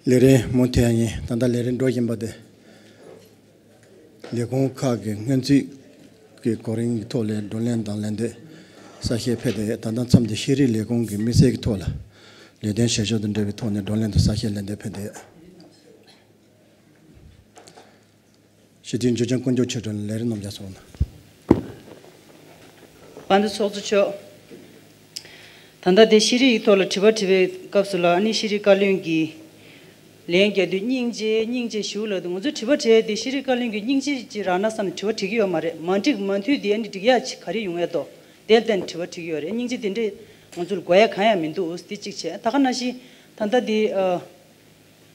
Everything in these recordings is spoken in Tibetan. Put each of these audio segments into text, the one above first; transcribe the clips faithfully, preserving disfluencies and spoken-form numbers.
ལས་རིམ་མུ་མཐུད་ཡིན། ད་ལྟ་ལས་རིམ་འགྲོ་བཞིན་པ་དེ། ལས་ཁུངས་ཁག་གི་སྔོན་རྩིས་ཀྱི་གོ་རིམ་གྱི་ཐོག་ལས་བགྲོ་གླེང་དང་ལན་འདེབས་གསལ་བཤད་ཕེབས་ཏེ། ད་ལྟ་མཚམས་འདི་ཤེས་རིག་ལས་ཁུངས་ཀྱི་དམིགས་བསལ་གྱི་ཐོག་ལ་ལས་དོན་བྱེད་ཕྱོགས་དང་འབྲེལ་བའི་ཐོག་ནས་བགྲོ་གླེང་དང་གསལ་བཤད་ལན་འདེབས་ཕེབས་ཏེ། སྤྱི་འཐུས་འཇུ་ཆེན་དཀོན་མཆོག་ཆོས་སྒྲོན་ལས་རིམ་རྣམས་རྒྱ་སོང་ན། དཔལ་ལྡན་ཚོགས་གཙོ་མཆོག་ད་ལྟ་དེ་ཤེས་རིག་གི་ཐོག་ལ་དྲི་བ་དྲི་བའི་སྐབས་སུ་ལ། ཨ་ནི་ཤེས་རིག་བཀའ་བློན་གྱིས་ལན་རྒྱག་དུས་སྙིང་རྗེ་སྙིང་རྗེ་ཞུ་ལབ་འདུག་ང་ཚོས་དྲི་བ་དྲི་ཡས་དེ་ཤེས་རིག་བཀའ་བློན་གྱིས་སྙིང་རྗེ་ཅིག་རག་ན་བསམ་ནས་དྲི་བ་དྲི་གི་ཡོད་མ་རེད། མ་འགྲིག་མ་མཐུན་དེ་ཨ་ནི་འགྲིག་ཡག་ཅིག་ག་རེ་ཡོང་ཡས་འདུག་དེ་ལ་བརྟེན་ནས་དྲི་བ་དྲི་གི་ཡོད་རེད། སྙིང་རྗེ་དེ་འདྲས་ང་ཚོར་དགོས་ཡས་གང་ཡང་མི་འདུག་དེ་གཅིག་བྱས། ད་ག་ནང་བཞིན་ད་ལྟ་དེ་ཨ།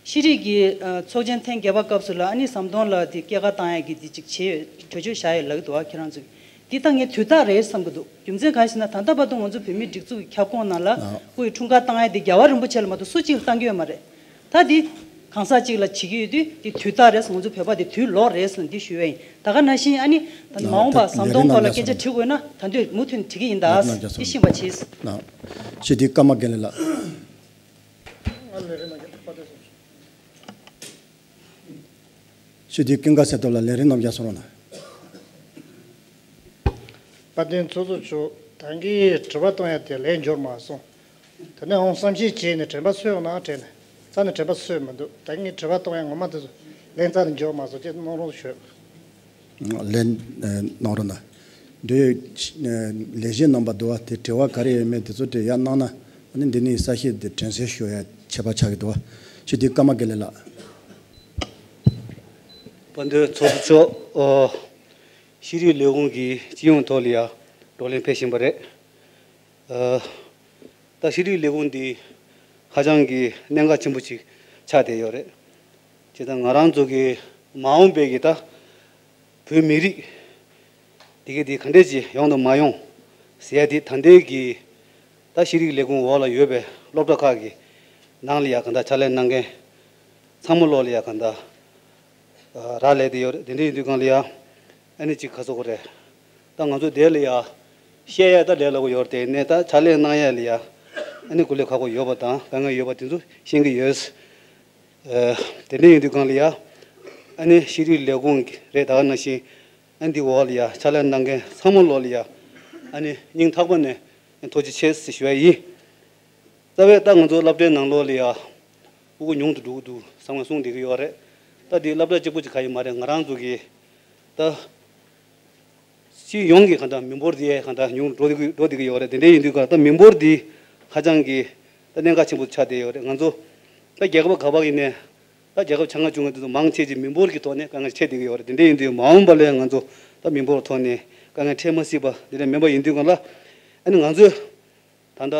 ཤེས་རིག་གི་ཨ། ཚོགས་ཆེན་ཐེངས་བརྒྱད་པ་སྐབས་སུ་ལ། ཨ་ནི་ཟམ་གདོང་ལགས་དེ་སྐྱེད་ཀ་བཏང་ཡག་གི་དེ་ཅིག་བྱས་ཡོད། གྲོས་ཆོད་བཞག་ཡོད་ལབ་ཀྱི་འདུག་ཨ། ཁྱེད་རང་ཚོས་འདི་ད་ངས་དུས་ཐག་རེད་བསམ་གྱི་འདུག་རྒྱུ་མཚན་གང་ཞེ་ན། ད་ལྟ་བར་དུ་ང་ཚོ་བོད་མིའི་སྒྲིག་འཛུགས་ཀྱི་ཁྱབ་ཁོངས་ནང་ལ་ཨ། སྐུ་ཡི་འཁྲུངས་སྐར་བཏང་ཡག་དེ་རྒྱལ་བ་རིན་པོ་ཆེ་ལ་མ་གཏོགས་སུ་གཅིག་ལ་བཏང་གི་ཡོད་མ་རེད། ད་འདི་གང་ཟག་གཅིག་ལ་བྱེད་ཀྱི་ཡོད་དུས་འདི་དུས་ཐག་རེད། ང་ཚོ་བོད་པ་དེ་དུས་ལོག་རེད་ཟེར་ནས་འདི་ཞུ་ཡས་ཡིན། ད་ག་ནང་བཞིན་ཨ་ནི་ད་མ་འོངས་པ་ཨ། ཟམ་གདོང་ཐོག་ལ་སྐད་ཆ་དྲི་དགོས་ན་ད་འདོད་མུ་མཐུད་ནས་དྲི་གི་ཡིན། ད་ལས་རིམ་ནང་འདི་ཤེས་པ་བྱེད། ལགས། སྤྱི་འཐུས་ཀརྨ་དགེ་ལེགས་ལགས། ང་ལས་རིམ་ནང་གི་ཕ་དེ་སོང་། སྤྱི་འཐུས་ཀུན་དགའ་གསལ་སྟོབས་ལགས། ལས་རིམ་རྣམས་རྒྱ་སོང་རོགས་གནང་། དཔལ་ལྡན་ཚོགས་གཙོ་མཆོག་ད་གིན་དྲི་བ་གཏོང་ཡ་དེ་ལན་འབྱོར་མ་སོང་། དེ་ནས་འོང་བསམ་ཤེས་བྱས་ནས་དྲན་པ་གསོས་འོང་ན་དྲན་ནས་རྩ་ནས་དྲན་པ་གསོས་མི་འདུག་ད་གིན་དྲི་བ་གཏོང་ཡ་ངོ་མ་དེ་ཚོ་ལན་རྩ་ནས་འབྱོར་མ་སོང་ཅེས་གནང་རོགས་ཞུ། ལན་གནང་རོགས་གནང་། འབྲེལ་ཡོད་ལས་བྱེད་རྣམ་པ་འདུག་བ། དེ་དྲི་བ་ག་རེ་ཡོད་མེད་དེ་ཚོ་དྲི་ཡ་གནང་ན། ཨ་ནི་འདི་ནས་གསལ་བཤད་དེ་དྲན་གསོ་ཞུ་ཡ་ཁྱད་པར་ཆགས་ཀྱི་འདུག་བ། སྤྱི་འཐུས་ཀརྨ་དགེ་ལེགས་ལགས། དཔལ་ལྡན་ཚོགས་གཙོ་མཆོག་ཨོ། ཤེས་རིག་ལས་ཁུངས་ཀྱི་སྤྱི་ཡོངས་ཐོག་ལ་ཡ་བགྲོ་གླེང་ཕེབས་བཞིན་པ་རེད། ཨ། ད་ཤེས་རིག་ལས་ཁུངས་འདི་ཧ་ཅང་གི་གནད་འགག་ཆེན་པོ་ཅིག་ཆགས་བསྡད་ཡོད་རེད། བྱས་ཙང་ང་རང་ཚོ་གི་མ་འོངས་པའི་གི་ད་བོད་མི་རིགས་འདི་ག་འདི་ག་འདྲས་ཅིག་ཡོང་དང་མ་ཡོང་ཟེར་ཡ་འདི་ད་ལྟའི་གི་ད་ཤེས་རིག་ལས་ཁུངས་འོག་ལ་ཡོད་པའི་སློབ་གྲྭ་ཁག་གི་ནང་ལ་ཡ་ག་འདྲ་ཕྱག་ལས་གནང་མཁན་ཚང་མ་ལོག་ལ་ཡ་ག་འདྲ་རག་ལས་བསྡད་ཡོད་རེད། དེ་འདྲ་ཡིན་དུས་སྒང་ལ་ཡ་ཨ་ནི་ཅིག་ག་ཟེར་དགོས་རེད། ད་ང་ཚོ་དེ་ལ་ཡ་བཤད་ཡ་ད་ལས་སླ་པོ་ཡོད་རེད། དེ་ནས་ད་ཕྱག་ལས་གནང་ཡ་ལ་ཡ་ཨ་ནི་དཀའ་ལས་ཁག་པོ་ཡོད་པ་དང་དཀའ་ངལ་ཡོད་པ་དེ་ཚོ་ཤེས་ཀྱི་ཡོད། ཨ། དེ་འདྲ་ཡིན་དུས་སྒང་ལ་ཡ་ཨ་ནི་ཤེས་རིག་ལས་ཁུངས་རེད། ད་ག་ནང་བཞིན་ཨ་ནི་འདི་འོག་ལ་ཡ་ཕྱག་ལས་གནང་མཁན་ཚང་མ་ལོག་ལ་ཡ་ཨ་ནི་སྙིང་ཐག་པ་ནས་ཐུགས་རྗེ་ཆེ་ཞེས་ཞུ་ཡ་ཡིན། རྩ་བའི་ད་ང་ཚོ་སློབ་གྲྭའི་ནང་ལོགས་ལ་ཡ་ཕྲུ་གུ་ཉུང་དུ་འགྲོ་གི་འདུག་བསམ་ངན་གསུངས་བསྡད་ཀྱི་ཡོད་རེད། ད་འདི་སློབ་གྲྭ་གཅིག་པོ་གཅིག་ག་ཡིན་མ་རེད། ང་རང་ཚོ་གི་ད་སྤྱི་ཡོངས་ཀྱི་ག་འདྲ་མི་འབོར་འདི་ག་འདྲ་ཉུང་འགྲོ་བསྡད་ཀྱི་འགྲོ་བསྡད་ཀྱི་ཡོད་རེད། དེ་འདྲ་ཡིན་དུས་ག་ད་མི་འབོར་འདི་ཧ་ཅང་གི་ད་གནད་འགག་ཆེན་པོ་ཆགས་བསྡད་ཡོད་རེད། ང་ཚོ་ད་རྒྱལ་ཁབ་ག་པར་ཡིན་ནའི་ད་རྒྱལ་ཁབ་ཆེ་ཁག་ཆུང་ཁག་དེ་ཚོ་མང་ཆེ་ཅིག་མི་འབོར་གྱི་ཐོག་ནས་དཀའ་ངལ་འཕྲད་བསྡད་ཀྱི་ཡོད་རེད། དེ་འདྲ་ཡིན་དུས་མ་འོངས་པ་ལ་ང་ཚོ་ད་མི་འབོར་ཐོག་ནས་དཀའ་ངལ་འཕྲད་མ་སྲིད་པ་འདི་འདྲ་མིན་པ་ཡིན་དུས་ག་ལ་ཨ་ནི་ང་ཚོས་ད་ལྟ་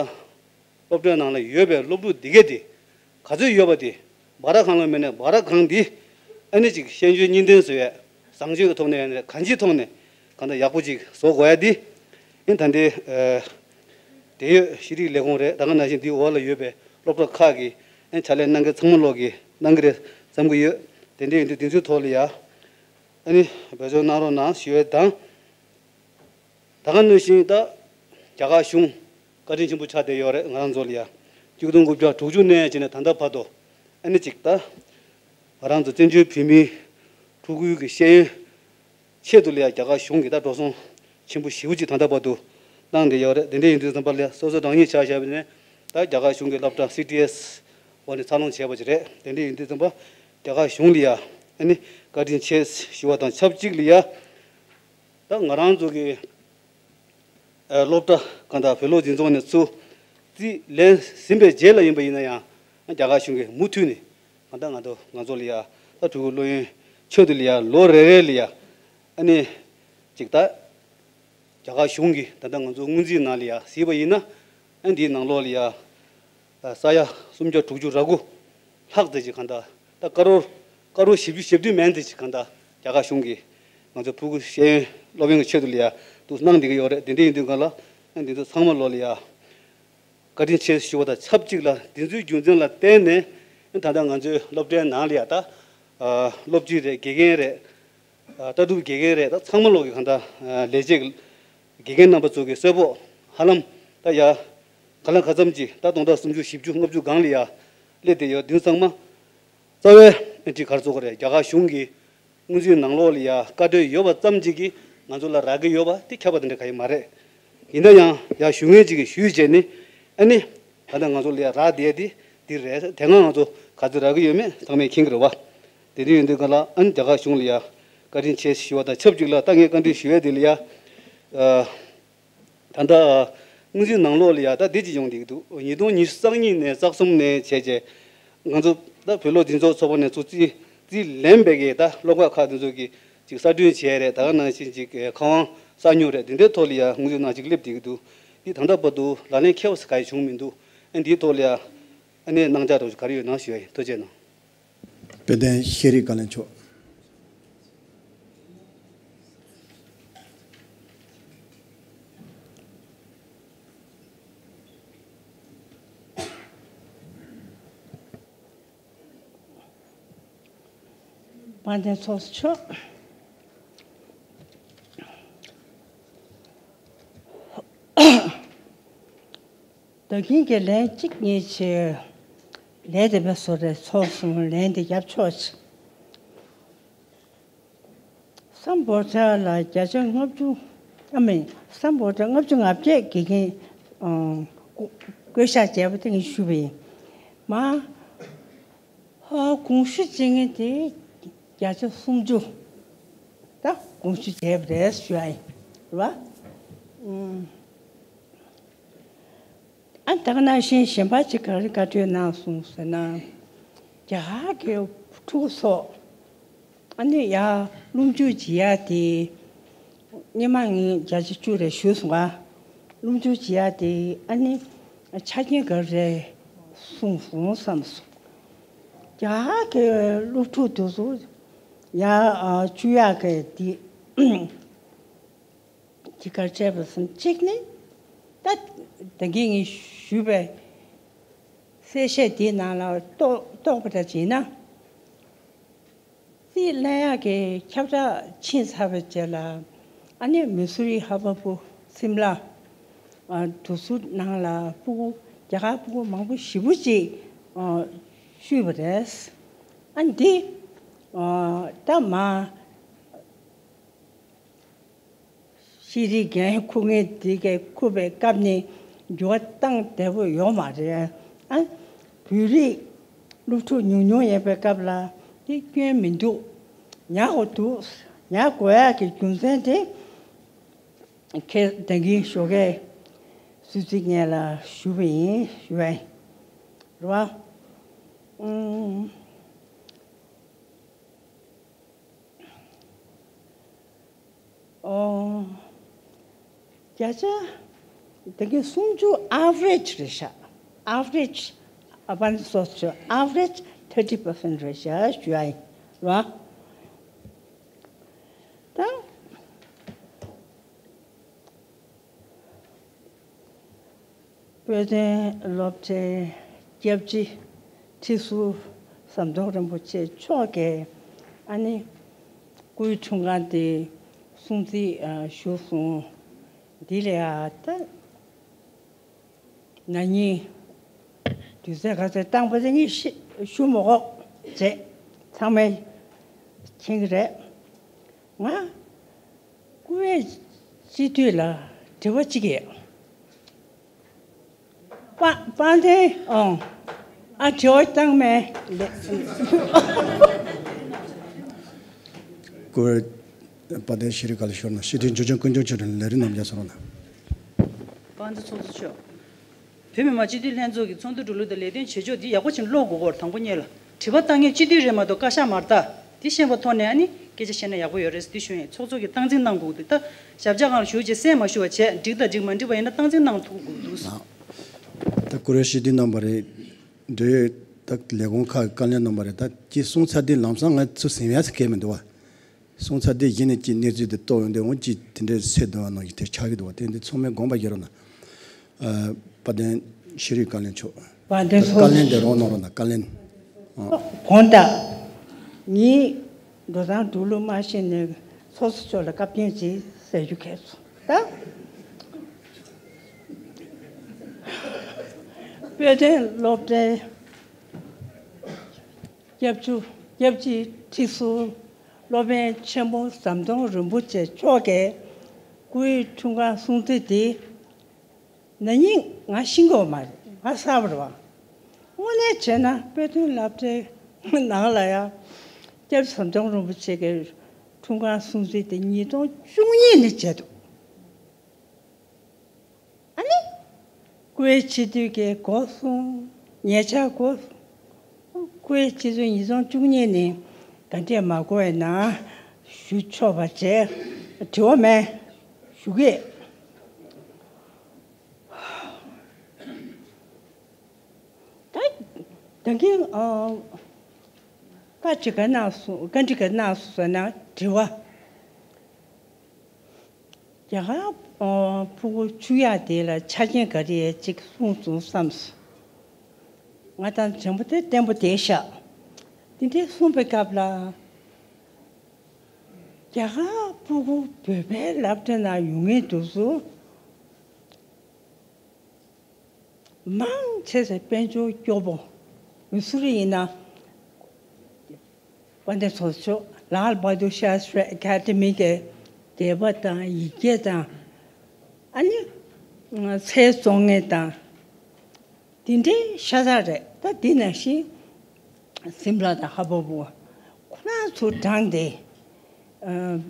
སློབ་གྲྭའི་ནང་ལ་ཡོད་པའི་སློབ་ཕྲུག་འདི་གས་དེ་ག་ཚོད་ཡོད་པ་དེ་སྦ་ར་ཁང་ལ་མེད་ནས་སྦ་ར་ཁང་འདི་ཨ་ནི་ཅིག་ཤེས་འཇོན་གཉིས་ལྡན་བཟོ་ཡས་བཟང་སྤྱོད་ཀྱི་ཐོག་ནས་ཡང་ན་གང་ཅིའི་ཐོག་ནས་གང་ལྟར་ཡག་པོ་ཅིག་བཟོ་དགོས་ཡ་འདི་ཨ་ནི་ད་ལྟའི་ཨ་འབྲེལ་ཡོད་ཤེས་རིག་ལས་ཁུངས་རེད། ད་ག་ནང་བཞིན་འདིའི་འོག་ལ་ཡོད་པའི་སློབ་གྲྭ་ཁག་གི་ཨ་ནི་ཕྱག་ལས་གནང་མཁན་ཚང་མ་ལོག་གིས་གནང་གི་རེད་བསམ་གྱི་ཡོད། དེ་འདྲ་ཡིན་དུས་དེ་ཚོའི་ཐོག་ལ་ཡ་ཨ་ནི་འབད་བརྩོན་གནང་རོགས་གནང་ཞུ་ཡས་དང་། ད་ག་ནང་བཞིན་ད་རྒྱ་གར་གཞུང་བཀའ་དྲིན་ཆེན་པོ་ཆགས་བསྡད་ཡོད་རེད། ང་རང་ཚོ་ལ་ཡ་ཆིག་སྟོང་དགུ་བརྒྱ་དྲུག་ཅུ་ནས་བྱས་ནས་ད་ལྟ་བར་དུ་ཨ་ནི་ཅིག་ད་ང་རང་ཚོ་བཙན་བྱོལ་བོད་མིའི་ཕྲུ་གུའི་གི་ཤེས་ཡོན་ཆེད་དུ་ལ་ཡ་རྒྱ་གར་གཞུང་གིས་ད་འགྲོ་སོང་ཆེན་པོ་ཞེ་པོ་ཅིག་ད་ལྟ་བར་དུ་གནང་བསྡད་ཡོད་རེད། དེ་འདྲ་ཡིན་དུས་ཙམ་པ་ལ་ཡ་སོ་སོ་རང་ཉིད་ཆ་བཞག་པ་ཡིན་ན་ད་རྒྱ་གར་གཞུང་གི་སློབ་གྲྭ་སི་ཊི་ཨེས་འོག་ནས་འཚར་ལོངས་བྱས་པ་ཅིག་རེད། དེ་འདྲ་ཡིན་དུས་ཙམ་པ་རྒྱ་གར་གཞུང་ལ་ཡ་ཨ་ནི་བཀའ་དྲིན་ཆེ་ཞུ་བ་དང་ཆབས་ཅིག་ལ་ཡ། ད་ང་རང་ཚོ་གི་ཨ་སློབ་གྲྭ་གང་དག་བོད་སློབ་འཛིན་ཚོགས་ནས་ཚུར་རྩིས་ལེན་ཟིན་པའི་རྗེས་ལ་ཡིན་པ་ཡིན་ན་ཡང་རྒྱ་གར་གཞུང་གིས་མུ་མཐུད་ནས་གང་ལྟར་ང་ཚོ་ང་ཚོ་ལ་ཡ་ད་ཕྲུ་གུ་སློབ་ཡོན་ཆེད་དུ་ལ་ཡ་ལོ་རེ་རེ་ལ་ཡ་ཨ་ནི་ཅིག་ད་རྒྱ་གར་གཞུང་གིས་ད་ལྟ་ང་ཚོ་སྔོན་རྩིས་ནང་ལ་ཡ་གཟིགས་པ་ཡིན་ན་ཨ་འདིའི་ནང་ལོགས་ལ་ཡ་ས་ཡ་སུམ་བརྒྱ་དྲུག་ཅུ་རེ་དགུ་ལྷག་ཙམ་ཅིག་གང་ལྟར་ད་ཀ་རོར་ཀ་རོར་བཞི་བཅུ་ཞེ་བདུན་མན་ཙམ་ཅིག་གང་ལྟར་རྒྱ་གར་གཞུང་གིས་ང་ཚོ་ཕྲུ་གུ་ཤེས་ཡོན་སློབ་ཡོན་གྱི་ཆེད་དུ་ལ་ཡ་འདུག་གནང་བསྡད་ཀྱི་ཡོད་རེད། དེ་འདྲ་ཡིན་དུས་གང་ལ་ཨ་འདི་ཚོ་ཚང་མ་ལོག་ལ་ཡ་བཀའ་དྲིན་ཆེ་ཞུ་བ་དང་ཆབས་ཅིག་ལ་འདི་ཚོའི་རྒྱུ་མཚན་ལ་བརྟེན་ནས་ད་ལྟ་ང་ཚོའི་སློབ་གྲྭའི་ནང་ལ་ཡ་ད་སློབ་སྤྱི་རེད། དགེ་རྒན་རེད། ལྟ་གྲུབ་དགེ་རྒན་རེད། ད་ཚང་མ་ལོག་གི་གང་ལྟར་ལས་བྱེད་དགེ་རྒན་རྣམ་པ་ཚོ་གི་གསོལ་ཕོགས་ཧ་ལམ་ད་ཡ་ག་ལ་ག་ཙམ་ཅིག་ད་སྟོང་ཕྲག་སུམ་ཅུ་བཞི་བཅུ་ལྔ་བཅུ་སྒང་ལ་ཡ་སླེབས་བསྡད་ཡོད། དེ་ཚང་མ་ རྩ་བའི་ཨེ་འདྲི་གར་བཙུགས་རེད། རྒྱ་གར་གཞུང་གིས་སྔོན་རྩིས་ནང་ལོགས་ལ་ཡ་བཀའ་འཁྲོལ་ཡོད་པ་ཙམ་གཅིག་གིས་ང་ཚོ་ལ་རག་གི་ཡོད་པ་དེ་ཁྱབ་པ་དེ་འདྲ་ག་ཡེ་མ་རེད། ཡིན་ན་ཡང་ཡ་ཞུ་མཁན་གཅིག་གིས་ཞུས་བྱས་ནས་ཨ་ནི་ད་ལྟ་ང་ཚོ་ལ་ཡ་རག་བསྡད་དེ་འདི་རེད། དེ་སྔ་ང་ཚོ་ག་ཚོད་རག་གི་ཡོད་མེད་ཚང་མས་མཁྱེན་གྱི་རེད་བ། དེ་འདྲ་ཡིན་དུས་ག་ལ་ཨ་ནི་རྒྱ་གར་གཞུང་ལ་ཡ་བཀའ་དྲིན་ཆེ་ཞུ་བ་དང་ཆབས་ཅིག་ལ་ད་ངས་བཀའ་འདྲི་ཞུ་ཡས་དེ་ལ་ཡ། ད་ལྟ་སྔོན་རྩིས་ནང་ལོགས་ལ་ཡ་ད་འདི་ཅིག་ཡོང་བསྡད་ཀྱི་འདུག་ཉིས་སྟོང་ཉི་ཤུ་རྩ་གཉིས་ནས་རྩ་གསུམ་ནས་བྱས་རྗེས་ང་ཚོ་ད་བོད་སློབ་འཛིན་ཚོགས་ཚོགས་པ་ནས་ཚུར་རྩིས་རྩིས་ལེན་པའི་གི་ད་སློབ་གྲྭ་ཁག་དེ་ཚོ་གི་ཅིག་གསར་སྐྲུན་བྱས་རེད། ད་ག་ནང་བཞིན་ཅིག་ཁ་དབང་གསར་སྙུག་རེད། དེ་འདྲའི་ཐོག་ལ་ཡ་སྔོན་རྩིས་ནང་ཅིག་སླེབས་བསྡད་ཀྱི་འདུག་འདི་ད་ལྟ་བར་དུ་ལག་ལེན་འཁེལ་བ་ཟེར་ག་ཡེ་བྱུང་མི་འདུག་ཨ་འདིའི་ཐོག་ལ་ཡ་ཨ་ནི་གནང་འཆར་རོགས་ག་རེ་ཡོད་ན་ཞུ་ཡ་ཡིན། ཐུགས་རྗེ་གནང་། དཔལ་ལྡན་ཤེས་རིག་བཀའ་བློན་མཆོག་དཔལ་ལྡན་ཚོགས་གཙོ་མཆོག་ད་གིན་གྱི་ལན་གཅིག་གཉིས་བྱས། ལན་དེ་བས་སོ་རེ་ཚོགས་གསུམ་ལན་དེ་རྒྱབ་ཆོག་ཅིག་སམ་བྷོ་ཊ་ལ་བརྒྱ་ཆ་ལྔ་བཅུ། ཨ་མིན། སམ་བྷོ་ཊ་ལྔ་བཅུ་ང་བརྒྱད་དགེ་རྒན་ཨང་བསྐོ་བཞག་བྱས་པ་དེ་ངས་ཞུས་པ་ཡིན། མ་ཧ་དགོངས་ཞུ་བྱེད་མཁན་དེ་བརྒྱ་ཆ་སུམ་ཅུ་ད་དགོངས་ཞུ་བྱས་པ་རེད་ཞུ་ཡ་ཡིན། རེད་བ། ཨང་། ཨ་ད་ག་ནང་བཞིན་གཞན་པ་ཅིག་ག་རེ་བཀའ་འཁྲོལ་གནང་སོང་ཟེར་ན། རྒྱ་གར་གྱི་ཕྲུ་གུ་ཚོ་ཨ་ནི་ཡ་སློབ་འཇུག་བྱེད་ཡ་དེ་སྔོན་མ་ངས་བརྒྱ་ཆ་བཅུ་རེ་ཞུས་སོང་ང་། སློབ་འཇུག་བྱེད་ཡ་དེ་ཨ་ནི་ཆ་རྐྱེན་ག་རེ་གསུངས་སོང་བསམ་སོང་། རྒྱ་གར་གྱི་སློབ་ཕྲུག་དེ་ཚོ་ཡ་བཅུག་ཡ་གི་དེ། དེ་གར་བྱས་པ་སོང་གཅིག་ནི། ད་ད་གིན་ངས་ཞུས་པའི་གསལ་བཤད་དེའི་ནང་ལ་རྟོགས་རྟོགས་པ་འདྲ་བྱས་ན། རྩིས་ལེན་ཡག་གི་ཁྱབ་བསྒྲགས་ཕྱིན་ཚར་བའི་རྗེས་ལ་ཨ་ནི་མི་སུ་རི་ཧ་བ་པུ་སིམ་ལ་ཨ་དུ་སུ་ནང་ལ་སྤུ་གུ་རྒྱ་གར་སྤུ་གུ་མང་པོ་ཞེ་པོ་ཅིག་ཨ་བཅུག་པ་རེད། ཨ་འདི་ཨ་ད་མ། ཤེས་རིག་འགན་འཁུར་མཁན་དེ་གས་འཁུར་བའི་སྐབས་ནས་འགྱུར་བ་བཏང་བདེ་པོ་ཡོད་མ་རེད། ཨ། བོད་རིགས་སློབ་ཕྲུག་ཉུང་ཉུང་ཡིན་པའི་སྐབས་ལ་དེ་སྐྱོན་མི་འདུག་ཉར་དགོས་འདུག་ཉར་དགོས་ཡག་གི་རྒྱུ་མཚན་དེ་ཁྱེད་ད་གིན་ཞོགས་ཀས་སུད་སི་ངེད་ལ་ཞུས་པ་ཡིན་ཞུ་བ་ཡིན། རེད་བ། ཨུམ། ཨོ། བརྒྱ་ཆ་དེ་གའི་སུམ་ཅུ་average རེད་ཤག average ཨ་བན་སོ་སོ་average thirty percent རེད་ཤག་ཞུ་ཡ་ཡིན་ར། ད། དཔལ་ལྡན་སློབ་གྲྭའི་སྐྱབས་རྗེ་ཁྲི་ཟུར་ཟམ་གདོང་རིན་པོ་ཆེ་མཆོག་གིས་ཨ་ནི་སྐུའི་འཁྲུངས་སྐར་དེ་སྲུང་བརྩི་ཞུས་སོང་། འདི་ལ་ཡ་ད་ན་ནིང་དུས་ཚོད་ག་ཚོད་བཏང་པ་དེ་ངས་ཤེས་ཞུ་མི་དགོས་བྱས་ཚང་མས་མཁྱེན་གྱི་རེད། ང་སྐུ་ངོ་སྤྱི་འཐུས་ལ་དྲི་བ་གཅིག་ཡོད། པ་དཔལ་ལྡན་ཨང་། ཨ་དྲི་བ་བཏང་མེད་ལེ། སྐུ་ངོ་དཔལ་ལྡན་ཤེས་རིག་བཀའ་བློན་ཞུ་རོགས་གནང་། སྤྱི་འཐུས་འཇུ་ཆེན་ཀུན་འབྱུང་ཆོས་སྒྲོན་ལས་རིམ་རྣམས་རྒྱབ་སོང་རོགས་གནང་། དཔལ་ལྡན་ཚོགས་གཙོ་མཆོག་བོད་མི་མང་སྤྱི་འཐུས་ལྷན་ཚོགས་ཀྱི་ཚོགས་འདུ་འགྲོ་ལུགས་དང་ལས་དོན་བྱེད་ཕྱོགས་འདི་ཡག་པོ་ཅིག་ཀློག་དགོས་སྐོར་དང་པོ་ཉིད་ལ། དྲི་བ་བཏང་མཁན་སྤྱི་འཐུས་རེད་མ་གཏོགས་བཀའ་ཤག་མ་རེད་ད། འདི་ཤེས་པ་ཐོག་ནས་ཨ་ནི་སྐད་ཆ་བཤད་ན་ཡག་པོ་ཡོད་རེད་འདི་ཞུ་ཡིན། ཚོགས་གཙོ་གིས་སྟངས་འཛིན་གནང་དགོས་འདུག་ད་ཞབས་བཅགས་སྒང་ལ་བཞུགས་རྗེས་གསན་མ་ཞུ་བ་བྱས་འགྲིག་དང་འགྲིག་མ་འགྲིག་པ་ཡིན་ན་སྟངས་འཛིན་གནང་ཐུབ་དགོས་འདུག་ད་ཀུ་རེ་ཤི་འདི་རྣམ་པ་རེད། འབྲེལ་ཡོད་ད་ལས་ཁུངས་ཁག་གི་བཀའ་བློན་རྣམ་པ་རེད། ད་ཅི་གསུང་ཚར་དུས་ལམ་སང་ང་ཚོ་ཟིན་ཡ་ཟེར་མཁན་མི་འདུག་བ། སོང་ཚར་དེ་གཞི་ནས་ཀྱི་གནས་ཚུལ་དེ་རྟོགས་ཡོང་དུས་འོང་ཀྱི་དེ་འདྲའི་སེ་འདུག་བ་ནང་བཞིན་དེ་ཆགས་ཀྱི་འདུག་བ། དེ་འདི་ཚང་མས་དགོངས་པ་བཞེས་རོགས་གནང་། ཨ། དཔལ་ལྡན་ཤེས་རིག་བཀའ་བློན་མཆོག་དཔལ་ལྡན་ཚོགས་བཀའ་བློན་དེ་རོགས་གནང་རོགས་གནང་། བཀའ་བློན། ཨ། དགོངས་དག་ངས་འགྲོ་སྟངས་འགྲོ་ལུགས་མ་ཤེས་ནས་ཚོགས་གཙོ་མཆོག་ལ་བཀའ་བཀྱོན་ཅིག་ཟེར་རྒྱུ་གལ་སོང་ད། དཔལ་ལྡན་སློབ་གྲྭའི། སྐྱབས་བཅོལ་སྐྱབས་རྗེ་ཁྲི་ཟུར་སློབ་དཔོན་ཆེན་པོ་ཟམ་གདོང་རིན་པོ་ཆེ་མཆོག་གིས་སྐུའི་འཁྲུངས་སྐར་སྲུང་བརྩི་འདི་ན་ནིང་ང་ཤེས་ཀྱི་ཡོད་མ་རེད། ང་གསར་པ་རེད་བ། དངོས་གནས་བྱས་ན་དཔེ་སྟོན་སློབ་གྲྭའི་ནང་ལ་ཡང་སྐྱབས་རྗེ་ཟམ་གདོང་རིན་པོ་ཆེ་གི་འཁྲུངས་སྐར་སྲུང་བརྩི་དེ་ཉིས་སྟོང་བཅུ་གཉིས་ནས་བྱས་འདུག་ཨ་ནི། སྐུའི་སྤྱི་འཐུས་ཀྱི་འགོ་གསུམ། ཉེ་ཆར་འགོ་གསུམ། སྐུའི་སྤྱི་འཐུས་ཉིས་སྟོང་བཅུ་གཉིས་ནས་ག་འདྲས་མ་དགོས་ན་ཞུ་ཆོག་པ་བྱས། དྲི་བ་མེད། ཞུ་གི། ད་ད་གིན་ཨ། བཀའ་ཅི་ག་གནང་སོང་། བཀའ་འདྲི་ག་གནང་སོང་ཟེར་ན་དྲི་བ། རྒྱ་གར་ཨ་ཕྲུ་གུ་ཆུ་ཡག་དེ་ལ་ཆ་རྐྱེན་ག་རེ་ཅིག་གསུངས་སོང་བསམ་སོང་། ང་དང་དྲན་པ་དེ་བརྟན་པོ་དེ་ཤག་དེ་འདྲའི་གསུངས་པའི་སྐབས་ལ། རྒྱ་གར་ཕྲུ་གུ་བོད་པའི་སློབ་གྲྭ་ནང་ཡོང་མཁན་དེ་ཚོ། མང་ཆེ་ས་དཔལ་འབྱོར་སྐྱོ་པོ། མི་སུ་རེ་ཡིན་ན། དཔལ་ལྡན་ཚོགས་གཙོ་ལཱལ་བྷ་དུར་ཤཱ་སྟྲི་ཨེ་ཀ་ཌི་མི་གི་དད་པ་དང་ཡིག་སྐྱེལ་དང་། ཨ་ནི། ཚལ་བཙོང་མཁན་དང་། དེ་འདྲའི་ཤ་སྟག་རེད། ད་དེ་ནང་བཞིན། སིམ་ལ་དང་ཧ་བོ་བོ། ཁོ་རང་ཚོ་འགྲངས་ཏེ། ཨ།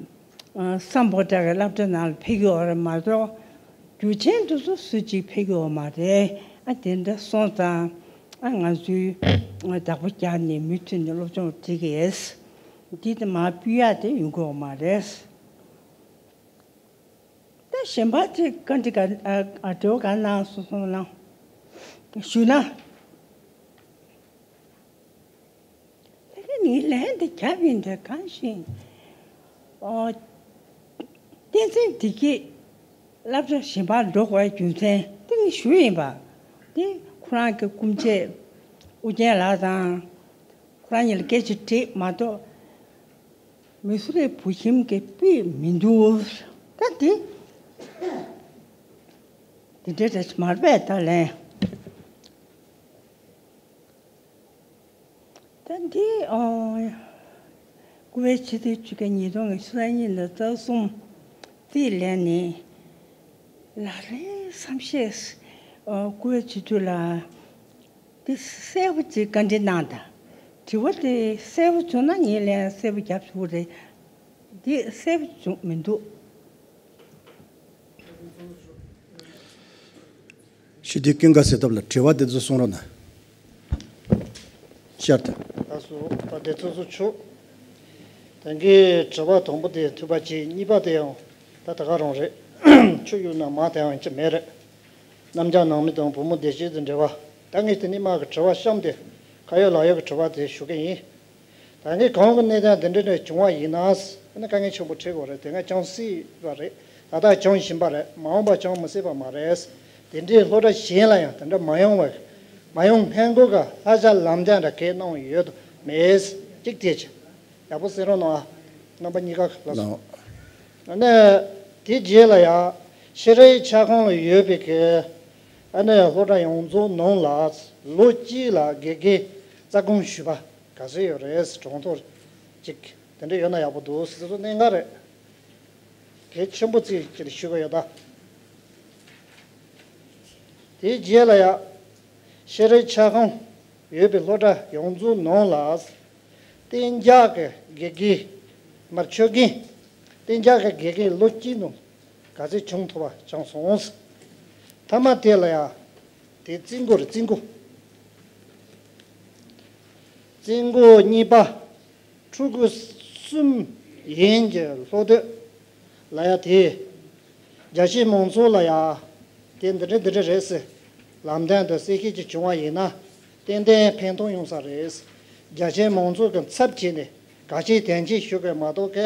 ཨ། སམ་བྷོ་ཊ་གི་སློབ་གྲྭ་ནང་ལ་ཕེབས་ཀྱི་ཡོད་རེད་མ་གཏོགས། རྒྱུ་ཆེན་དེ་ཚོ་སུ་གཅིག་ཕེབས་ཀྱི་ཡོད་མ་རེད། ཨ། དེ་འདྲ་སོང་ཙང་། ཨ། ང་ཚོས་བདག་པོ་རྒྱག་ནས་མུ་མཐུད་ནས་སློབ་སྦྱོང་སྒྲིག་གི་ཡོད། འདི་དེ་མར་ཕུད་ཡག་དེ་ཡོང་གི་ཡོད་མ་རེད། ད་གཞན་པ་ཅིག་བཀའ་འདྲི་ག་ཨ། ཨ། དྲི་བ་ག་གནང་སོང་སོང་ན། ཞུས་ན། ད་གིན་ངས་ལན་འདི་བརྒྱབ་ཡིན་དེ་གང་ཞིག་ཨོ། བསྟན་འཛིན་བདེ་སྐྱིད་སློབ་གྲྭ་གཞན་པར་འགྲོ་དགོས་རྒྱུ་མཚན་དེ་ངས་ཞུས་ཡིན་པ། དེ་ཁོ་རང་གི་སྐུ་མཆེད་ཨུ་རྒྱན་ལགས་དང་། ཁོ་རང་གཉིས་ལ་སྐད་ཆ་དྲིས་མ་གཏོགས། མི་སུ་རེ་བུ་ཁྱིམ་གྱི་སྤུས་མི་འདུག་ད་དེ། དེ་འདྲའི་རེད་མ་རེད་པས་ད་ལན། ད་འདི་ཨོ། སྐུ་པར་ཕྱི་ཟླ་བཅུ་གཅིག་ཉིས་སྟོང་ཉི་ཤུ་རྩ་གཉིས་ནས་རྩ་གསུམ། རྩིས་ལེན་ནས། ལག་ལེན་བསམ་ཤེས། ཨོ། སྐུ་པར་ཕྱི་དྲོ་ལ། འདི་གསལ་པོ་ཅིག་བཀའ་འདྲི་གནང་དང་། དྲི་བ་དེ་གསལ་པོ་བྱུང་ན་ངས་ལན་གསལ་པོ་རྒྱབ་ཐུབ་ཀྱི་རེད། འདི་གསལ་པོ་བྱུང་མི་འདུག་ཞི་བདེ་ཀུན་དགའ་ཟེར་ཐབས་ལ་དྲི་བ་དེ་ཚོ་གསུང་རོགས་གནང་། ཤར་དང་། ལགས་སོ། ད་དེ་ཚོ་ཚོ་ཆུ། དེང་གི་དྲི་བ་དང་པོ་དེ་ཐུབ་པ་བྱས། གཉིས་པ་དེ་ཡང་ད་ད་ག་རང་རེད། ཆུ་གཡུག་ན་མ་དེ་ཡང་ཅི་མེད་རེད། གནམ་བྱང་ནང་མི་དང་བུ་མོ་བདེ་སྐྱིད་དང་འབྲེལ་བ། ད་ངས་དེ་ནི་མ་གི་དྲི་བ་གཤམ་དེ་ཁ་ཡོད་ལག་ཡོད་ཀྱི་དྲི་བ་དེ་ཞུ་གི་ཡིན། ད་ངས་གང་གི་གནས་སྟངས་དེ་འདྲ་འདྲ་བྱུང་བ་ཡིན་ན། ཨ་ནི་དཀའ་ངལ་ཆེན་པོ་འཕྲད་དགོས་རེད། དེ་སྔ་བྱུང་སྲིད་པ་རེད། ད་ལྟ་བྱུང་བཞིན་པ་རེད། མ་འོངས་པ་བྱུང་མི་སྲིད་པ་མ་རེད། དེ་འདྲའི་སློབ་གྲྭ་གཞན་ལ་ཡང་དེ་འདྲ་མ་ཡོང་བ། མ་ཡོང་སྔོན་འགོག་གི་ལྷག་བསམ་ལམ་སྟོན་འདྲ་གས་གནང་ཡོད་དམ་མེད། གཅིག་དེ་བྱས། ཡག་པོ་གསན་རོགས་གནང་ཨ། རྣམ་པ་གཉིས་ཀ་ལགས་སོ། ལགས། ཨ་ནི་དེ་རྗེས་ལ་ཡང་ཤེས་རིག་ཁྱབ་ཁོངས་ལ་ཡོད་པའི་གི་ཨ་ནི་སློབ་གྲྭ་ཡོངས་རྫོགས་ནང་ལ་ལོ་གཅིག་ལ་དགེ་རྒན་རྩ་དགོངས་ཞུས་པ་ག་ཚོད་ཡོད་རེད། གྲངས་ཐོ་གཅིག་དེ་འདྲ་ཡོད་ན་ཡག་པོ་འདུག་ཟེར་ཚོ་གནད་འགག་རེད། གལ་ཆེན་པོ་ཅིག་ཅིག་ཞུ་གི་ཡོད་ད། དེའི་རྗེས་ལ་ཡང་ཤེས་རིག་ཁྱབ་ཁོངས་ཡོད་པའི་སློབ་གྲྭ་ཡོངས་རྫོགས་ནང་ལ་གཏན་འཇགས་ཀྱི་དགེ་རྒན་མར་ཆོས་རྒན་གཏན་འཇགས་ཀྱི་དགེ་རྒན་ལོ་གཅིག་ནང་ག་ཚོད་བྱུང་ཐུབ་པ་བྱུང་སོང་། མཐའ་མ་དེ་ལ་ཡང་དེ་རྩིས་འགོ་རེད། རྩིས་འགོ། རྩིས་འགོ་གཉིས་པ། ཕྲུ་གུ་གསུམ་ཡན་གྱི་སློབ་དེབ་ལ་ཡ་དེ། རྒྱ་ཆེའི་མང་ཚོགས་ལ་ཡ་དེ་འདི་འདྲ་འདི་འདྲ་རེད་ཟེར། ལམ་སྟོན་དང་གསལ་བཤད་ཅིག་བྱུང་བ་ཡིན་ན་ཏན་ཏན་ཕན་ཐོགས་ཡོང་ས་རེད། རྒྱ་ཆེའི་མང་ཚོགས་ཀྱི་ཚབ་བྱས་ནས་ག་ཅིག་དན་ཅིག་ཞུ་དགོས་མ་གཏོགས་གི་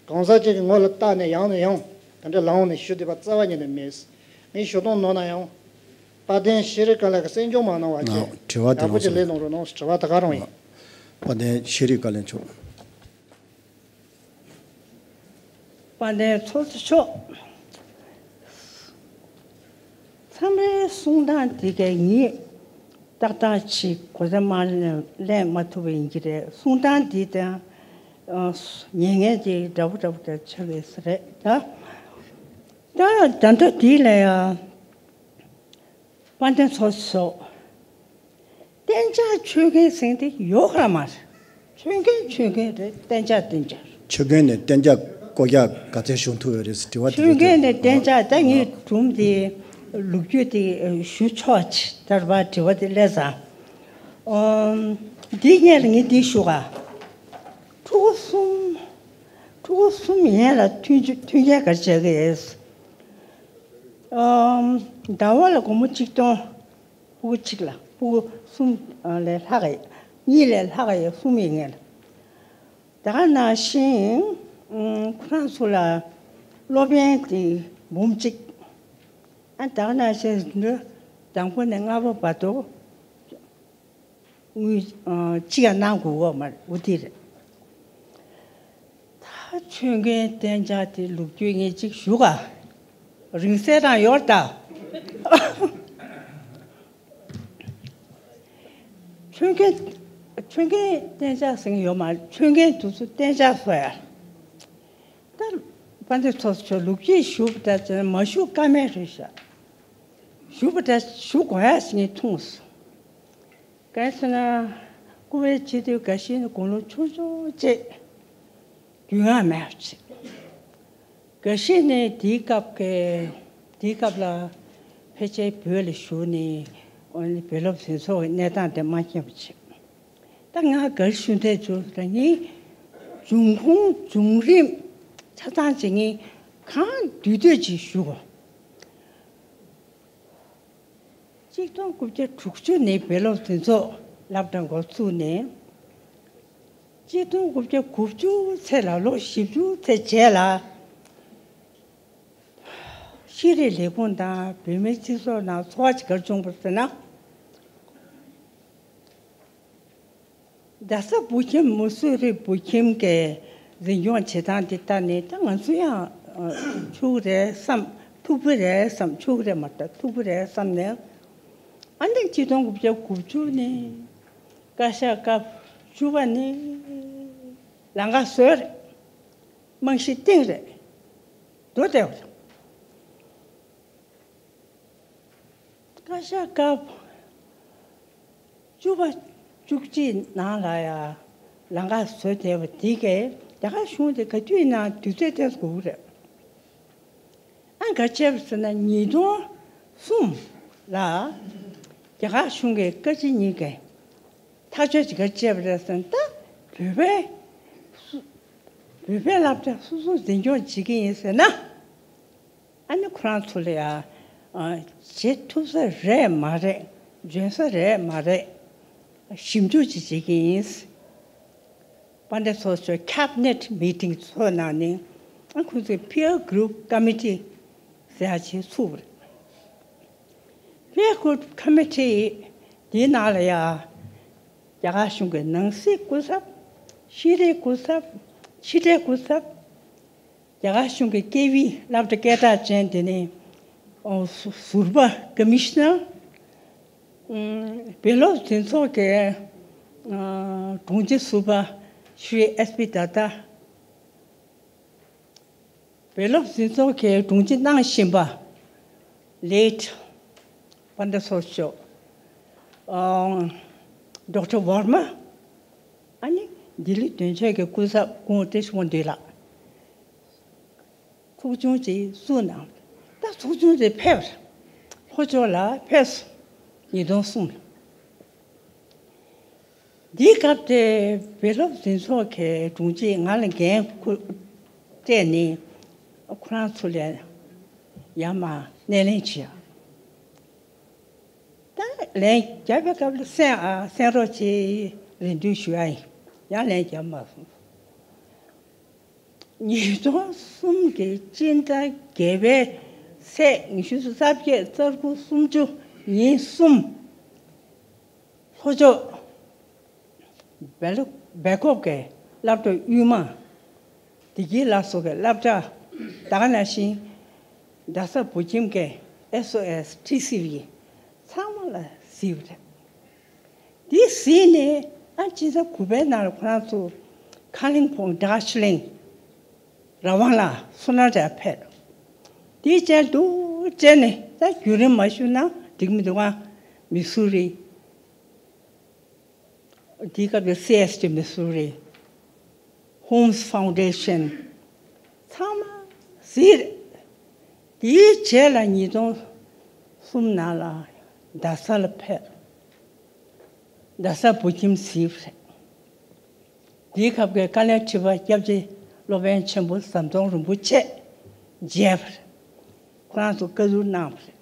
གང་ཟག་ཅིག་གི་ངོ་ལ་བལྟས་ནས་ཡང་ནས་ཡང་དེ་འདྲ་ལངས་ནས་ཞུ་བསྡད་པ་རྩ་བ་ཉིད་ནས་མེད། ངས་ཞུ་སྟངས་ནོར་ན་ཡང་། དཔལ་ལྡན་ཤེས་རིག་བཀའ་བློན་གྱིས་གསན་སྐྱོང་མ་གནང་བ་བྱས། དྲི་བ་དེ་ཡག་པོ་ཅིག་ལན་གནང་རོགས་གནང་། དྲི་བ་ད་ག་རང་ཡིན། དཔལ་ལྡན་ཤེས་རིག་བཀའ་བློན་མཆོག་དཔལ་ལྡན་ཚོགས་གཙོ་མཆོག་མཚམས་རེ་གསུང་སྟངས་དེ་གས་ངས་ ཏག་ཏག་ཅིག་གོ་ས་མ་ལེན་མ་ཐུབ་པ་ཡིན་གྱི་རེད། གསུང་སྟངས་འདི་དང་ཉན་མཁན་དེ་འདྲ་པོ་འདྲ་པོ་འདྲ་ཆགས་ཡོད་ས་རེད་ད། ད་ད་ལྟ་འདི་ལ་ཡ་དཔལ་ལྡན་ཚོགས་གཙོ་གཏན་འཇགས་ཆོད་མཁན་ཟེར་དེ་ཡོད་ག་མ་རེད། ཆོད་མཁན་ཆོད་མཁན་རེད། གཏན་འཇགས་གཏན་འཇགས། ཆོད་མཁན་ནས་གཏན་འཇགས་བསྐོ་རྒྱག་ག་ཚད་བྱུང་ཐུབ་ཡོད་རེད་ཟེར་དྲི་བ་དེ་ཆོད་མཁན་ནས་གཏན་འཇགས། ད་ངས་སྒྲུང་དེ་ལོ་རྒྱུས་དེ་ཞུ་ཆོག་ཅིག་ད་ར་བ་དྲི་བ་དེ་སླེབས་ཙང་། འདི་སྔོན་ལ་ངས་འདི་ཞུ་ག་ཕྲུ་གུ་གསུམ། ཕྲུ་གུ་གསུམ་ཡན་ལ་མཐུན་མཐུན་རྐྱེན་ག་རེ་བྱ་གི་ཡོད། ཟླ་བ་ལ་སྒོར་མོ་གཅིག་སྟོང་། ཕྲུ་གུ་གཅིག་ལ་ཕྲུ་གུ་གསུམ་ལས་ལྷག་གི་གཉིས་ལས་ལྷག་གི་གསུམ་ཡིན་ངེས་ལ། ད་ག་ནང་བཞིན་ཁོ་རང་ཚོ་ལ་སློབ་ཡོན་དེ་འབུམ་གཅིག་ཨ་ད་ག་ནང་བཞིན་དང་པོ་ནས་ལྔ་པ་བར་དུ་དངུལ་གཅིག་ཡང་གནང་དགོས་པ་མ་རེད། འོ་དེ་རེད། ད་ཆོད་མཁན་གཏན་འཇགས་དེ་ལོ་རྒྱུས་ངས་གཅིག་ཞུ་ག་རིང་བསྲེལ་རང་ཡོད་ད། ཆོད་མཁན་ཆོད་མཁན་གཏན་འཇགས་ཟེར་མཁན་ཡོད་མ་རེད། ཆོད་མཁན་དེ་ཚོ་གཏན་འཇགས་བཟོ་ཡ། ད་དཔལ་ལྡན་ཚོགས་གཙོ་ལོ་རྒྱུས་ཞུ་བ་འདྲ་བྱས་ན་མ་ཞུ་ཀ་མེད་རེད་ཤག་ཞུ་བ་འདྲ་ཞུ་དགོས་ཡ་ཞིག་ངས་མཐོང་སོང་། གང་ཟེར་ན་སྐུ་བའི་སྤྱི་འཐུས་འགའ་ཤས་ནི་དགུང་ལོ་ཆུང་ཆུང་བྱས་རྒྱུས་མངའ་མེད་པ་བྱས། འགའ་ཤས་ནི་དེའི་སྐབས་ཀྱི་དེའི་སྐབས་ལ་ཕལ་ཆེར་བོད་ལ་བཞུགས་ནས་བོད་སློབ་འཛིན་ཚོགས་ཀྱི་གནས་སྟངས་དེ་མ་མཁྱེན་པ་བྱས། ད་ང་ག་རེ་ཞུ་འདོད་བྱུང་ཟེར་ན་ངས་འབྱུང་ཁུངས་བྱུང་རིམ་ཆ་ཚང་ཅིག་ངས་གང་བསྡུས་བསྡུས་ཅིག་ཞུ་གོ། གཅིག་སྟོང་དགུ་བརྒྱ་དྲུག་ཅུ་ནས་བོད་སློབ་འཛིན་ཚོགས་སློབ་གྲྭ་འགོ་བཙུགས་ནས། གཅིག་སྟོང་དགུ་བརྒྱ་དགུ་བཅུ་ཚེས་ལ་ལོ་བཞི་བཅུ་ཚེས་རྗེས་ལ་ཤེས་རིག་ལས་ཁུངས་དང་བོད་མིའི་སྤྱི་ཚོགས་ནང་ཚོར་བ་ཅིག་ག་རེ་བྱུང་བ་ཟེར་ན། རྡ་ས་བོད་ཁྱིམ་མུ་སུ་རི་བོད་ཁྱིམ་གྱི་འཛིན་སྐྱོང་བྱེད་སྟངས་དེ་ལྟ་ནས་ད་ང་ཚོ་ཡང་ཆོག་གི་རེད་བསམ། ཐུབ་ཀྱི་རེད་བསམ། ཆོག་གི་རེད་མ་གཏོགས་ཐུབ་ཀྱི་རེད་བསམ་ནས། ཨ་ནི་གཅིག་སྟོང་དགུ་བརྒྱ་དགུ་བཅུ་ནས་བཀའ་ཤག་སྐབས་བཅུ་པ་ནས་ལམ་ཁ་བཟོས་རེད། རྨང་གཞི་བཏིང་རེད། འགྲོ་བསྡད་པ་རེད། བཀའ་ཤག་སྐབས་བཅུ་པ་བཅུ་གཅིག་ནང་ལ་ཡ་ལམ་ཁ་བཟོས་བསྡད་པ་དེ་གས་རྒྱ་གར་གཞུང་དེ་ག་དུས་ཡིན་ནའང་དུས་ཚོད་བཏོན་དགོས་ཀྱི་རེད། ཨ་ག་བྱས་པ་ཟེར་ན་ཉིས་སྟོང་གསུམ་ལ་རྒྱ་གར་གཞུང་གི་བཀའ་སྤྱི་གཉིས་ཀས་ཐག་གཅོད་ཅིག་ག་བྱས་པ་རེད་ཟེར་ན། ད་བོད་པའི་སུ་བོད་པའི་སློབ་གྲྭ་སོ་སོ་འཛིན་སྐྱོང་བྱེད་ཀྱི་ཡིན་ཟེར་ན། ཨ་ནི་ཁོ་རང་ཚོ་ལ་ཡ་ཨ་བྱེད་ཐུབ་ས་རེད་མ་རེད། འཇོན་ས་རེད་མ་རེད། ཞིབ་འཇུག་ཅིག་བྱེད་ཀྱི་ཡིན། དཔལ་ལྡན་ཚོགས་གཙོས་Cabinet Meeting་ཚོགས་གནང་ནས་ཨ་ཁོ་ཚོས་Peer Group Committee་ཟེར་ཡ་ཅིག་ཚུགས་པ་རེད། Peer Group Committee་དེའི་ནང་ལ་ཡ་རྒྱ་གར་གཞུང་གི་ནང་སྲིད་སྐུ་ཚབ། ཤེས་རིག་སྐུ་ཚབ། ཕྱི་དྲིལ་སྐུ་ཚབ། རྒྱ་གར་གཞུང་གི་སྐད་དབྱིན་སློབ་གྲྭ་སྐད་གྲགས་ཅན་དེ་ནས་ཨོ་ཟུར་པ་Commissioner། ཨམ་བོད་སློབ་འཛིན་ཚོགས་ཀྱི་ཨ་དྲུང་ཆེ་ཟུར་པ་Shri S P Datta། བོད་སློབ་འཛིན་ཚོགས་ཀྱི་དྲུང་ཆེ་གནང་བཞིན་པ་Late དཔལ་ལྡན་ཚོགས་གཙོ་ཨ་Doctor Verma། ཨ་ནི་ལྡི་ལི་དོན་གཅོད་ཀྱི་སྐུ་ཚབ་སྐུ་ངོ་བཀྲ་ཤིས་དབང་འདུས་ལགས། ཚོགས་ཆུང་ཅིག་བཙུགས་གནང་། ད་ཚོགས་ཆུང་དེ་ཕེབས་ལྷོ་ཕྱོགས་ལ་ཕེབས་སོང་། ཉིས་སྟོང་གསུམ་ལ། འདིའི་སྐབས་དེ་བོད་སློབ་འཛིན་ཚོགས་ཀྱི་དྲུང་ཆེས་ང་ལ་འགན་ཁུར་སྤྲད་ནས་ཁོ་རང་ཚོ་ལ་ཡར་མར་སྣེ་ལེན་བྱས། ད་ལན་བརྒྱབ་པའི་སྐབས་ལ་གསན་ཨ་གསན་རོགས་བྱེད་རེ་འདུན་ཞུ་ཡ་ཡིན། ཡང་ལན་བརྒྱབ་མ་སོང་། ཉིས་སྟོང་གསུམ་གྱི་སྤྱི་ཟླ་བརྒྱད་པའི་ཚེས་ཉི་ཤུ་རྩ་བརྒྱད་རྩ་དགུ་སུམ་ཅུ་ཉིན་གསུམ་ལྷོ་ཕྱོགས་སྦེལ་སྦེལ་ཀོབ་ཀྱི་སློབ་གྲྭ་དབུས་མ་བདེ་སྐྱིད་ལགས་སོགས་ཀྱི་སློབ་གྲྭ་དེ་ག་ནང་བཞིན་རྡ་ས་བོད་ཁྱིམ་གྱི་S O S T C V་ཚང་མ་ལ་གཟིགས་པ་རེད། དེ་གཟིགས་ནས་ཨ་ཕྱི་ཟླ་དགུ་པའི་ནང་ལ་ཁོ་རང་ཚོ་ཁ་ལིང་ཕོང་ཌར་ཇི་ལིང་ར་ཝང་ལ་སོ་ན་ཊ་ཕེབས། དེ་བཅར་འདུག་བཅར་ནས་ད་བརྒྱུད་རིམ་མ་ཞུས་ན་འགྲིག་མི་འདུག་ཨ་མི་སུ་རི། དེའི་སྐབས་དེ་སི་ཨེས་ཊི་མི་སུ་རི། Holmes Foundation ཚང་མ་གཟིགས་རེད། དེའི་རྗེས་ལ་ཉིས་སྟོང་གསུམ་ནང་ལ་རྡ་ས་ལ་ཕེབས། རྡ་ས་བོད་ཁྱིམ་གཟིགས་པ་རེད། དེའི་སྐབས་ཀྱི་དཀའ་ལས་ཁྲི་པ་སྐྱབས་རྗེ་སློབ་དཔོན་ཆེན་པོ་ཟམ་གདོང་རིན་པོ་ཆེ་མཇལ་བ་རེད། ཁོ་རང་ཚོ་བཀའ་ཟུར་གནང་བ་རེད།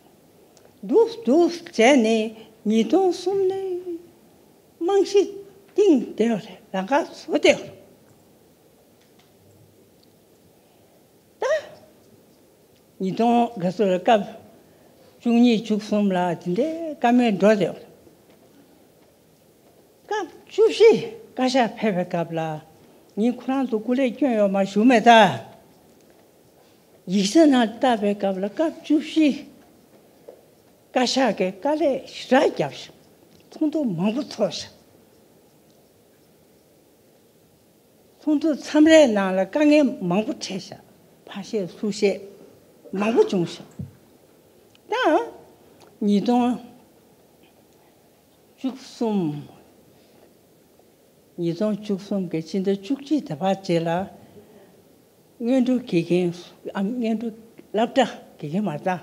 འདུག་འདུག་བྱས་ནས་ཉིས་སྟོང་གསུམ་ནས་རྨང་གཞི་བཏིང་བསྡད་པ་རེད། ལམ་ཁ་བཟོ་བསྡད་པ་རེད། ད་ཉིས་སྟོང་ག་ཚོད་ལ་སྐབས་བཅུ་གཉིས་བཅུ་གསུམ་ལ་དེ་འདྲའི་བཀའ་མོལ་འགྲོ་བསྡད་པ་རེད། སྐབས་བཅུ་བཞི་བཀའ་ཤག་ཕེབས་པའི་སྐབས་ལ་ངས་ཁོ་རང་ཚོ་སྐུ་ལས་བསྐྱོན་ཡོད་མ་ཞུ་མེད་ད། ཡིག་ཆ་ནང་བལྟས་པའི་སྐབས་ལ་སྐབས་བཅུ་བཞི་བཀའ་ཤག་གིས་དཀའ་ལས་ཞེ་དྲག་བརྒྱབ་ཤག་ཚོགས་འདུ་མང་པོ་ཚོགས་ཤག་ཚོགས་འདུ་མཚམས་རེའི་ནང་ལ་དཀའ་ངལ་མང་པོ་འཕྲད་ཤག་ཕར་བཤད་ཚུར་བཤད་མང་པོ་བྱུང་ཤག་ད་ཉིས་སྟོང་བཅུ་གསུམ། ཉིས་སྟོང་བཅུ་གསུམ་གྱི་ཕྱི་ཟླ་བཅུ་གཅིག་དེ་བར་རྗེས་ལ་སྔོན་འགྲོ་དགེ་རྒན་ཨ་སྔོན་འགྲོ་སློབ་གྲྭ་དགེ་རྒན་མ་རེད།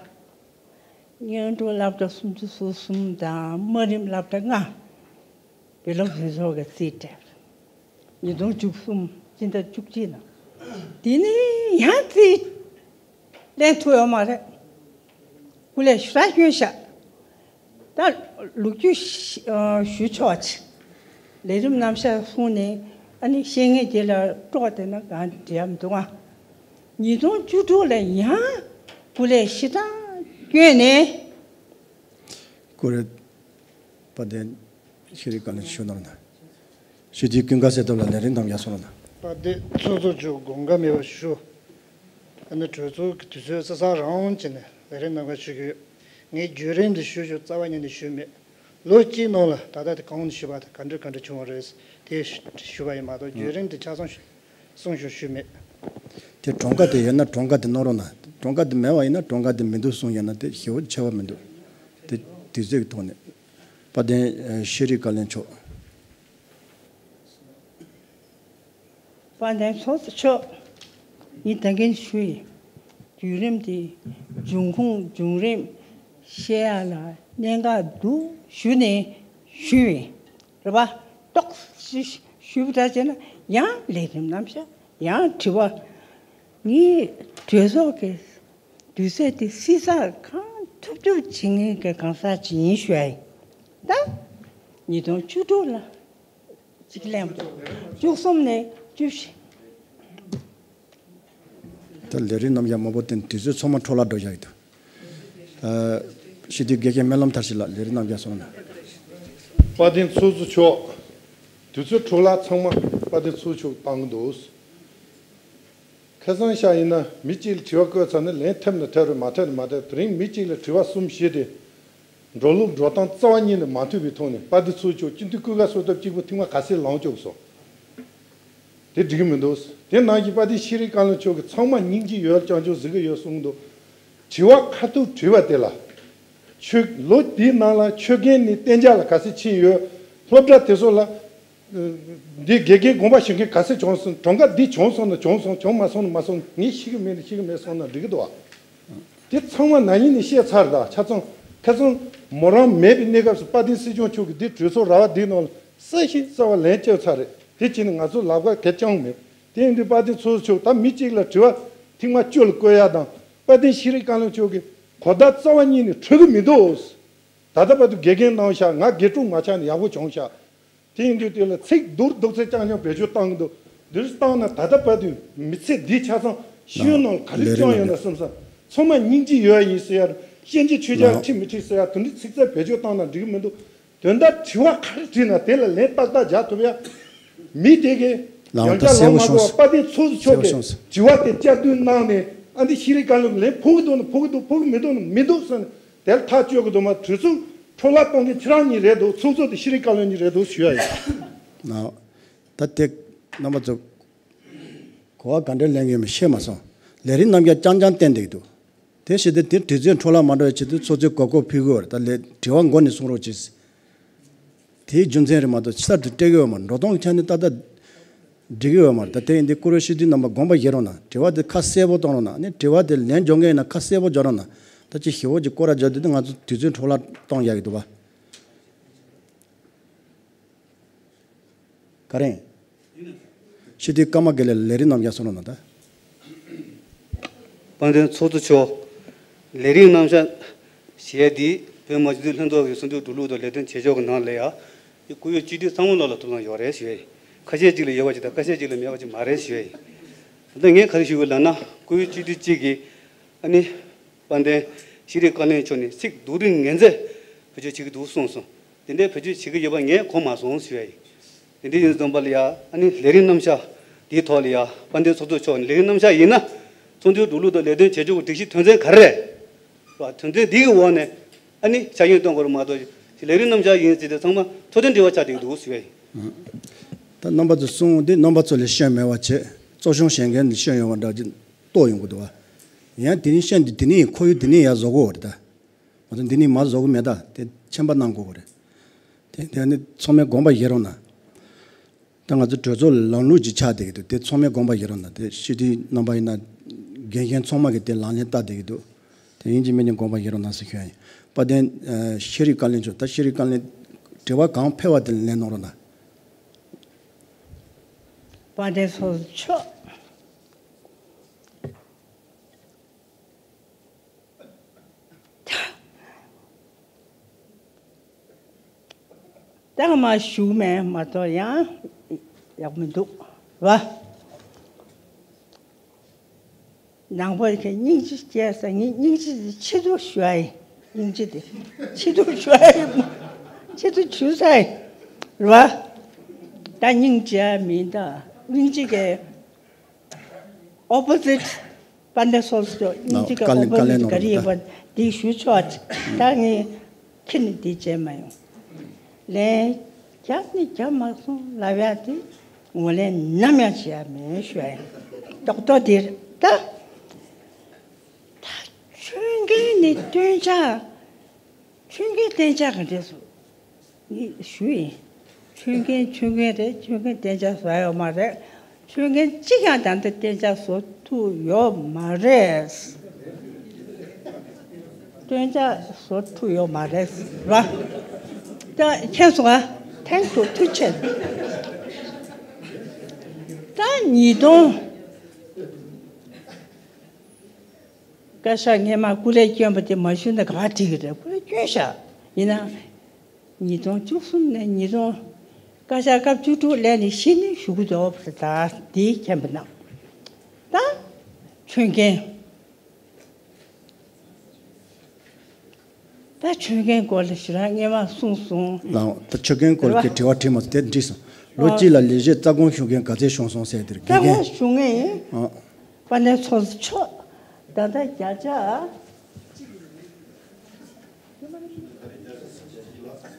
སྔོན་འགྲོ་སློབ་གྲྭ་སུམ་ཅུ་སོ་གསུམ་དང་དམའ་རིམ་སློབ་གྲྭ་ལྔ་དགེ་སློབ་རེ་ཟུང་གི་རྩིས་སྤྲད། ཉིས་སྟོང་བཅུ་གསུམ་སྤྱི་ཟླ་བཅུ་གཅིག་ནང་། དེ་ནས་ཡང་རྩིས་ལེན་ཐུབ་ཡོད་མ་རེད། སྐུ་ལས་ཞེ་དྲག་བསྐྱོན་ཤག་ད་ལོ་རྒྱུས་ཤ་ཨ་ཞུ་ཆོག་ཅིག་ལས་རིམ་རྣམ་གཞག་གསུངས་ནས་ཨ་ནི་བཤད་མཁན་དེ་ལ་དཀྲོག་བསྡད་ན་གང་འགྲིག་ཡ་མི་འདུག་ཨ། ཉིས་སྟོང་བཅུ་དྲུག་ལ་ཡང་སྐུ་ལས་ཞེ་དྲག་བསྐྱོན་ནས། ཀུ་རེ། དཔལ་ལྡན་ཤེས་རིག་བཀའ་བློན་ཞུ་གནང་ན། ཞུ་རྒྱུའི་ཀུན་དགའ་གསལ་སྟོབས་ལ་ལས་རིམ་རྣམས་ཡར་སོང་ལ་ན། དཔལ་ལྡན་ཚོགས་གཙོ་མཆོག་དགོངས་འགལ་མེད་པར་ཞུ། ཨ་ནི་གྲོས་ཚོགས་ཀྱི་དུས་ཚོད་ས་ས་རང་བྱས་ནས་ལས་རིམ་རྣམ་པ་ཞུ་གི་ཡོད། ངས་བརྒྱུད་རིམ་འདི་ཞུ་ཞུ་རྩ་བ་ཉིད་ནས་ཞུས་མེད། ལོ་གཅིག་ནང་ལ་ད་ལྟ་དེ་གང་ནས་ཞུས་པ་དང་ག་འདྲ་ག་འདྲ་བྱུང་བ་རེད། དེ་ཞུས་པ་ཡིན་མ་གཏོགས་བརྒྱུད་རིམ་དེ་ཆ་ཚང་ཞུ་གསུང་ཞུ་ཞུས་མེད། དེ་གྲངས་ཀ་དེ་ཡོད་ན་གྲངས་ཀ་དེ་གནང་རོགས་གནང་། གྲངས་ཀ་དེ་མེད་པ་ཡིན་ན་གྲངས་ཀ་དེ་མི་འདུག་གསུངས་ཡོད་ན་དེ་ཞེ་པོ་ཆེ་བ་མི་འདུག་དེ་དུས་ཚོད་ཀྱི་ཐོག་ནས། དཔལ་ལྡན་ཤེས་རིག་བཀའ་བློན་མཆོག་དཔལ་ལྡན་ཚོགས་གཙོ་མཆོག་ངས་ད་གིན་ཞུས་ཡིན། བརྒྱུད་རིམ་དེ་འབྱུང་ཁུངས་བྱུང་རིམ་བཤད་ཡག་ལ་གནད་འགག་འདུག་ཞུས་ནས་ཞུས་ཡིན། རེད་པ། ཏོག་ཙམ་ཞུས་པ་འདྲ་བྱས་ན་ཡང་ལས་རིམ་རྣམ་གཞག་ཡང་དྲི་བ། ངས་གྲོས་ཚོགས་ཀྱི་དུས་ཚོད་དེ་བསྲི་ཚགས་གང་ཐུབ་ཐུབ་བྱེད་མཁན་གྱི་གང་ཟག་ཅིག་ཡིན་ཞུ་ཡ་ཡིན། ད་ཉིས་སྟོང་བཅུ་དྲུག་ལ་གཅིག་ལེན། བཅུ་གསུམ་ནས་བཅུ་བཞི། ད་ལས་རིམ་རྣམ་གཞག་མང་པོ་བསྟན་དུས་ཚོད་ཚང་མ་འཕྲོ་བརླག་འགྲོ་བཞག་ཡོད་དོ། ཨ། སྤྱི་འཐུས་དགེ་བཤེས་སྨོན་ལམ་མཐར་ཕྱིན་ལགས་ལས་རིམ་རྣམ་གཞག་སོང་ན། དཔལ་ལྡན་ཚོགས་གཙོ་མཆོག་དུས་ཚོད་འཕྲོ་བརླག་ཚང་མ་དཔལ་ལྡན་ཚོགས་གཙོ་མཆོག་བཏང་གི་འདུག་ཁ་སང་ཤག་ཡིན་ན་མི་གཅིག་ལ་དྲི་བ་བཀོད་ཚར་ན་ལན་ཐེབས་ན་ཐེབས་རེད། མ་ཐེབས་ན་མ་ཐེབས། དེ་རིང་མི་གཅིག་ལ་དྲི་བ་གསུམ་བཞི་དེ་འགྲོ་ལུགས་འགྲོ་སྟངས་རྩ་བ་ཉིད་ནས་མ་མཐུན་པའི་ཐོག་ནས་དཔལ་ལྡན་ཚོགས་གཙོ་མཆོག་སྤྱི་འཐུས་ཀུན་དགའ་གསལ་སྟོབས་གཅིག་པུ་ཐེངས་མ་ག་ཚད་ལངས་བཅུག་སོང་། དེ་འགྲིག་གི་མི་འདུག་དེ་ནང་བཞིན་དཔལ་ལྡན་ཤེས་རིག་བཀའ་བློན་མཆོག་གིས་ཚང་མ་སྙིང་རྗེ་ཡོད་ལ་བྱང་ཆུབ་གཟིགས་ཀྱི་ཡོད་གསུངས་འདུག་དྲི་བ་ཁ་ཐུག་དྲིས་པ་དེ་ལ། ཆོས་ལོ་འདིའི་ནང་ལ་ཆོས་རྒན་ནས་གཏན་འཇགས་ལ་ག་ཚད་ཕྱིན་ཡོད། སློབ་གྲྭ་དེ་ཚོ་ལ། འདི་དགེ་རྒན་དགོངས་པ་ཞུ་མཁན་ག་ཚད་བྱུང་སོང་། གྲངས་ཀ་འདི་བྱུང་སོང་ན་བྱུང་སོང་། བྱུང་མ་སོང་ན་མ་སོང་། ངས་ཤེས་ཀྱི་མེད་ན་ཤེས་ཀྱི་མེད་སོང་ན་འགྲིག་གི་འདུག་བ། དེ་ཚང་མ་ན་ནིང་ནས་བཤད་ཚར་ད་ཆ་ཚང་། ཁ་སང་མོ་རང་མེད་པའི་གནས་སྐབས་སུ་དཔལ་ལྡན་སྲིད་སྐྱོང་མཆོག་གིས་འདི་གྲོས་ཚོགས་ར་བ་འདིའི་ནང་ལ་གསལ་ཞིང་གསལ་བ་ལན་བསྐྱལ་ཚར་རེད། དེ་བྱས་ནས་ང་ཚོ་ལབ་ཁ་གལ་ཅང་མེད། དེ་ཡིན་དུས་དཔལ་ལྡན་ཚོགས་གཙོ་མཆོག་ད་མི་གཅིག་ལ་དྲི་བ་ཐེངས་མ་བཅུ་ལ་བཀོད་ཡ་དང་དཔལ་ལྡན་ཤེས་རིག་བཀའ་བློན་མཆོག་གིས་གོ་བརྡ་རྩ་བ་ཉིད་ནས་འཕྲོད་ཀྱི་མི་འདུག་ད་ལྟ་བར་དུ་དགེ་རྒན་གནང་ཤག་ང་དགེ་ཕྲུག་མ་ཆགས་ནས་ཡག་པོ་བྱུང་ཤག་དེ་ཡིན་དུས་དེ་ལ་ཚིག་སྡུག་སྡུག་ཚད་རྐྱང་རྐྱང་བེད་སྤྱོད་བཏང་གི་འདུག་འདིར་བཏང་ན་ད་ལྟ་བར་དུ་མི་ཚེ་འདི་ཆ་ཚང་ཤེས་ཡོན་ནང་ག་རེ་ལས་རིམ་བསྐྱངས་ཡོད་ན་ལ་བསམ་ས། ཚང་མ་སྙིང་རྗེ་ཡོད་ཡིན་ཟེར་ཡ། ཤན་འབྱེད་ཆོས་རྒྱལ་ལ་ཁྲིམས་མི་ཁྲིམས་ཟེར་ཡ་དེ་འདྲའི་ཚིག་རྩ་བེད་སྤྱོད་བཏང་ན་འགྲིག་གི་མི་འདུག་དོན་དག་དྲི་བ་ག་རེ་དྲིས་ན་དེ་ལ་ལན་ཏག་ཏག་རྒྱག་ཐུབ་ཡ། མི་དེ་གས་ལའང་ཡང་ད་བསྐྱར་གསལ་པོ་ལངས་མ་དགོས་བྱུང་པ། དཔལ་ལྡན་ཚོགས་གཙོ་མཆོག་གསལ་པོ་གིས་བྱུང་། དྲི་བ་དེ་བསྐྱར་ཟློས་གནང་ནས་ཨ་འདི་ཤེས་རིག་བཀའ་བློན་ལན་ཕོག་གི་འདུག་ན་ཕོག་གི་འདུག་ཕོག་གི་མི་འདུག་ན་མི་འདུག་ཟེར་ནས་དེ་ལ་ཐག་གཅོད་གི་འདུག་མ། གྲོས་ཚོགས་ འཕྲོ་བརླག་གཏོང་མཁན་ཁྱེད་རང་གཉིས་རེད་འདུག་ཚོགས་གཙོ་དེ་ཤེས་རིག་བཀའ་བློན་གཉིས་རེད་འདུག་ཞུ་ཡ་ཡིན། ད་དེ་རྣམ་པ་ཚོ་གོ་བ་ག་འདྲ་ལེན་གྱི་ཡོད་མེད་ཤེས་མ་སོང་། ལས་རིམ་རྣམ་གཞག་རྐྱང་རྐྱང་བསྟན་བསྡད་ཀྱི་འདུག་དེ་བྱས་ཏེ་དེ་དུས་ཚོད་འཕྲོ་བརླག་མ་འགྲོ་བའི་ཆེད་དུ་ཚོགས་གཙོས་གོ་སྐབས་ཕུལ་དགོས་རེད། ད་ལས་དྲི་བ་མགོ་ནས་གསུང་རོགས་གྱིས། དེའི་རྒྱུ་མཚན་རེད་མ་གཏོགས་གསར་དུ་སྤྲད་ཀྱི་ཡོད་མ་རེད། འགྲོ་སྟངས་ཆ་ནས་ཏག་ཏག་འགྲིག་གི་ཡོད་མ་རེད། ད་དེ་ཡིན་དུས་བཀུར་འོས་སྤྱི་འཐུས་རྣམ་པ་དགོངས་པ་བཞེས་རོགས་གནང་། དྲི་བ་དེ་ཁ་གསལ་པོ་གཏོང་རོགས་གནང་། ཨ་ནི་དྲི་བ་དེ་ལན་འཇོག་མཁན་ཡིན་ན་ཁ་གསལ་པོ་འཇོག་རོགས་གནང་། ད་ཅི་ཞེ་པོ་ཅིག་སྐོར་ར་འཇོག་དུས་ང་ཚོ་དུས་ཚོད་འཕྲོ་བརླག་གཏོང་ཡག་གི་འདུག་བ། ག་རེ། སྤྱི་འཐུས་ཀརྨ་དགེ་ལེགས་ལས་རིམ་རྣམ་གཞག་གསུང་རོགས་གནང་ད། དཔལ་ལྡན་ཚོགས་གཙོ་མཆོག་ལས་རིམ་རྣམ་གཞག་ཞེས་འདི་བོད་མི་སྤྱི་འཐུས་ལྷན་ཚོགས་ཀྱི་ཚོགས་འདུའི་འགྲོ་ལུགས་དང་ལས་དོན་བྱེད་ཕྱོགས་ཀྱི་ནང་ལ་ཡང་བཀུར་འོས་སྤྱི་འཐུས་ཚང་མ་ལོག་ལ་ཐུགས་སྣང་ཡོད་རེད་ཞུ་ཡ་ཡིན། ཁ་ཤས་ཅིག་ལ་ཡོད་པ་ཅིག་དང་ཁ་ཤས་ཅིག་ལ་མེད་པ་ཅིག་མ་རེད་ཞུ་ཡ་ཡིན། ད་ལྟ་ངས་ག་རེ་ཞུ་དགོས་ལབ་ན་བཀུར་འོས་སྤྱི་འཐུས་གཅིག་གིས་ཨ་ནི། དཔལ་ལྡན་ཤེས་རིག་བཀའ་བློན་མཆོག་ནས་ཚིག་སྡུག་རུས་ངན་ཚད་བེད་སྤྱོད་བྱེད་ཀྱི་འདུག་གསུངས་སོང་། དེ་འདྲའི་བེད་སྤྱོད་བྱེད་ཀྱི་ཡོད་པ་ངས་གོ་མ་སོང་ཞུ་ཡ་ཡིན། དེ་འདྲ་ཡིན་ཙམ་པ་ལ་ཡ་ཨ་ནི་ལས་རིམ་རྣམ་གཞག་དེའི་ཐོག་ལ་ཡ་དཔལ་ལྡན་ཚོགས་གཙོ་མཆོག་ནས་ལས་རིམ་རྣམ་གཞག་ཡིན་ན་ཚོགས་འདུའི་འགྲོ་ལུགས་དང་ལས་དོན་བྱེད་ཕྱོགས་ཀྱི་སྒྲིག་གཞི་དོན་ཚན་ག་རེ་རེད། དོན་ཚན་འདི་གི་འོག་ནས་ཨ་ནི་ཆ་རྐྱེན་གཏོང་དགོས་རེད་མ་གཏོགས་ལས་རིམ་རྣམ་གཞག་ཡིན་ཟེར་ཏེ་ཚང་མ་འཕྲོད་བསྟེན་འབྲེལ་བ་ཆགས་བསྡད་ཀྱི་འདུག་ཞུ་ཡ་ཡིན། ད་རྣམ་པ་ཚོ་གསུང་འདི་རྣམ་པ་ཚོ་ལས་ཤེས་མེད་པ་བྱས་གཙོ་སྐྱོང་བྱེད་མཁན་ལས་ཤེས་ཡོད་པ་འདྲ་ཅིག་རྟོགས་ཡོང་གི་འདུག་བ། ཡང་དེ་ནས་ཤེས་འདི་དེ་ནས་ཁོར་ཡུག་དེ་ནས་ཡར་བཟོ་དགོས་རེད་ད། ང་ཚོ་འདི་ནས་མར་བཟོ་གི་མེད་ད། དེ་མཁྱེན་པ་གནང་དགོས་རེད། དེ་དེ་ནི་ཚང་མས་དགོངས་པ་བཞེས་རོགས་གནང་། ད་ང་ཚོ་གྲོས་ཚོགས་ལམ་ལུགས་ཅིག་ཆགས་བསྡད་ཀྱི་འདུག་དེ་ཚང་མས་དགོངས་པ་བཞེས་རོགས་གནང་། དེ་སྤྱི་འཐུས་རྣམ་པ་ཡིན་ན་འགན་འཁྱེར་ཚང་མ་གིས་དེ་ལག་ལེན་བསྟར་བསྡད་ཀྱི་འདུག་དེ་ཡིན་གཅིག་མིན་གཅིག་དགོངས་པ་བཞེས་རོགས་གནང་ཟེར་ཞུ་ཡ་ཡིན། དཔལ་ལྡན་ཤེས་རིག་བཀའ་བློན་མཆོག་ད་ཤེས་རིག་བཀའ་བློན་དྲི་བ་གང་ཕེབས་པ་དེ་ལན་གནང་རོགས་གནང་། དཔལ་ལྡན་ཚོགས་གཙོ་མཆོག་ད་ང་མ་ཞུ་མེད་མ་གཏོགས་ཡང་ཡག་མི་འདུག་བ། ནང་པ་གི་སྙིང་རྗེ་སྐྱེ་ས་ངས་སྙིང་རྗེ་དེ་ཆེད་དུ་ཞུ་ཡ་ཡིན། སྙིང་རྗེ་དེ་ཆེད་དུ་ཞུ་ཡ་ཡིན། ཆེད་དུ་ཞུ་ས་ཡིན་རེད་བ། ད་སྙིང་རྗེ་མིན་ད་སྙིང་རྗེ་གི་ཨོ་པོ་སི་ཊི་དཔལ་ལྡན་ཚོགས་གཙོ་སྙིང་རྗེ་གི་ཨོ་པོ་སི་ཊི་ག་རེ་ཡིན་པ་འདི་ཞུ་ཆོག་ད་ངས་ཁྱེད་ནས་འདི་བྱས་མ་ཡོང་། ལན་རྒྱབ་ནས་རྒྱབ་མ་སོང་ལབ་ཡ་དེ་ངོས་ལེན་ནམ་ཡང་བྱེད་ཡ་མེད་ཞུ་ཡ་ཡིན། རྡོག་རྡོག་འདིར་ད་ད་ཆོས་འགན་ནི་སྟོན་ཆ། ཆོས་འགན་གཏན་འཇགས་ག་འདྲས་སོ། ངས་ཞུ་ཡིན། ཆོས་འགན་ཆོས་འགན་རེད། ཆོས་འགན་གཏན་འཇགས་བཟོ་ཡོད་མ་རེད། ཆོས་འགན་གཅིག་ཀྱང་ད་ལྟ་གཏན་འཇགས་བཟོ་ཐུབ་ཡོད་མ་རེད། གཏན་འཇགས་བཟོ་ཐུབ་ཡོད་མ་རེད་བ། ད་མཁྱེན་སོང་ང་། ཐེངས་སུ་ཐུགས་ཆེ། ད་ཉིས་སྟོང་བཀའ་ཤག་སྔས་མ་སྐུ་ལས་བསྐྱོན་པ་དེ་མ་ཞུས་ན་ག་པར་འགྲིག་གི་རེད། སྐུ་ལས་བསྐྱོན་ཤག་ཡིན་ན། ཉིས་སྟོང་བཅུ་གསུམ་ནས་ཉིས་སྟོང་བཀའ་ཤག་སྐབས་བཅུ་དྲུག་ལས་ནས་གཞི་ནས་ཞུ་གི་འདུག་ད་དེའི་མཁྱེན་པ་གནང་། ད་ཆོས་འགན། ད་ཆོས་འགན་སྐོར་ལ་ཞུ་རང་སྔས་མ་གསུངས་སོང་། ལགས། ད་ཆོས་འགན་སྐོར་གྱི་དྲི་བ་དྲིས་མ་སོང་། དེ་འགྲིག་སོང་། ལོ་གཅིག་ལ་ལས་བྱེད་རྩ་དགོངས་ཞུ་མཁན་ག་ཚད་བྱུང་སོང་ཟེར་དེར་དགེ་རྒན། རྩ་དགོངས་ཞུ་མཁན་ཡིན། ཨ། དཔལ་ལྡན་ཚོགས་གཙོ་མཆོག་ད་ལྟ་བརྒྱ་ཆ།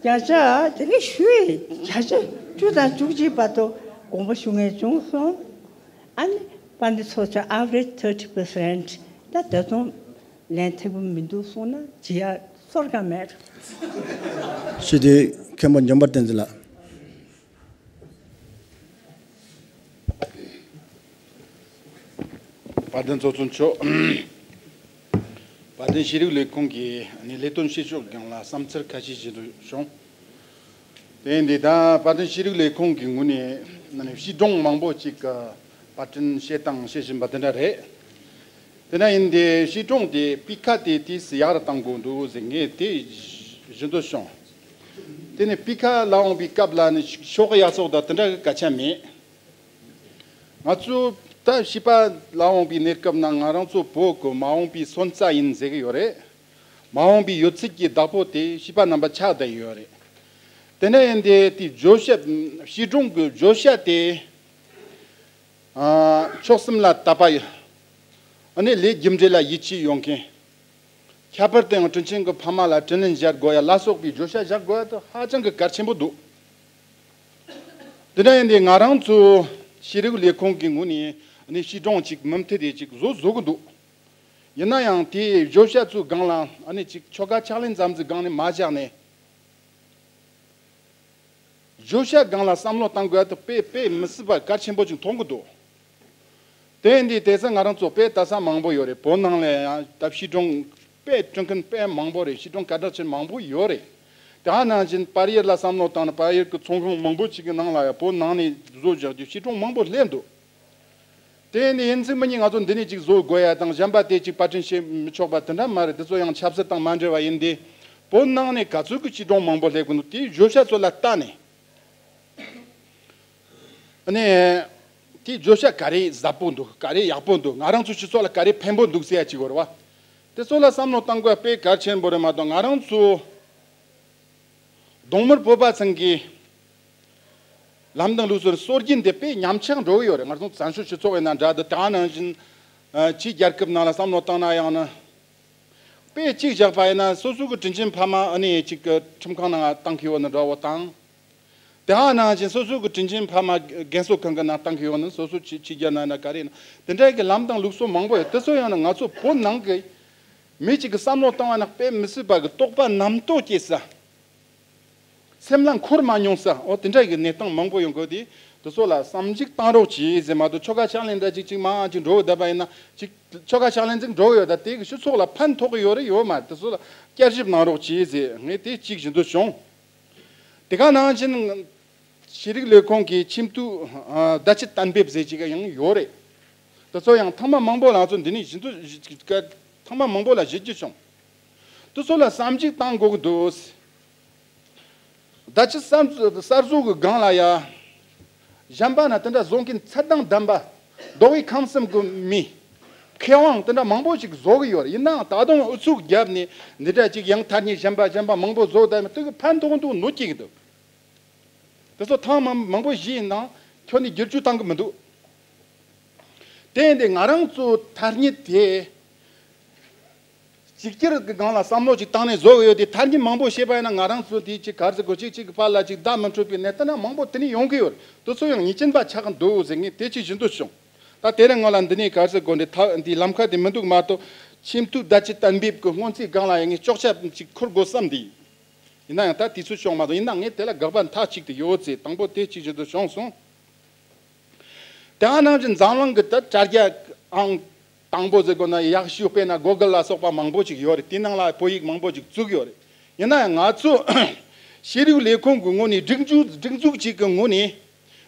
བརྒྱ་ཆ་དེ་ནི་ཞུས། བརྒྱ་ཆ་བཅུ་དང་བཅུ་གཅིག་བར་དུ་དགོངས་པ་ཞུ་མཁན་བྱུང་སོང་། ཨ་ནི་དཔལ་ལྡན་ཚོགས་གཙོ་average thirty percent ད་ད་དུང་ལན་ཐེབས་ཀྱི་མི་འདུག་གསུངས་ན་བྱེད་ཡ་བཟོ་འདྲ་མེད། སྤྱི་འཐུས་མཁན་པོ་འཇམ་དཔལ་བསྟན་འཛིན་ལགས། དཔལ་ལྡན་ཚོགས་གཙོ་མཆོག་དཔལ་ལྡན་ཤེས་རིག་ལས་ཁུངས་ཀྱི་ལས་དོན་བྱེད་ཕྱོགས་སྒང་ལ་བསམ་འཆར་ཁ་ཤས་ཞུ་འདོད་བྱུང་། དེ་ཡིན་དུས་ད་དཔལ་ལྡན་ཤེས་རིག་ལས་ཁུངས་ཀྱི་ངོས་ནས་བྱིས་སྒྲུང་མང་པོ་ཅིག་པར་སྐྲུན་བྱས་དང་བྱེད་བཞིན་པ་དེ་འདྲ་རེད། དེ་འདྲ་ཡིན་དུས་བྱིས་སྒྲུང་དེ་སྤུས་ཀ་དེ་ཏོག་ཙམ་ཡག་རུ་གཏང་དགོས་འདུག་ཟེར་ངས་དེ་ཞུ་འདོད་བྱུང་། དེ་ནས་སྤུས་ཀ་ལབ་ཡོང་པའི་སྐབས་ལ་ནི་ཤོག་ཡག་བཙོག་དང་དེ་འདྲ་གི་སྐད་ཆ་མེད། ང་ཚོ་ད་བྱིས་པ་ལབ་ཡོང་པའི་གནས་སྐབས་ན་ང་རང་ཚོ་བོད་ཀྱི་མ་འོངས་པའི་སོན་རྩ་ཡིན་ཟེར་གྱི་ཡོད་རེད། མ་འོངས་པའི་ཡོད་ཚད་ཀྱི་བདག་པོ་དེ་བྱིས་པ་རྣམ་པ་ཆགས་བསྡད་ཡོད་རེད། དེ་འདྲ་ཡིན་དུས་དེ་བརྗོད་བྱ་བྱིས་སྒྲུང་གི་བརྗོད་བྱ་དེ། ཨ། ཕྱོགས་གསུམ་ལ་དད་པ་ཡོད། ཨ་ནི་ལས་རྒྱུ་འབྲས་ལ་ཡིད་ཆེས་ཡོད་མཁན། ཁྱད་པར་དུ་ཡང་དྲིན་ཆེན་གྱི་ཕ་མ་ལ་དྲིན་ལན་འཇལ་དགོས་ཡ་ལ་སོགས་པའི་བརྗོད་བྱ་བཞག་དགོས་ཡ་དེ་ཧ་ཅང་གི་གལ་ཆེན་པོ་འདུག་དེ་འདྲ་ཡིན་དུས་ང་རང་ཚོ་ཤེས་རིག་ལས་ཁུངས་ཀྱི་ངོས་ནས་ནི་བྱིས་སྒྲུང་ཅིག་མུ་མཐུད་དེ་ཅིག་བཟོ་བཟོ་གི་འདུག་ཡིན་ན་ཡང་དེའི་བརྗོད་བྱ་ཚོའི་སྒང་ལ་ཨ་ནི་ཅིག་ཆོ་ག་ཕྱག་ལེན་ཙམ་ཟིག་སྒང་ནས་མ་བཞག་ནས། བརྗོད་བྱ་སྒང་ལ་བསམ་བློ་གཏང་དགོས་ཡ་དེ་དཔེ་དཔེ་མི་སྲིད་པ་གལ་ཆེན་པོ་ཅིག་མཐོང་གི་འདུག་དེ་ཡིན་དུས་དེང་སང་ང་རང་ཚོ་དཔེ་ལྟ་ས་མང་པོ་ཡོད་རེད། བོད་ནང་ལ་ཡང་ད་བྱིས་སྒྲུང་དཔེ་སྐྲུན་མཁན་དཔེ་མང་པོ་རེད། བྱིས་སྒྲུང་སྐད་གྲགས་ཅན་མང་པོ་ཡོད་རེད། དེ་ནང་བཞིན་པར་ཡིག་ལ་བསམ་བློ་བཏང་ན་པར་ཡིག་གི་ཚོང་ཁང་མང་པོ་ཅིག་གི་ནང་ལ་ཡང་བོད་ནང་ནས་བཟོ་བཞག་རྒྱུ་བྱིས་སྒྲུང་མང་པོ་སླེབས་འདུག་དེ་ནི་ཡིན་ཚིག་མི་ཉིད་ང་ཚོ་འདི་ནས་ཅིག་བཟོ་དགོས་ཡ་དང་གཞན་པ་དེ་ཅིག་པར་སྐྲུན་བྱེད་མི་ཆོག་པ་དེ་འདྲ་མ་རེད། དེ་ཚོ་ཡང་ཆབ་སྲིད་དང་མ་འབྲེལ་བ་ཡིན་ཏེ། བོད་ནང་ནས་ག་ཚོད་ཀྱི་བྱིས་སྒྲུང་མང་པོ་སླེབས་ཀྱི་འདུག་དེའི་བརྗོད་བྱ་ཚོ་ལ་བལྟས་ནས། ཨ་ནི། དེའི་བརྗོད་བྱ་ག་རེ་ཟབ་པོ་འདུག་ག་རེ་ཡག་པོ་འདུག་ང་རང་ཚོའི་སྤྱི་ཚོགས་ལ་ག་རེ་ཕན་པོ་འདུག་ཟེར་ཡ་ཅིག་ཡོད་རེད་བ། དེ་ཚོ་ལ་བསམ་བློ་གཏང་དགོས་དཔེ་གལ་ཆེན་པོ་རེད་མ་གཏོགས་ང་རང་ཚོ་གདོང་དམར་བོད་པ་ཚང་གི་ལམ་དང་ལུགས་སྲོལ་སྲོལ་རྒྱུན་དེ་དཔེ་ཉམས་ཆག་འགྲོ་གི་ཡོད་རེད། ང་ཚོ་བཙན་བྱོལ་སྤྱི་ཚོགས་ཡིན་ན་འདྲ་འདུག་དེ་ནང་བཞིན་ཕྱིའི་རྒྱལ་ཁབ་ནང་ལ་བསམ་བློ་བཏང་ན་ཡང་ན། དཔེ་གཅིག་བཞག་པ་ཡིན་ན་སོ་སོ་གི་དྲིན་ཆེན་ཕ་མ་ཨ་ནི་གཅིག་གི་ཁྲིམས་ཁང་ནང་བཏང་གི་ཡོད་ན་འདྲ་བོ་དང་། དེ་ནང་བཞིན་སོ་སོ་གི་དྲིན་ཆེན་ཕ་མ་རྒན་གསོ་ཁང་གི་ནང་བཏང་གི་ཡོད་ན་སོ་སོ་ཕྱི་ཕྱི་རྒྱལ་ནང་ན་ག་རེ་ཡིན་ན་དེ་འདྲ་གི་ལམ་དང་ལུགས་སྲོལ་མང་པོ་ཡོད། དེ་ཚོ་ཡང་ན་ང་ཚོ་བོད་ནང་གི་མི་གཅིག་གི་བསམ་བློ་བཏང་བ་ན་དཔེ་མི་སྲིད་པ་གི་རྟོག་པ་རྣམ་རྟོག་སྐྱེ་ས། སེམས་ལ་འཁོར་མ་མྱོང་ས་འོ་དེ་འདྲ་གི་གནས་སྟངས་མང་པོ་ཡོང་གི་དེ་དེ་ཚོ་ལ་བསམ་གཞིག་བཏང་རོགས་གྱིས་ཟེར་མ་གཏོགས་ཆོ་ག་ཕྱག་ལེན་འདྲ་ཅིག་ཅིག་མང་ཅིག་འགྲོ་བསྡད་པ་ཡིན་ན་ཅིག་ཆོ་ག་ཕྱག་ལེན་ཅིག་འགྲོ་ཡོད་ད་དེ་གི་སྤྱི་ཚོགས་ལ་ཕན་ཐོགས་ཀྱི་ཡོད་རེད་ཡོད་མ་རེད་དེ་ཚོ་ལ་བསྐྱར་ཞིབ་གནང་རོགས་གྱིས་ཟེར་ངས་དེ་གཅིག་བཞིན་དུ་བྱུང་། དེ་ག་ནང་བཞིན་ཤེས་རིག་ལས་ཁུངས་ཀྱི་ཁྱིམ་སྡོད་བརྡ་ཆད་གཏན་འབེབས་ཟེར་ཅིག་ཡང་ཡོད་རེད། དེ་ཚོ་ཡང་ཐེངས་མ་མང་པོ་ལ་ང་ཚོ་འདི་ནས་བཞིན་དུ་ཐེངས་མ་མང་པོ་ལ་བཞེས་རྒྱུ་བྱུང་། དེ་ཚོ་ལ་བསམ་གཞིག་བཏང་དགོས་ཀྱི་འདུག་བརྡ་ཆད་གསར་གསར་བཟོ་གི་སྒང་ལ་ཡ། གཞན་པ་ན་དེ་འདྲ་བཟོ་མཁན་ཚད་དང་ལྡན་པ། མདོ་དབུས་ཁམས་གསུམ་གི་མི། མཁས་དབང་དེ་འདྲ་མང་པོ་ཞིག་བཟོ་གི་ཡོད་རེད། ཡིན་ནའང་ད་དུང་ཨུ་ཚུགས་བརྒྱབ་ནས་འདི་འདྲ་ཅིག་ཡང་ཐ་སྙད་གཞན་པ་གཞན་པ་མང་པོ་བཟོ་བསྡད་མི་དེ་གི་ཕན་ཐོགས་འདུག་གནོད་སྐྱེལ་གི་འདུག་དེ་ཚོ་ཐེངས་མང་མང་པོ་ཞིག་ཡིན་ནའང་ཁྱོན་ནས་བསྒྱུར་བཅོས་བཏང་གི་མི་འདུག་དེ་ཡིན་དུས་ང་རང་ཚོ་ཐ་སྙད་དེ། གཅིག་གྱུར་གྱི་སྒང་ལ་བསམ་བློ་ཅིག་བཏང་ནས་བཟོ་གི་ཡོད་དེ་ཐ་སྙད་མང་པོ་བཤད་པ་ཡིན་ན་ང་རང་ཚོ་དེ་ཅིག་ག་རེ་ཟེར་དགོས་གཅིག་གཅིག་གི་བར་ལ་ཅིག་བརྡ་མི་འཕྲོད་པའི་གནས་སྟངས་མང་པོ་དེ་ནས་ཡོང་གི་ཡོད་རེད། དེ་ཚོ་ཡང་ཉེས་ཅན་པ་ཆགས་ཀྱི་འདུག་ཟེར་ངས་དེ་ཅིག་བཞིན་དུ་བྱུང་། ད་དེ་རིང་ང་ལ་འདི་ནས་ག་རེ་ཟེར་དགོས་འདི་ཐ་འདི་ལམ་ཁ་དེ་མི་འདུག་མ་གཏོགས་ཁྱིམ་སྡོད་བརྡ་ཆད་གཏན་འབེབས་ཀྱི་སྔོན་རྩིས་སྒང་ལ་ཡང་ངས་ལྕོགས་ཆ་ཅིག་འཁུར་དགོས་བསམ་འདི་ཡིན། ཡིན་ན་ཡང་ད་དུས་ཚོད་ཤོང་མ་སོང་། ཡིན་ན་ངས་དེ་ལ་དགག་པ་མཐའ་གཅིག་ཏུ་ཡོད་ཚེ་དང་པོ་དེ་གཅིག་བཞིན་དུ་བྱུང་སོང་། དེ་ནང་བཞིན་འཛམ་གླིང་གི་ད་དྲ་རྒྱ་ཨང་དང་པོ་ཟེར་དགོས་ན་ཡག་ཤོས་དཔེར་ན་གོ་གལ་ལ་སོགས་པ་མང་པོ་ཅིག་ཡོད་རེད། དེ་ནང་ལ་བོད་ཡིག་མང་པོ་ཅིག་བཙུགས་ཡོད་རེད། ཡིན་ན་ཡང་ང་ཚོ་ཤེས་རིག་ལས་ཁུངས་ཀྱི་ངོས་ནས་སྒྲིག་འཛུགས་སྒྲིག་འཛུགས་ཅིག་གི་ངོས་ནས་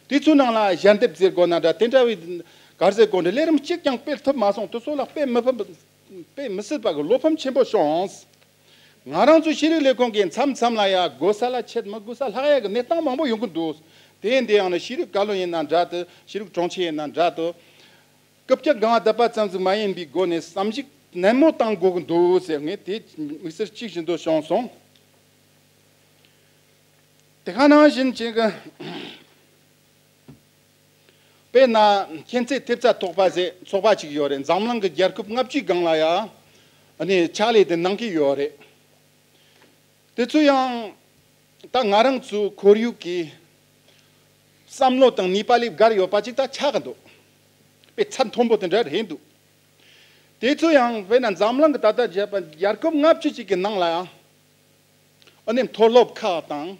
དེ་ཚོའི་ནང་ལ་ཞལ་འདེབས་ཟེར་དགོས་ན་འདྲ་དེ་འདྲ་བའི་ག་རེ་ཟེར་དགོས་འདྲ་ལས་རིམ་གཅིག་ཀྱང་སྤེལ་ཐུབ་མ་སོང་། དེ་ཚོ་ལ་དཔེ་མི་ཕམ་དཔེ་མི་སྲིད་པ་གི་བློ་ཕམ་ཆེན་པོ་བྱུང་། ང་རང་ཚོའི་ཤེས་རིག་ལས་ཁུངས་ཀྱིས་མཚམས་མཚམས་ལ་ཡ་དགོས་ས་ལ་ཆད་མི་དགོས་ས་ལྷག་ཡ་གི་གནས་སྟངས་མང་པོ་ཡོང་གི་འདུག་དེ་ཡིན་དེ་ཡང་ན་ཤེས་རིག་བཀའ་བློན་ཡིན་ན་འདྲ་དུ་ཤེས་རིག་དྲུང་ཆེ་ཡིན་ན་འདྲ་དུ། རྐུབ་བཀྱག་སྒང་བརྡབ་པ་ཙམ་ཟིག་མ་ཡིན་པའི་སྒོ་ནས་བསམ་གཞིག་ནན་མོ་བཏང་དགོས་ཀྱི་འདུག་ཟེར་ངས་དེ་དམིགས་བསལ་གཅིག་བཞིན་དུ་བྱུང་སོང་། དེ་ག་ནང་བཞིན་ཅིག་དཔེར་ན་མཁྱེན་བརྩེ་ཐེབས་རྩ་ཚོགས་པ་ཟེར་ཚོགས་པ་ཅིག་ཡོད་རེད། འཛམ་གླིང་གི་རྒྱལ་ཁབ་ལྔ་བཅུའི་སྒང་ལ་ཡ་ཨ་ནི་ཕྱག་ལས་དེ་གནང་གི་ཡོད་རེད། དེ་ཚོ་ཡང་ད་ང་རང་ཚོའི་ཁོར་ཡུག་གི་བསམ་བློ་དང་ནུས་པ་ལས་བརྒལ་ཡོད་པ་ཅིག་ད་ཆགས་ཀྱི་འདུག་དཔེ་ཚད་མཐོན་པོ་དེ་འདྲ་རེད་འདུག་དེ་ཚོ་ཡང་དཔེར་ན་འཛམ་གླིང་གི་ད་ལྟ་བྱས་པ་རྒྱལ་ཁབ་ལྔ་བཅུ་ཅིག་གི་ནང་ལ་ཡང་ཨ་ནི་མཐོ་སློབ་ཁག་དང་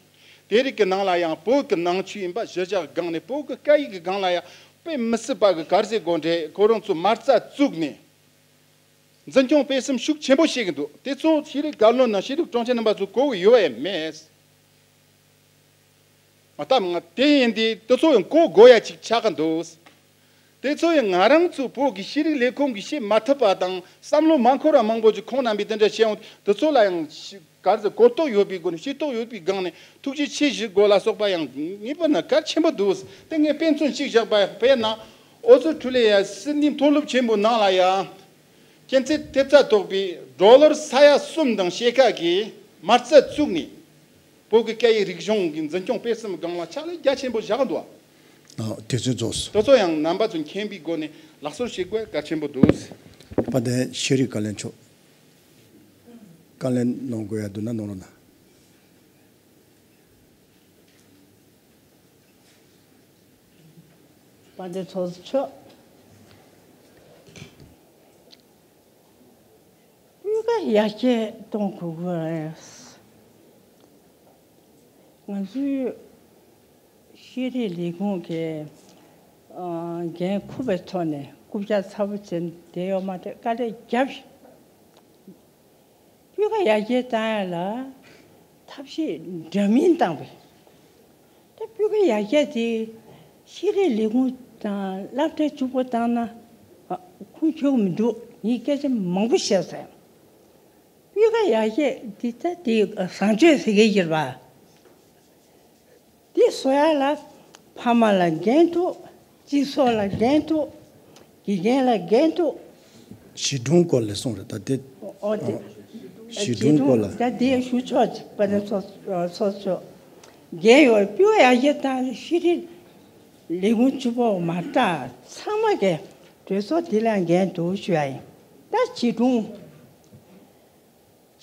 དེ་རིགས་ཀྱི་ནང་ལ་ཡང་བོད་ཀྱི་ནང་ཆོས་ཡིན་པ་གཞིས་ཆགས་སྒང་ནས་བོད་ཀྱི་སྐད་ཡིག་གི་སྒང་ལ་ཡང་དཔེ་མི་སྲིད་པ་གི་ག་རེ་ཟེར་དགོས་འདྲེ་ཁོ་རང་ཚོ་མ་རྩ་བཙུགས་ནས། འཛིན་སྐྱོང་སྤེལ་གསུམ་ཤུགས་ཆེན་པོ་བྱེད་ཀྱི་འདུག་དེ་ཚོ་ཤེས་རིག་བཀའ་བློན་ནང་ཤེས་རིག་དྲུང་ཆེ་རྣམ་པ་ཚོ་གོ་གི་ཡོད་ཡ་མེད། མ་ད་ང་དེ་ཡིན་དེ་དེ་ཚོ་ཡང་གོ་དགོས་ཡ་ཅིག་ཆགས་ཀྱི་འདུག་དེ་ཚོ་ཡང་ང་རང་ཚོ་བོད་ཀྱི་ཤེས་རིག་ལས་ཁུངས་ཀྱིས་བྱེད་མ་ཐུབ་པ་དང་བསམ་བློ་མ་འཁོར་བ་མང་པོ་ཅིག་ཁོང་རྣམ་པས་དེ་འདྲ་བྱས་འོང་དེ་ཚོ་ལ་ཡང་ཤི་ག་རེ་ཟེར་གོ་རྟོགས་ཡོད་པའི་སྒོ་ནས་ཤེས་རྟོགས་ཡོད་པའི་སྒང་ནས་ཐུགས་རྗེ་ཆེ་ཞུ་དགོས་ལ་སོགས་པ་ཡང་ངེས་པར་ན་གལ་ཆེན་པོ་འདུག་དེ་ངས་དཔེ་མཚོན་ཞིག་བཞག་པ་དཔེར་ན་ཨོ་སི་ཁྲུ་ལི་ཡ་སིད་ནི་མཐོ་སློབ་ཆེན་པོའི་ནང་ལ་ཡ། མཁྱེན་བརྩེ་ཐེབས་རྩ་ཐོག་པའི་ཌོ་ལར་ས་ཡ་གསུམ་དང་ཕྱེད་ཀ་གི་མ་རྩ་བཙུགས་ནས་བོད་ཀྱི་སྐད་ཡིག་རིག་གཞུང་གི་འཛིན་སྐྱོང་སྤེལ་གསུམ་སྒང་ལ་ཕྱག་ལས་རྒྱ་ཆེན་པོ་བཞག་འདུག་ཨ། དེ་ཚོ་རྫོགས་སོང་། དེ་ཚོ་ཡང་རྣམ་པ་ཚོ་མཁྱེན་པའི་སྒོ་ནས་ལག་སོར་བྱེད་དགོས་གལ་ཆེན་པོ་འདུག་དཔལ་ལྡན་ཤེས་རིག་བཀའ་བློན་མཆོག་བཀའ་ལན་གནང་དགོས་ཡ་འདུག་ན་གནང་རོགས་གནང་། དཔལ་ལྡན་ཚོགས་གཙོ་མཆོག་སྤུས་ཀ་ཡར་རྒྱས་གཏོང་དགོས་ཀྱི་རེད། ང་ཚོའི་ཤེས་རིག་ལས་ཁུངས་ཀྱི་ཨ་འགན་འཁུར་བའི་ཐོག་ནས་རྐུབ་བཀྱག་ཚ་པོ་བྱས་བསྡད་ཡོད་མ་རེད། དཀའ་ལས་བརྒྱབ། སྤུས་ཀ་ཡར་རྒྱས་བཏང་ཡ་ལ་ཐབས་ཤེས་འདྲ་མིན་བཏང་བས། ད་སྤུས་ཀ་ཡར་རྒྱས་དེ་ཤེས་རིག་ལས་ཁུངས་དང་སློབ་གྲྭ་གཅིག་པོ་བཏང་ན་ཨ་ཁུངས་འཁྱོལ་མི་འདུག་ངས་སྐད་ཆ་མང་པོ་བཤད་ཟེར། སྤུས་ཀ་ཡར་རྒྱས་འདི་ད་དེ་བཟང་སྤྱོད་ཟེར་གྱི་ཡོད་རེད་པ། འདི་བཟོ་ཡ་ལ་ཕ་མ་ལ་འགན་འདུག་སྤྱི་ཚོགས་ལ་འགན་འདུག་དགེ་རྒན་ལ་འགན་འདུག་བྱིས་སྒྲུང་སྐོར་ལ་གསུངས་རེད། ད་དེ་ཨོ་དེ་ཨོ། བྱིས་སྒྲུང་སྐོར་ལ། ད་དེ་ཞུ་ཆོག་ཅིག་པ་ནི་ཚོ་ཚོ་ཆོག་རྒན་ཡོད་སྤུས་ཀ་ཡར་རྒྱས་བཏང་ནས་ཤེས་རིག་ལས་ཁུངས་གཅིག་པོ་མ་རེད། ཚང་མ་གི་གྲོས་ཚོགས་འདི་ལ་འགན་འདུག་ཞུ་ཡ་ཡིན། ད་བྱིས་སྒྲུང་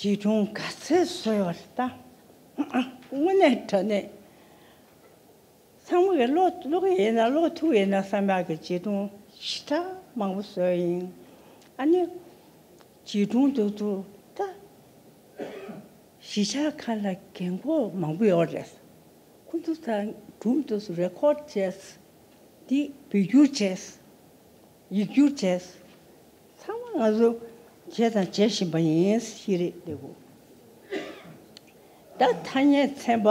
བྱིས་སྒྲུང་ག་ཚད་བཟོས་ཡོད་རེད་ད། དངོས་གནས་དྲང་གནས་ཚང་མ་གི་ཀློག་ཀློག་གི་ཡིན་ན་ཀློག་ཐུབ་ཡིན་ན་བསམ་ཡག་གི་བྱིས་སྒྲུང་ཞེ་དྲག་མང་པོ་བཟོས་ཡིན། ཨ་ནི་བྱིས་སྒྲུང་དེ་ཚོ་ད་གཞིས་ཆགས་ཁག་ལ་རྒན་འཁོགས་མང་པོ་ཡོད་རེད། ཁོ་ཚོ་ད་སྒྲུང་དེ་ཚོ་རེ་ཀོཌ་བྱས། འདི་བོད་བསྒྱུར་བྱས། ཡིག་སྒྱུར་བྱས། ཚང་མ་ང་ཚོ་བྱས་དང་བྱེད་བཞིན་པ་ཡིན། ཤེས་རིག་ལས་ཁུངས། ད་ཐ་སྙད་ཚན་པ།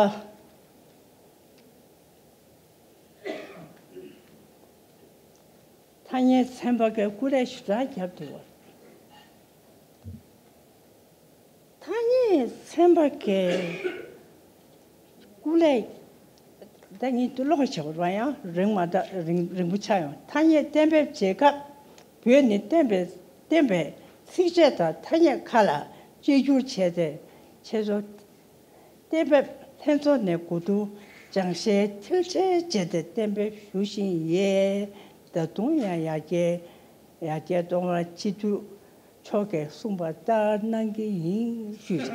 ཐ་སྙད་ཚན་པ་གི་སྐུ་ལས་ཞེ་དྲག་བརྒྱབ་འདུག་བ། ཐ་སྙད་ཚན་པ་གི་སྐུ་ལས་ད་ངས་དུ་ཀློག་བྱ་བ་ཡང་རིང་མ་ད་རིང་རིང་པོ་ཆགས་ཡོང་། ཐ་སྙད་གཏན་འབེབས་བྱེད་སྐབས་བོད་ནས་གཏན་འབེབས་གཏན་པའི་ཚིགས་བཅད་དང་ཐ་སྙད་ཁག་ལ་བཅོས་བསྒྱུར་བྱས་ཏེ་ཆེད་བཟོ་གཏན་འབེབས་ལྷན་ཚོགས་ནས་གོ་བསྡུར་སྦྱང་བཤད་མཐིལ་ཕྱིན་བྱས་ཏེ་གཏན་འབེབས་ཞུ་བཞིན་ཡོད། ད་དུང་ཡང་ཡར་རྒྱས་ཡར་རྒྱས་གཏོང་བར་སྤྱི་འཐུས་མཆོག་གིས་གསུངས་པ་ལྟར་གནང་གི་ཡིན་ཞུས།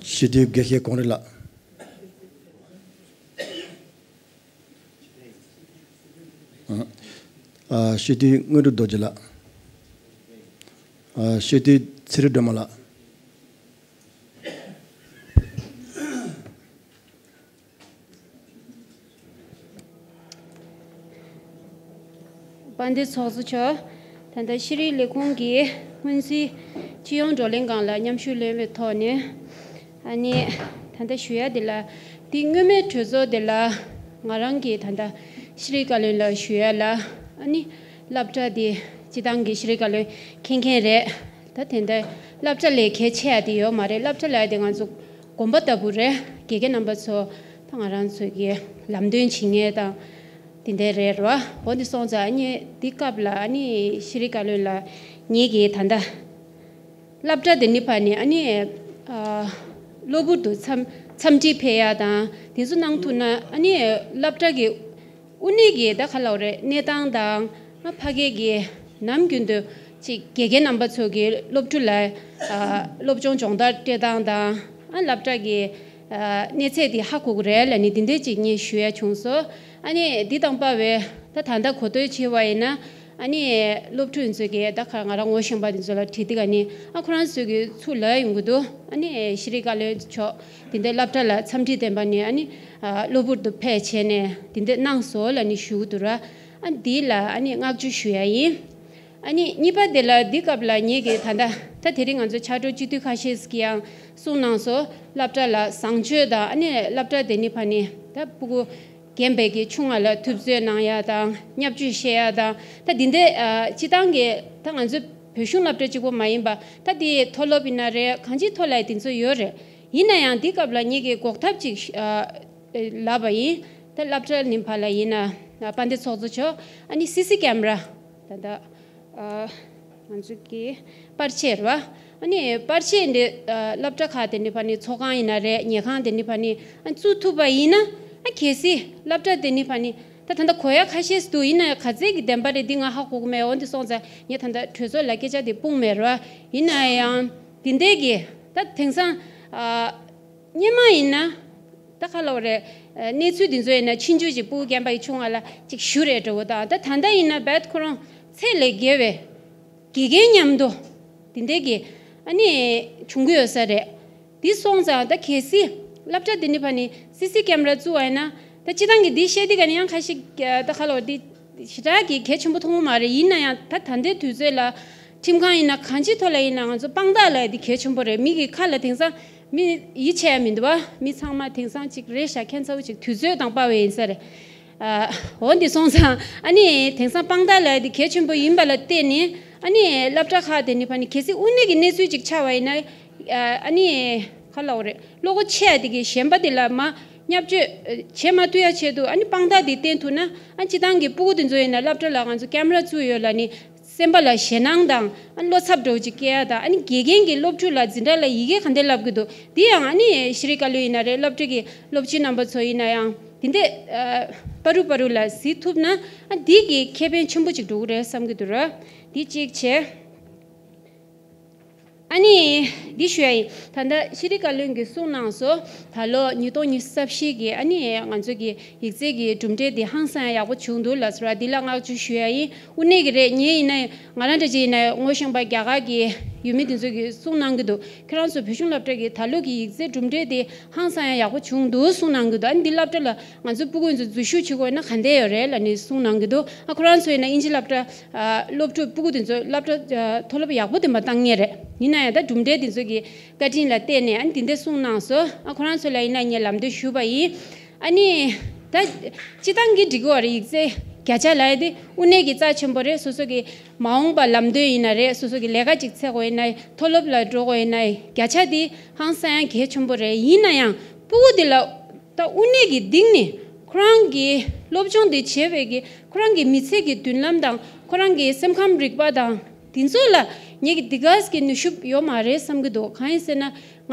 སྤྱི་འཐུས་དགེ་བཤེས་གངས་རི་ལགས། ཨ། སྤྱི་འཐུས་དངོས་གྲུབ་རྡོ་རྗེ་ལགས། ཨ། སྤྱི་འཐུས་ཚེ་རིང་སྒྲོལ་མ་ལགས། དཔལ་ལྡན་ཚོགས་གཙོ་མཆོག་ད་ལྟ་ཤེས་རིག་ལས་ཁུངས་ཀྱི་སྔོན་རྩིས་སྤྱི་ཡོངས་བགྲོ་གླེང་སྒང་ལ་མཉམ་ཞུགས་ལེན་པའི་ཐོག་ནས། ཨ་ནི་ད་ལྟ་ཞུ་ཡ་འདི་ལ་འདི་སྔོན་མའི་གྲོས་ཚོགས་འདི་ལ་ང་རང་གིས་ད་ལྟ་ཤེས་རིག་བཀའ་བློན་ལ་ཞུ་ཡ་ལ། ཨ་ནི་སློབ་གྲྭ་འདི་སྤྱི་བཏང་གི་ཤེས་རིག་བཀའ་བློན་མཁྱེན་མཁན་རེད། ད་དེ་འདྲ་སློབ་གྲྭ་ལས་གལ་ཆེ་ཡ་དེ་ཡོད་མ་རེད། སློབ་གྲྭ་ལབ་ཡ་དེ་ང་ཚོ་དགོན་པ་ལྟ་བུ་རེད། དགེ་རྒན་རྣམ་པ་ཚོ་ད་ང་རང་ཚོ་གི་ལམ་སྟོན་བྱེད་མཁན་དང་དེ་འདྲ་རེད་ར། འོ་འདི་སོང་ཙང་ཨ་ནི་འདི་སྐབས་ལ་ཨ་ནི་ཤེས་རིག་བཀའ་བློན་ལ་ངེད་ཀྱི་ད་ལྟ་སློབ་གྲྭ་འདི་ནི་ཕ་ནི་ཨ་ནི་ཨ་གློ་བུར་དུ་འཚམས་འཚམས་འདྲི་ཕེབས་ཡ་དང་དེ་ཚོ་གནང་ཐུབ་ན། ཨ་ནི་སློབ་གྲྭ་གི་དབུ་ནས་ཀྱི་ད་ག་ལབ་རེད། གནས་སྟངས་དང་ཨ་ཕ་གི་གི་ནམ་རྒྱུན་དུ་ཅིག་དགེ་རྒན་རྣམ་པ་ཚོ་གི་སློབ་ཕྲུག་ལ་ཨ་སློབ་སྦྱོང་སྦྱོང་བརྡར་སྤྲད་སྟངས་དང་ཨ་སློབ་གྲྭ་གི་ཨ་གནས་ཚད་དེ་ཧ་གོ་གི་རེད་ལབ་ནས་དེ་འདྲས་ཅིག་ངས་ཞུ་ཡ་བྱུང་སོང་། ཨ་ནི་འདི་དང་པ་བས་ད་ད་ལྟ་གོ་ཐོས་བྱས་པ་ཡིན་ན། ཨ་ནི་སློབ་ཕྲུག་ཚོས་ཀྱིས་ད་ག་ང་རང་ངོ་ཤེས་པ་དེ་ཚོ་ལ་དྲིས་དུས་ཀ་ནི་ཨ་ཁོ་རང་ཚོས་ཀྱིས་ཚུར་ལབ་ཡོང་གི་འདུག་ཨ་ནི་ཤེས་རིག་བཀའ་བློན་མཆོག་དེ་འདྲའི་སློབ་གྲྭ་ལ་འཚམས་འདྲི་བསྟན་པ་ནི་ཨ་ནི་ཨ་གློ་བུར་དུ་ཕེབས་བྱས་ནས་དེ་འདྲ་གནང་སོང་ལབ་ནི་ཞུ་གི་འདུག་ར། ཨ་འདི་ལ་ཨ་ནི་བསྔགས་བརྗོད་ཞུ་ཡ་ཡིན། ཨ་ནི་གཉིས་པ་དེ་ལ་འདི་སྐབས་ལ་ངེད་ཀྱིས་ད་ལྟ་ད་དེ་རིང་ང་ཚོ་ཕྱག་རོགས་སྤྱི་འཐུས་ཁ་ཤས་ཀྱིས་ཡང་གསུངས་གནང་སོང་། སློབ་གྲྭ་ལ་བཟང་སྤྱོད་དང་ཨ་ནི་སློབ་གྲྭ་དེ་ནི་ཕ་ནི་ད་ཕྲུ་གུ་རྒན་པའི་གི་ཆུང་བ་ལ་ཐུབ་ཚོད་གནང་ཡ་དང་བརྙས་བཅོས་བཤད་ཡ་དང་ད་འདི་འདྲའི་ཨ་སྤྱི་བཏང་གི་ད་ང་ཚོ་བོད་གཞུང་སློབ་གྲྭ་གཅིག་པོ་མ་ཡིན་པ་ད་དེ་མཐོ་སློབ་ཡིན་ན་རེད། གང་ཅིའི་ཐོག་ལ་དེ་ཚོ་ཡོད་རེད། ཡིན་ན་ཡང་འདི་སྐབས་ལ་ངེད་ཀྱིས་འགོག་ཐབས་ཅིག་ཨ་ལབ་པ་ཡིན། ད་སློབ་གྲྭ་ནི་ཕ་ལ་ཡིན་ན་དཔལ་ལྡན་ཚོགས་གཙོ་མཆོག་ཨ་ནི་སི་སི་ཀེམ་ར་ད་ད། ཨ་ང་ཚོ་གི་པར་ཆས་རེད་བ། ཨ་ནི་པར་ཆས་འདི་ཨ་སློབ་གྲྭ་ཁག་དེ་ནི་ཕ་ནི་ཚོགས་ཁང་ཡིན་ན་རེད། ཉལ་ཁང་དེ་ནི་ཕ་ནི་ཨ་བཙུགས་ཐུབ་པ་ཡིན་ན་ཨ་གལ་སྲིད་སློབ་གྲྭ་དེ་ནི་ཕ་ནི་ ད་ད་ལྟ་གོ་ཡ་ཁ་ཤས་སུ་འདུག་ཡིན་ན་ཡང་ག་ཚད་ཀྱི་བདེན་པ་རེད་འདི་ང་ཧ་གོ་གི་མེད། འོན་ཏེ་སོང་ཙང་ངས་ད་ལྟ་གྲོས་ཚོགས་ལ་སྐད་ཆ་དེ་སྤུངས་མེད་ར། ཡིན་ན་ཡང་འདི་འདྲས་ཀྱི་ད་དེང་སང་ཨ་སྔོན་མ་ཡིན་ན་ད་ག་ལབ་རེད། ཨ་གནས་ཚུལ་འདི་ཚོ་ཡིན་ན་ཆིན་ཇུ་ཅིག་སྤུ་གུ་རྒན་པ་ཡི་ཆུང་བ་ལ་ཅིག་ཞུ་རེད་འགྲོ་གི། ད་ད་ད་ལྟ་ཡིན་ན་རྦད་ཁོ་རང་ཚད་ལས་བརྒལ་བའི་དགེ་རྒན་མཉམ་དུ་འདི་འདྲས་ཀྱི་ཨ་ནི་བྱུང་གི་ཡོད་ས་རེད། འདི་སོང་ཙང་ད་གལ་སྲིད་སློབ་གྲྭ་འདི་ནི་ཕ་ནི་སི་སི་ཀེམ་ར་བཙུགས་པ་ཡིན་ན། ད་སྤྱི་བཏང་གི་འདི་བཤད་དུས་ག་ནི་ཡང་ཁ་ཤས་ཀྱི་ད་ཁ་ལོ་འདི་ཞེ་དྲག་གི་གལ་ཆེན་པོ་མཐོང་གི་མ་རེད། ཡིན་ན་ཡང་ད་ད་ལྟའི་དུས་ཚོད་ལ་ཁྲིམས་ཁང་ཡིན་ན་གང་ཅིའི་ཐོག་ལ་ཡིན་ན་ང་ཚོ་དཔང་རྟགས་ལ་འདི་གལ་ཆེན་པོ་རེད། མི་གི་ཁ་ལ་དེང་སང་མི་ཡིད་ཆེས་ཡ་མི་འདུག་བ། མི་ཚང་མ་དེང་སང་ཅིག་རེད་ཤག་ཁྱད་མཚར་པོ་ཅིག་དུས་ཚོད་དང་དཔའ་བའི་ཡིན་ས་རེད། ཨ་འོ་འདི་སོང་ཙང་ཨ་ནི་དེང་སང་དཔང་རྟགས་ལ་འདི་གལ་ཆེན་པོ་ཡིན་པ་ལ་བརྟེན་ནས་ཨ་ནི་སློབ་གྲྭ་ཁག་དེ་ནི་ཕ་ནི་གལ་སྲིད་དངོས་གནས་ཀྱི་གནས་ཚུལ་ཅིག་ཆགས་པ་ཡིན་ན། ཨ་ནི་ག་ལབ་དགོས་རེད། བློ་ཁོག་ཆེ་ཡ་དེ་གི་གཞན་པ་དེ་ལ་མ་བརྙས་བཅོས་བྱེད་མ་ཐུབ་ཡ་ཆེད་དུ་ཨ་ནི་དཔང་རྟགས་དེ་བསྟན་ཐུབ་ན། ཨ་སྤྱི་བཏང་གི་སྤུ་གུ་དེ་ཚོ་ཡིན་ན་སློབ་གྲྭ་ལ་ང་ཚོ་ཀེམ་ར་བཙུགས་ཡོད་ལ་ནི་སེམས་པ་ལ་ཞེད་སྣང་དང་ཨ་བློ་འཚབ་འདྲ་བོ་ཅིག་སྐྱེ་ཡ་དང་། ཨ་ནི་དགེ་རྒན་གྱིས་སློབ་ཕྲུག་ལ་འཛིན་གྲྭ་ལ་ཡི་གེ་ག་འདྲས་བསླབ་གི་འདུག་འདི་ཡང་ཨ་ནི་ཤེས་རིག་བཀའ་བློན་ཡིན་ན་རེད། སློབ་གྲྭ་གི་སློབ་སྤྱི་རྣམ་པ་ཚོ་ཡིན་ན་ཡང་དེ་འདྲས་ཨ་པ་རུ་པ་རུ་ལ་གཟིགས་ཐུབ་ན་ཨ་འདི་གི་ཁེ་ཕན་ཆེན་པོ་ཅིག་འགྲོ་གི་རེད་བསམ་གི་འདུག་ར། འདི་གཅིག་བྱས། ཨ་ནི་འདི་ཞུ་ཡ་ཡིན། ད་ལྟ་ཤེས་རིག་བཀའ་བློན་གྱིས་གསུངས་གནང་སོང་། ད་ལོ་ཉིས་སྟོང་ཉི་ཤུ་རྩ་བཞི་གི་ཨ་ནི་ང་ཚོ་གི་ཡིག་ཚད་ཀྱི་གྲུབ་འབྲས་དེ་ཧང་སང་ཡག་པོ་བྱུང་འདུག་ལབ་སོང་ར། འདི་ལ་བསྔགས་བརྗོད་ཞུ་ཡ་ཡིན། དངོས་གནས་ཀྱི་རེད། ངས་ཡིན་ན་ང་རང་འདྲ་ཅིག་ཡིན་ན་ངོ་ཤེས་པ་རྒྱ་གར་གྱི་ཡུལ་མི་དེ་ཚོ་གིས་གསུངས་གནང་གི་འདུག་ཁྱེད་རང་ཚོ་བོད་གཞུང་སློབ་གྲྭ་གི་ད་ལོ་གི་ཡིག་ཚད་གྲུབ་འབྲས་དེ་ཧང་སང་ཡག་པོ་བྱུང་འདུག་གསུངས་གནང་གི་འདུག་ཨ་ནི་འདི་སློབ་གྲྭ་ལ་ང་ཚོ་སྤུ་གུ་ཚོ་འཛུལ་ཞུགས་བྱེད་དགོས་ན་ག་འདྲས་ཡོད་རེད་ལབ་ནས་གསུངས་གནང་གི་འདུག་ཨ་ཁོ་རང་ཚོ་ཡིན་ན་དབྱིན་ཇི་སློབ་གྲྭ་ཨ་སློབ་ཕྲུག་སྤུ་གུ་དེ་ཚོ་སློབ་གྲྭ་ཨ་མཐོ་སློབ་ཡག་པོ་དེ་མ་བཏང་མཁན་རེད། ཡིན་ན་ཡང་ད་གྲུབ་འབྲས་དེ་ཚོ་གི་བཀའ་དྲིན་ལ་བརྟེན་ནས་ཨ་ནི་དེ་འདྲས་གསུངས་གནང་སོང་། ཨ་ཁོ་རང་ཚོ་ལ་ཡིན་ན་ངས་ལམ་སྟོན་ཞུས་པ་ཡིན། ཨ་ནི་ད་སྤྱི་བཏང་གི་འགྲིག་གི་ཡོད་རེད། ཡིག་ཚད་བརྒྱ་ཆ་ལབ་ཡ་དེ་དངོས་གནས་ཀྱི་རྩ་ཆེན་པོ་རེད། སོ་སོ་གི་མ་འོངས་པ་ལམ་སྟོན་ཡིན་ན་རེད། སོ་སོ་གི་ལས་ཀ་ཅིག་འཚོལ་དགོས་ཡིན་ན། མཐོ་སློབ་ལ་འགྲོ་དགོས་ཡིན་ན་བརྒྱ་ཆ་དེ་ཧང་སང་ཡང་གལ་ཆེན་པོ་རེད། ཡིན་ན་ཡང་སྤུ་གུ་དེ་ལ་ད་དངོས་གནས་ཀྱི་གཏིང་ནས་ཁོ་རང་གི་སློབ་སྦྱོང་དེ་བྱེད་པའི་གི་ཁོ་རང་གི་མི་ཚེ་གི་མདུན་ལམ་དང་ཁོ་རང་གི་སེམས་ཁམས་རིག་པ་དང་དེ་ཚོ་ལ་ངེད་ཀྱི་འདི་ག་ཙམ་གྱི་ནུས་ཤུགས་ཡོད་མ་རེད་བསམ་གྱི་འདུག་གང་ཡིན་ཟེར་ན་ང་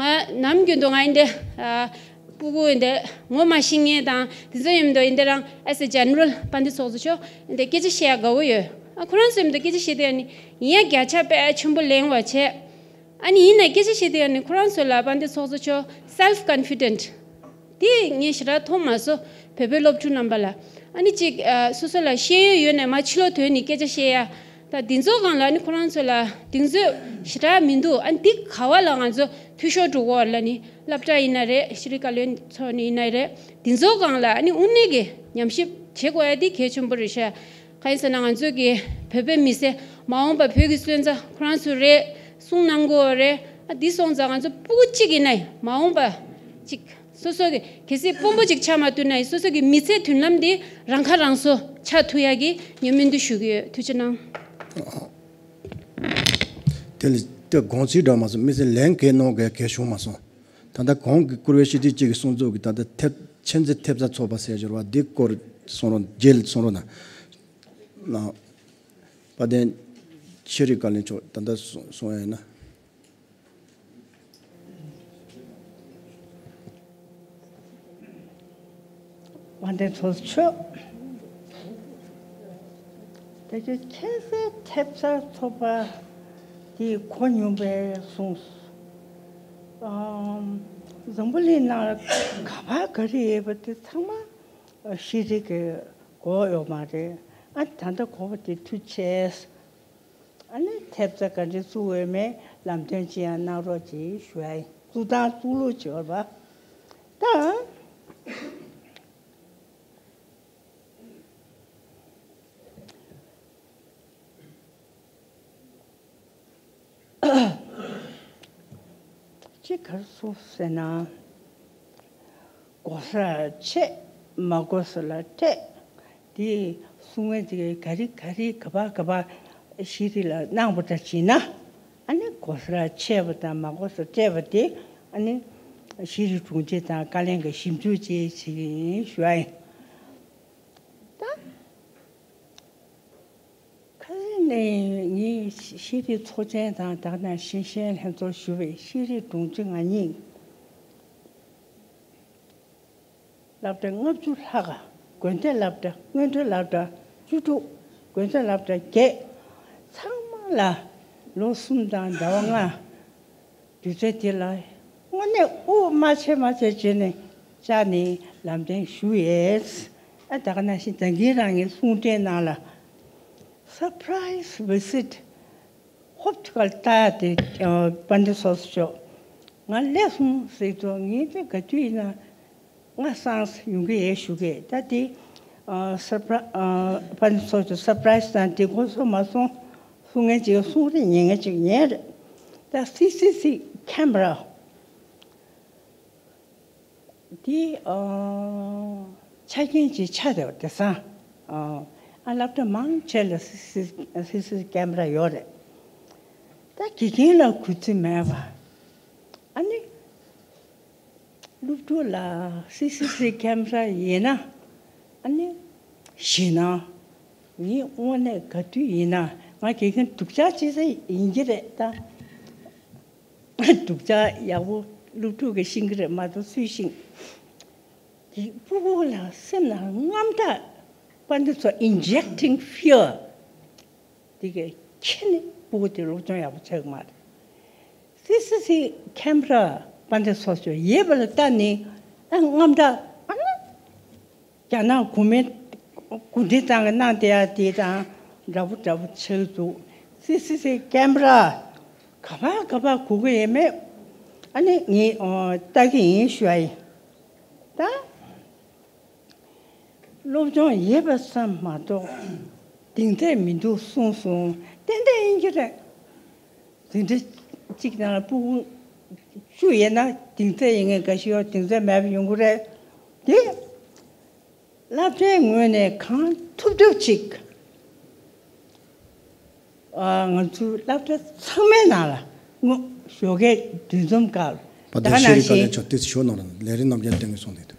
ནམ་རྒྱུན་དུ་ང་ཡིན་དེ་ཨ་སྤུ་གུ་ཡིན་དེ་ངོ་མ་ཤེས་མཁན་དང་དེ་ཚོ་ཡིན་དུ་ཡིན་དེ་རང་as a general དཔལ་ལྡན་ཚོགས་གཙོ་མཆོག་ཡིན་དེ་སྐད་ཆ་བཤད་ཡ་དགའ་བོ་ཡོད། ཨ་ཁོ་རང་ཚོ་ཡིན་དུ་སྐད་ཆ་བཤད་དེ་ཡ་ནི་ཡིན་ཡ་བརྒྱ་ཆ་དཔེ་ཆེན་པོ་ལེན་བ་བྱས། ཨ་ནི་ཡིན་ན་སྐད་ཆ་བཤད་དེ་ཡ་ནི་ཁོ་རང་ཚོ་ལ་དཔལ་ལྡན་ཚོགས་གཙོ་མཆོག་self confident དེ་ངས་ཞེ་དྲག་མཐོང་མ་སོང་། བོད་པའི་སློབ་ཕྲུག་རྣམ་པ་ལ་ཨ་ནི་ཅིག་ཨ་སོ་སོ་ལ་ཤེས་ཡོན་ཡོད་ནས་མ་ཕྱི་ལོགས་ཐོན་ནས་སྐད་ཆ་བཤད་ཡ། ད་འདི་ཚོ་སྒང་ལ་ཨ་ནི་ཁོ་རང་ཚོ་ལ་གདེང་ཚོད་ཞེ་དྲག་མི་འདུག་ཨ་ནི་འདི་ག་བ་ལ་ང་ཚོ་འཐུས་ཤོར་འགྲོ་གི་ཡོད་ལབ་ནི་སློབ་གྲྭ་ཡིན་ན་རེད། ཤེས་རིག་བཀའ་བློན་ཚོ་ནས་ཡིན་ན་རེད། འདི་ཚོ་སྒང་ལ་ཨ་ནི་དངོས་གནས་ཀྱི་ཉམས་ཞིབ་བྱེད་དགོས་ཡ་འདི་གལ་ཆེན་པོ་རེད་ཤག་གང་ཡིན་ཟེར་ན་ང་ཚོ་གི་བོད་པའི་མི་སེར་མ་འོངས་པ་བོད་ཀྱི་སོན་རྩ་ཁོ་རང་ཚོ་རེད། གསུང་གནང་དགོས་རེད། ཨ་འདི་སོང་ཙང་ང་ཚོ་སྤུ་གུ་གཅིག་ཡིན་ན་མ་འོངས་པ་གཅིག་སོ་སོ་གི་གལ་སྲིད་དཔོན་པོ་གཅིག་ཆགས་མ་ཐུབ་ན་ཡང་སོ་སོ་གི་མི་ཚེའི་མདུན་ལམ་འདི་རང་ཁ་རང་གསོ་ཆགས་ཐུབ་ཡ་གི་ངས་སྨོན་འདུན་ཞུ་གི་ཡོད། ཐུགས་རྗེ་གནང་། དེ་ལ་དེ་དགོངས་ཚུལ་འདྲ་མ་སོང་། མི་ཚེ་ལན་གལ་གནང་གལ་གལ་བྱུང་མ་སོང་། ད་ལྟ་གོང་གི་བཀུར་འོས་སྤྱི་འཐུས་གཅིག་གི་གསུང་ཚུལ་གྱི་ད་ལྟ་ཐེབས་ཆེད་འཛིན་ཐེབས་རྩ་ཚོགས་པ་ཟེར་འབྱོར་བ་འདི་སྐོར་གསུང་རོགས། རྗེས་ལ་གསུང་རོགས་གནང་། དཔལ་ལྡན་ཤེས་རིག་བཀའ་བློན་མཆོག་ད་ལྟ་གསུང་གསུང་ཡ་ཡིན་ན། དཔལ་ལྡན་ཚོགས་གཙོ་མཆོག་དེ་ཚོ་ཁྱད་བསད་ཐེབས་རྩ་ཚོགས་པ་དེ་གོ་མྱོང་པས་གསུངས། ཨམ། འཛམ་བུ་གླིང་ནང་ག་པར་ག་རེ་ཡོད་པ་དེ་ཚང་མ་ཤེས་རིག་གི་གོ་ཡོད་མ་རེད། ཨ་ད་ལྟ་གོ་བ་དེ་ཐུགས་རྗེ་ཆེ། ཨ་ནི་ཐེབས་རྩ་ག་འདྲ་བཙུགས་འོས་མེད་ལམ་སྟོན་ཅི་ཡང་གནང་རོགས་གྱིས་ཞུ་ཡ་ཡིན། བཙུགས་སྟངས་བཙུགས་ལུགས་ཅི་ཡོད་པ། ད། ཅི་གར་སོང་ཟེར་ན། གོ་སར་ཆད། མ་གོ་ས་ལ་སྤྲད། དེ་གསུང་མཁན་དེ་ག་རེ་ག་རེ་ག་པར་ག་པར་ཤེས་རིག་ལ་གནང་བ་འདྲ་བྱས་ན། ཨ་ནི་གོ་སར་ཆད་པ་དང་མ་གོ་སར་སྤྲད་པ་དེ་ཨ་ནི་ཤེས་རིག་དྲུང་ཆེ་དང་བཀའ་བློན་གྱིས་ཞིབ་འཇུག་བྱེད་ཅིག་ཞུ་ཡ་ཡིན། ད། ཁ་སང་ནས་ངས་ཤེས་རིག་ཚོགས་ཆེན་དང་དེ་ནས་ཤེས་བྱའི་ལྷན་ཚོགས་ཞུ་བའི་ཤེས་རིག་དྲུང་ཆེ་ང་གཉིས་སློབ་གྲྭ་ལྔ་བཅུ་ལྷག་ག་ དགོན་སྡེ་སློབ་གྲྭ། སྔོན་འགྲོ་སློབ་གྲྭ་བཅུ་དྲུག་དགོན་སྡེ་སློབ་གྲྭ་བརྒྱད། ཚང་མ་ལ་ལོ་གསུམ་དང་ཟླ་བ་ལྔ་དུས་ཚོད་དེ་ལ་དངོས་གནས་དབུགས་མ་ཆད་མ་ཆད་བྱས་ནས་བཅར་ནས་ལམ་སྟོན་ཞུ་ཡས། ཨ་ད་ག་ནང་བཞིན་ད་གིན་རང་གི་གསུང་འཕྲིན་ནང་ལ་surprise visit ཧོབ་ཏེ་ཁ་ལ་ལྟ་ཡ་དེ། ཨ་དཔལ་ལྡན་ཚོགས་གཙོ་མཆོག་ང་སླེབས་སོང་ཟེར་དུས། ངས་དེ་ག་དུས་ཡིན་ན་ང་སངས་ཡོང་གི་ཡོད་ཞུ་གི། ད་དེ་ཨ་སར་པ་ར་ཨ་དཔལ་ལྡན་ཚོགས་གཙོ་སར་པ་རའི་སི་དང་དེ་གོ་སོང་མ་སོང་གསུང་མཁན་ཅིག་གསུང་རེ་ཉན་མཁན་ཅིག་ཉན་རེད། ད་སི་སི་སི་ཁེམ་ར་དེ་ཨ་ཆ་རྐྱེན་ཅིག་ཆགས་བསྡད་པ་དེང་སང་། ཨ་ཨ་སློབ་གྲྭ་མང་ཆེ་ལ་སི་སི་སི་སི་ཁེམ་ར་ཡོད་རེད། ད་དགེ་རྒན་ལ་གུས་བརྩི་མེད་པ། ཨ་ནི་སློབ་ཕྲུག་ལ་སི་སི་སི་ཁེམ་ར་ཡིན་ན། ཨ་ནི་ཞེད་སྣང་། ངས་དངོས་གནས་ག་དུས་ཡིན་ན། ང་དགེ་རྒན་སྡུག་ཅག་ཅི་ཟེར་ཡིན་གྱི་རེད་ད། སྡུག་ཅག་ཡག་པོ་སློབ་ཕྲུག་གིས་ཤེས་ཀྱི་རེད་མ་གཏོགས་སུས་ཤེས། དེ་སྤུ་གུ་ལ་སེམས་ལ་དངངས་སྐྲག། དཔལ་ལྡན་ཚོགས་injecting fear དེ་གས་ཁྱེར་ནས་སྤུ་གུ་དེ་སློབ་སྦྱོང་ཡག་པོ་བྱེད་ཀྱི་མ་རེད། སི་སི་སི་ཁེམ་ར་དཔལ་ལྡན་ཚོགས་གཙོ་ཡོད་པ་ལ་ལྟ་ནས་ཨ་དངངས་སྐྲག། ཨ་ནི་རྒྱ་ནག་གོང་མའི་གོ་སྒྲིག་སྟངས་ཀྱི་གནང་བསྡད་ཡ་དེ་དང་འདྲ་པོ་འདྲ་པོ་ཆགས་འདུག་སི་སི་སི་ཁེམ་ར་ག་པར་ག་པར་གོ་གི་ཡོད་མེད། ཨ་ནི་ངས་ཨོ་ལྟ་གི་ཡིན་ཞུ་ཡ་ཡིན། ད་སློབ་སྦྱོང་ཡོད་པ་ཙམ་མ་གཏོགས་གདེང་ཚོད་མི་འདུག་གསུངས་སོང་། ཏན་ཏན་ཡིན་གྱི་རེད། འཛིན་གྲྭ་གཅིག་ནང་ལ་སྤུ་གུ་བཅུ་ཡོད་ན་གདེང་ཚོད་ཡིན་མཁན་འགའ་ཞིག་ཡོད། གདེང་ཚོད་མེད་པ་ཡོང་གི་རེད་དེ། སློབ་གྲྭའི་ངོས་ནས་གང་ཐུབ་ཐུབ་ཅིག་ཨ་ང་ཚོའི་སློབ་གྲྭ་ཚང་མའི་ནང་ལ་དངོས་ཞོགས་ཀས་འདུ་འཛོམས་སྐབས་བ་དང་ད་ཤེས་རིག་བཀའ་བློན་ནང་མཆོག་ཏོག་ཙམ་ཞུ་གནང་རོགས་གནང་། ལས་རིམ་རྣམ་གཞག་སྟོན་གྱི་སོང་དེ་དུས་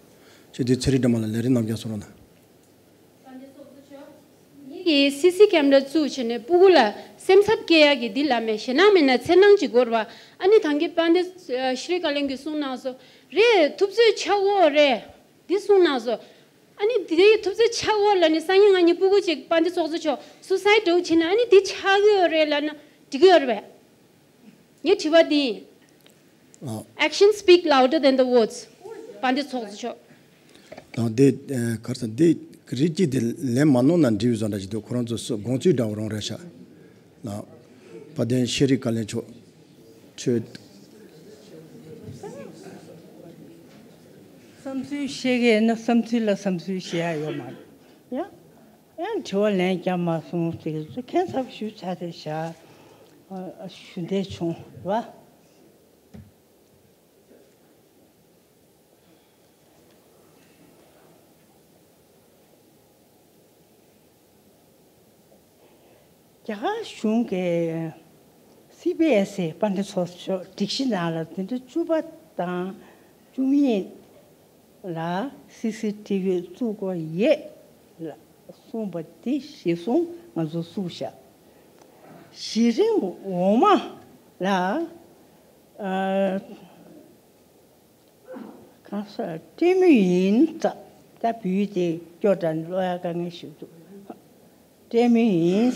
ཁྱེད་དུས་ཚེ་རིང་སྒྲོལ་མ་ལ་ལས་རིམ་རྣམ་གཞག་གསུང་རོགས་གནང་། ངེད་ཀྱིས་སི་སི་ཁེམ་ར་བཙུགས་བྱས་ནས་སྤུ་གུ་ལ་སེམས་འཚབ་སྐྱེ་ཡག་གི་འདི་ལ་མེད། ཞེད་སྣང་མེད་ན་འཚེར་སྣང་ཅིག་དགོས་རེད་པ། ཨ་ནི་ད་གིན་དཔལ་ལྡན་ཤེས་རིག་བཀའ་བློན་གྱིས་གསུངས་གནང་སོང་། རེད། ཐུབ་ཚོད་ཆགས་ཀྱི་ཡོད་རེད། འདི་གསུངས་གནང་སོང་། ཨ་ནི་དེ་ཐུབ་ཚོད་ཆགས་ཀྱི་ཡོད་ལབ་ནས་སང་ཉིན་གནངས་ཉིན་སྤུ་གུ་ཅིག་དཔལ་ལྡན་ཚོགས་གཙོ་མཆོག་སུའི་སའིད་འདྲ་བོ་བྱས་ན་ཨ་ནི་འདི་ཆགས་ཀྱི་ཡོད་རེད་ལབ་ན་འགྲིག་གི་ཡོད་རེད་པས། ངའི་དྲི་བ་འདི་ཡིན། ཨ། Actions speak louder than the words. དཔལ་ལྡན་ཚོགས་གཙོ་མཆོག་དང་དེ་ཨ་ག་རེ་ཟེར། དེ་རིགས་གཅིག་དེ་ལན་མ་གནང་ན་འགྲིག་བཟོ་འདྲ་ཞིག་འདུག་ཁོ་རང་ཚོ་སུ་དགོངས་ཚུལ་འདྲ་བོ་རང་རེད་ཤག་ལགས། དཔལ་ལྡན་ཤེས་རིག་བཀའ་བློན་མཆོག་ཁྱོད། བསམ་ཚུལ་བཤད་ཀྱི་ཡིན་ན་བསམ་ཚུལ་ལ་བསམ་ཚུལ་བཤད་ཡ་ཡོད་མ་རེད། ཡང་ཡང་དྲི་བ་ལན་རྒྱབ་མ་སོང་ཟེར་གྱི་ཁྱད་མཚར་ཞུ་ཆ་རེད་ཤག་ཨ་ཞུ་འདོད་བྱུང་བ། རྒྱ་གར་གཞུང་གིས་སི་བི་ཨེས་ཨི་དཔལ་ལྡན་ཚོགས་གཙོ་མཆོག་སྒྲིག་གཞི་ནང་ལ་འཛིན་གྲྭ་བཅུ་པ་དང་བཅུ་གཉིས་ལ་སི་སི་ཊི་ཝི་བཙུགས་དགོས་ཡོད་ལ་གསུངས་པ་འདི་གཞིར་བཟུང་ང་ཚོ་བཙུགས་ཤག་གཞི་རིམ་འོག་མ་ལ་ཨ། གང་ཟག་སྤྲད་མུས་ཡིན་ཙང་། ད་བོད་ཡིག་དེ་སྐྱོ་དྲགས་ནས་ཀློག་ཡག་དཀའ་ངལ་ཞིག་འདུག་སྤྲད་མུས་ཡིན་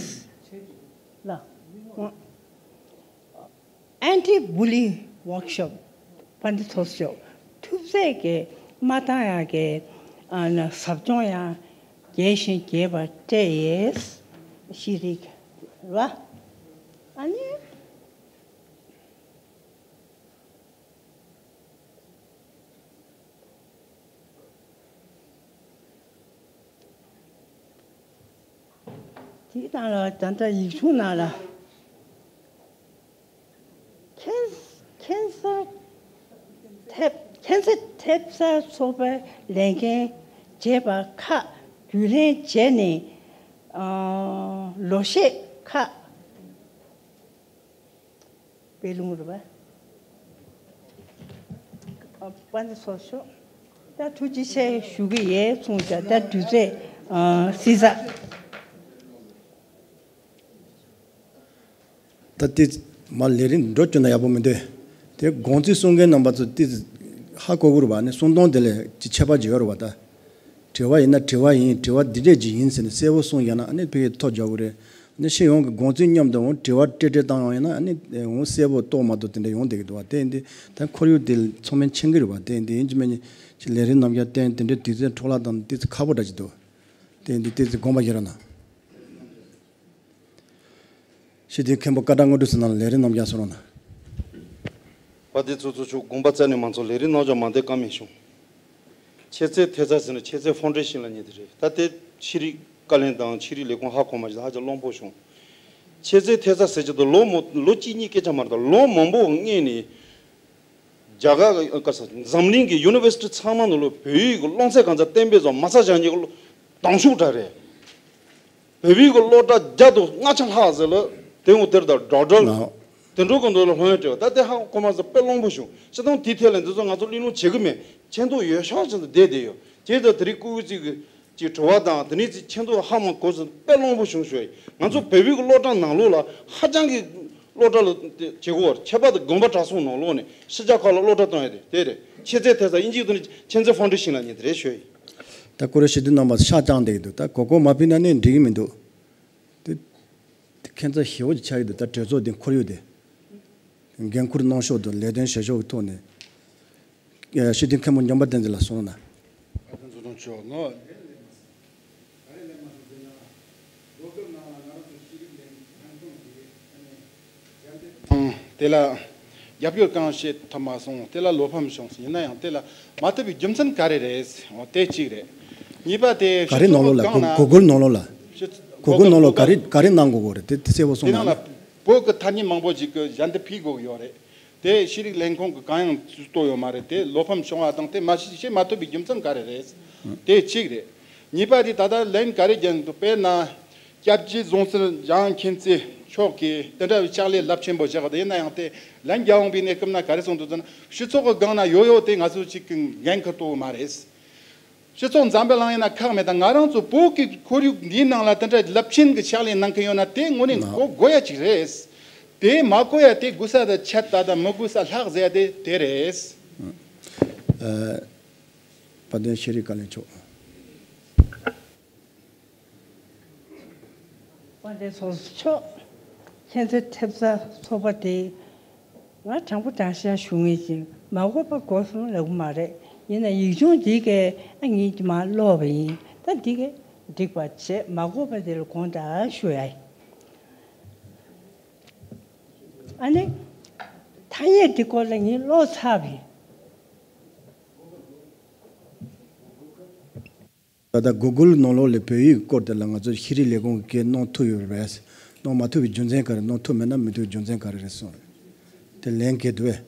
ལ། Anti Bullying Workshop དཔལ་ལྡན་ཚོགས་གཙོ་མཆོག་ཐུབ་ཚད་ཀྱིས་མ་བཏང་ཡག་གི་ཨ་ནི་ཟབ་སྦྱོང་ཡང་རྒྱས་ཤིང་རྒྱས་པར་སྤྲད་ཡས། ཤེས་རིག་ར། ཨ་ནི། དེའི་ནང་ལ་ད་ལྟ་ཡིག་ཆུང་ནང་ལ་ཁེན་ཁེན་སར་ཐེབས་ཁེན་སར་ཐེབས་རྩ་ཚོགས་པའི་ལས་འགན་བྱས་པ་ཁག་རྒྱུན་ལེན་བྱས་ནས་ཨ་ལོ་ཤས་ཁག་དཔེ་ལུང་རེད་པ། ཨ་དཔལ་ལྡན་ཚོགས་གཙོ་མཆོག་ད་ཐུགས་རྗེ་ཆེ་ཞུ་གི་ཡོད་གསུངས་ཀྱང་ད་དུས་ཚོད་ཨ་བསྲིངས་ཚར། ད་དེ་མ་ལས་རིམ་འགྲོ་བཅུག་ན་ཡག་པོ་མི་འདུག་དེ་དགོངས་ཚུལ་གསུང་མཁན་རྣམ་པ་ཚོ་དེ་ཧ་གོ་གི་རེད་པ། ནི་གསུང་སྟངས་དེ་ལས་ཅིག་ཁྱད་པར་ཅིག་ཡོད་རེད་པ། ད་ དྲི་བ་ཡིན་ན་དྲི་བ་ཡིན། དྲི་བ་འདི་འདྲས་ཅིག་ཡིན་ཟེར་ནས་གསལ་པོ་གསུངས་བཞག་ན་ཨ་ནི་ཕ་གིར་ཐོ་རྒྱག་གི་རེད། ཨ་ནི་སྤྱི་ཡོངས་ཀྱི་དགོངས་ཚུལ་མཉམ་དུ་འོང་དྲི་བ་སྤྲད་སྤྲད་བཏང་ཡོང་ཡིན་ན་ཨ་ནི་འོང་གསལ་པོ་རྟོགས་མ་ཐུབ་དེ་འདྲ་ཡོང་བསྡད་ཀྱི་འདུག་བ། དེ་ཡིན་དུས་ད་ཁོར་ཡུག་དེ་ཚང་མས་མཁྱེན་གྱི་རེད་བ། དེ་ཡིན་དུས་ཡིན་གཅིག་མིན་གཅིག་ལས་རིམ་རྣམ་གཞག་བསྟན་དེ་འདྲའི་དུས་ཚོད་འཕྲོ་བརླག་དང་ཏོག་ཙམ་ཁག་པོ་འདྲ་ཅིག་འདུག་དེ་ཡིན་དུས་ཏོག་ཙམ་དགོངས་པ་བཞེས་རོགས་གནང་། སྤྱི་འཐུས་མཁན་པོ་སྐལ་བྲང་དངོས་གྲུབ་ཟེར་ན་ལས་རིམ་རྣམ་གཞག་སོང་རོགས་གནང་། དཔལ་ལྡན་ཚོགས་གཙོ་མཆོག་དགོངས་པ་བཙལ་ནས་མ་ཚོགས་ལས་རིམ་རྣམ་གཞག་མ་འདས་ཀ་མེད་བྱུང་། ཁྱེད་ཚོའི་ཐེབས་རྩ་ཟེར་ན་ཁྱེད་ཚོའི་ཕའུན་ཌེ་ཤན་ལབ་མཁན་དེ་རེད། ད་དེ་ཤེས་རིག་བཀའ་བློན་དང་ཤེས་རིག་ལས་ཁུངས་ཧ་གོ་མ་ཤེས། ཧ་ཅང་བླུན་པོ་བྱུང་། ཁྱེད་ཚོའི་ཐེབས་རྩ་ཟེར་གྱི་འདུག་ལོ་མོ་ལོ་གཅིག་གཉིས་སྐད་ཆ་མ་རེད། ད་ལོ་མང་པོ་སྔོན་ནས་རྒྱ་གར་ག་ས་འཛམ་གླིང་གི་ཡུ་ནི་ཝར་སི་ཊི་ཚང་མ་ནང་ལོགས་བོད་ཡིག་གི་སློབ་ཚན་གང་ཚང་གཏན་འབེབས་སོང་མ་ཚར་བཞག་མཁན་གྱི་སྡང་ཤུགས་འདྲ་རེད། བོད་ཡིག་གི་སློབ་གྲྭ་བརྒྱ་དང་ལྔ་བཅུ་ལྷག་ཟེར་ལ་དེ་འོང་དེར་དང་སྒྲོག་སྒྲོག་ལ་དེ་འགྲོ་གི་འདུག་ལ་ལྷོད་ཡངས་བྲལ་བ། ད་དེ་ཧ་གོ་མ་ཟེར་དཔེ་བླུན་པོ་བྱུང་། སྤྱིར་བཏང་དེའི་ཐད་ལ་འདི་ཚོ་ང་ཚོ་གླེང་སློང་བྱེད་གི་མེད། ཆེད་དུ་ཡོད་ཤག་ཆེད་དུ་བསྡད་བསྡད་ཡོད། དེ་ལྟར་དེ་རིང་སྐུ་ཚེ་གི་ཅིག་དྲི་བ་དང་དེ་ནས་ཅིག་ཆེད་དུ་ཧ་མ་གོ་ཟེར་དཔེ་བླུན་པོ་བྱུང་ཞུ་ཡ་ཡིན། ང་ཚོ་བོད་ཡིག་གི་སློབ་གྲྭ་ནང་ལོགས་ལ་ཧ་ཅང་གི་སློབ་གྲྭ་ལ་བྱེད་དགོས་པར་ཁྱད་པར་དུ་དགོན་པ་གྲྭ་ཚང་ནང་ལོགས་ནས་ཕྱི་རྒྱལ་ཁག་ལ་སློབ་གྲྭ་གཏོང་ཡ་དེ་དེ་རེད། ཁྱེད་ཚོའི་ཐད་ས་དབྱིན་ཇིའི་ཐོག་ནས་ཁྱེད་ཚོའི་ཕའུན་ཌེ་ཤན་ལབ་མཁན་དེ་རེད་ཞུ་ཡ་ཡིན། ད་ཁོ་རང་སྤྱི་འཐུས་རྣམ་པ་ཤ་རྐྱང་བསྡད་ཀྱི་འདུག་ད་གོ་སྐབས་མ་ཕུལ་ན་ནི་འགྲིག་གི་མི་འདུག་དེ་དེ་ཁྱད་མཚར་ཞེ་པོ་ཅིག་ཆགས་ཀྱི་འདུག་ད་གྲོས་ཚོགས་དེ་ཁོར་ཡུག་དེ་འགན་འཁུར་གནང་ཕྱོགས་དང་ལས་དོན་བྱེད་ཕྱོགས་ཀྱི་ཐོག་ནས་ཨ་སྤྱི་འཐུས་མཁན་པོ་འཇམ་དཔལ་བསྟན་འཛིན་ལགས་གསུངས་རོགས་གནང་། དེ་ལ་རྒྱབ་སྐྱོར་གང་བྱེད་ཐུབ་མ་སོང་། དེ་ལ་བློ་ཕམ་བྱུང་སོང་། ཡིན་ན་ཡང་དེ་ལ་མ་ཐུབ་པའི་རྒྱུ་མཚན་ག་རེ་རེད། འོ་དེ་གཅིག་རེད། གཉིས་པ་དེ་ག་རེ་ནང་ལོགས་ལ་གུ་གུ་གུལ་ནང་ལོགས་ལ་གུ་གུལ་ནང་ལོགས་ག་རེ་ག་རེ་གནང་དགོས་གོ་རེད། དེ་གསལ་པོ་གསུངས་དེ་ནང་ན། ལ་བོད་ཀྱི་ཐ་སྙད་མང་པོ་ཞིག་གི་གཞན་དུ་ཕུལ་དགོས་ཀྱི་ཡོད་རེད། དེ་ཤེས་རིག་ལས་ཁུངས་ཀྱི་གང་ཡང་བཏོན་ཡོད་མ་རེད། དེ་བློ་ཕམ་བྱུང་བ་དང་དེ་མ་ཤེས་ཤེས་མ་ཐུབ་པའི་རྒྱུ་མཚན་ག་རེ་རེད། དེ་གཅིག་རེད། གཉིས་པ་དེ་ད་ལྟ་ལན་ག་རེ་རྒྱག་འདུག་དཔེར་ན། སྐྱབས་རྗེ་ཟུང་ཟུར་འཇམ་དབྱངས་མཁྱེན་བརྩེ་མཆོག་གིས་དེ་འདྲ་བའི་ཕྱག་ལས་རླབས་ཆེན་པོ་བཞག་པ་དེ་ཡིན་ན་ཡང་དེ་ལན་རྒྱག་འོང་བའི་གནས་སྐབས་ན་ག་རེ་གསུངས་འདུག་ཟེར་ན། སྤྱི་ཚོགས་ཀྱི་སྒང་ན་ཡོད་ཡོད་དེ་ང་ཚོ་གཅིག་གི་འགན་ཁུར་ཐུབ་མ་རེད། སྤྱི་ཚོགས་འཛམ་བུ་གླིང་ཡིན་ན་ཁག་མེད། ད་ང་རང་ཚོ་བོད་ཀྱི་ཁོར་ཡུག་འདིའི་ནང་ལ་དེ་འདྲ་རླབས་ཆེན་གྱི་ཕྱག་ལས་གནང་གི་ཡོད་ན་དེ་དངོས་གནས་གོ་དགོས་ཡ་ཅིག་རེད། དེ་མ་གོ་ཡ་དེ་དགོས་ས་དང་ཆད་ད་དང་མི་དགོས་ས་ལྷག་ཟེར་ཡ་དེ་དེ་རེད། ཨ། དཔལ་ལྡན་ཤེས་རིག་བཀའ་བློན་མཆོག་དཔལ་ལྡན་ཚོགས་གཙོ་མཆོག་ཁྱེད་ཚོའི་ཐེབས་རྩ་ཚོགས་པ་དེ་ང་དྲང་པོ་དྲང་བཞག་ཞུ་ངེས་ཅིང་མ་གོ་བ་གོ་སོང་ལབ་གི་མ་རེད། ཡིན་ན་ཡིག་ཆུང་འདི་གས་ཨ་ངས་ཀྱི་མ་ཀློག་པ་ཡིན། ད་འདི་གས་འགྲིག་པ་བྱས། མ་གོ་བ་དེ་ལ་དགོངས་དག་ཞུ་ཡ་ཡིན། ཨ་ནི་ཐ་སྙད་འདི་སྐོར་ལ་ངས་ཀློག་ཚར་བ་ཡིན། ད་ལྟ་གུ་གུལ་ནང་ལོགས་ལ་བོད་ཡིག་སྐོར་དེ་ལ་ང་ཚོ་ཤེས་རིག་ལས་ཁུངས་ཀྱིས་གནང་ཐུབ་ཡོད་རེད། གནང་མ་ཐུབ་པའི་རྒྱུ་མཚན་ག་རེ། གནང་ཐུབ་མེད་ན་མི་ཐུབ་རྒྱུ་མཚན་ག་རེ་རེད་གསུངས་རེད། དེ་ལན་གལ་འདུག་པས།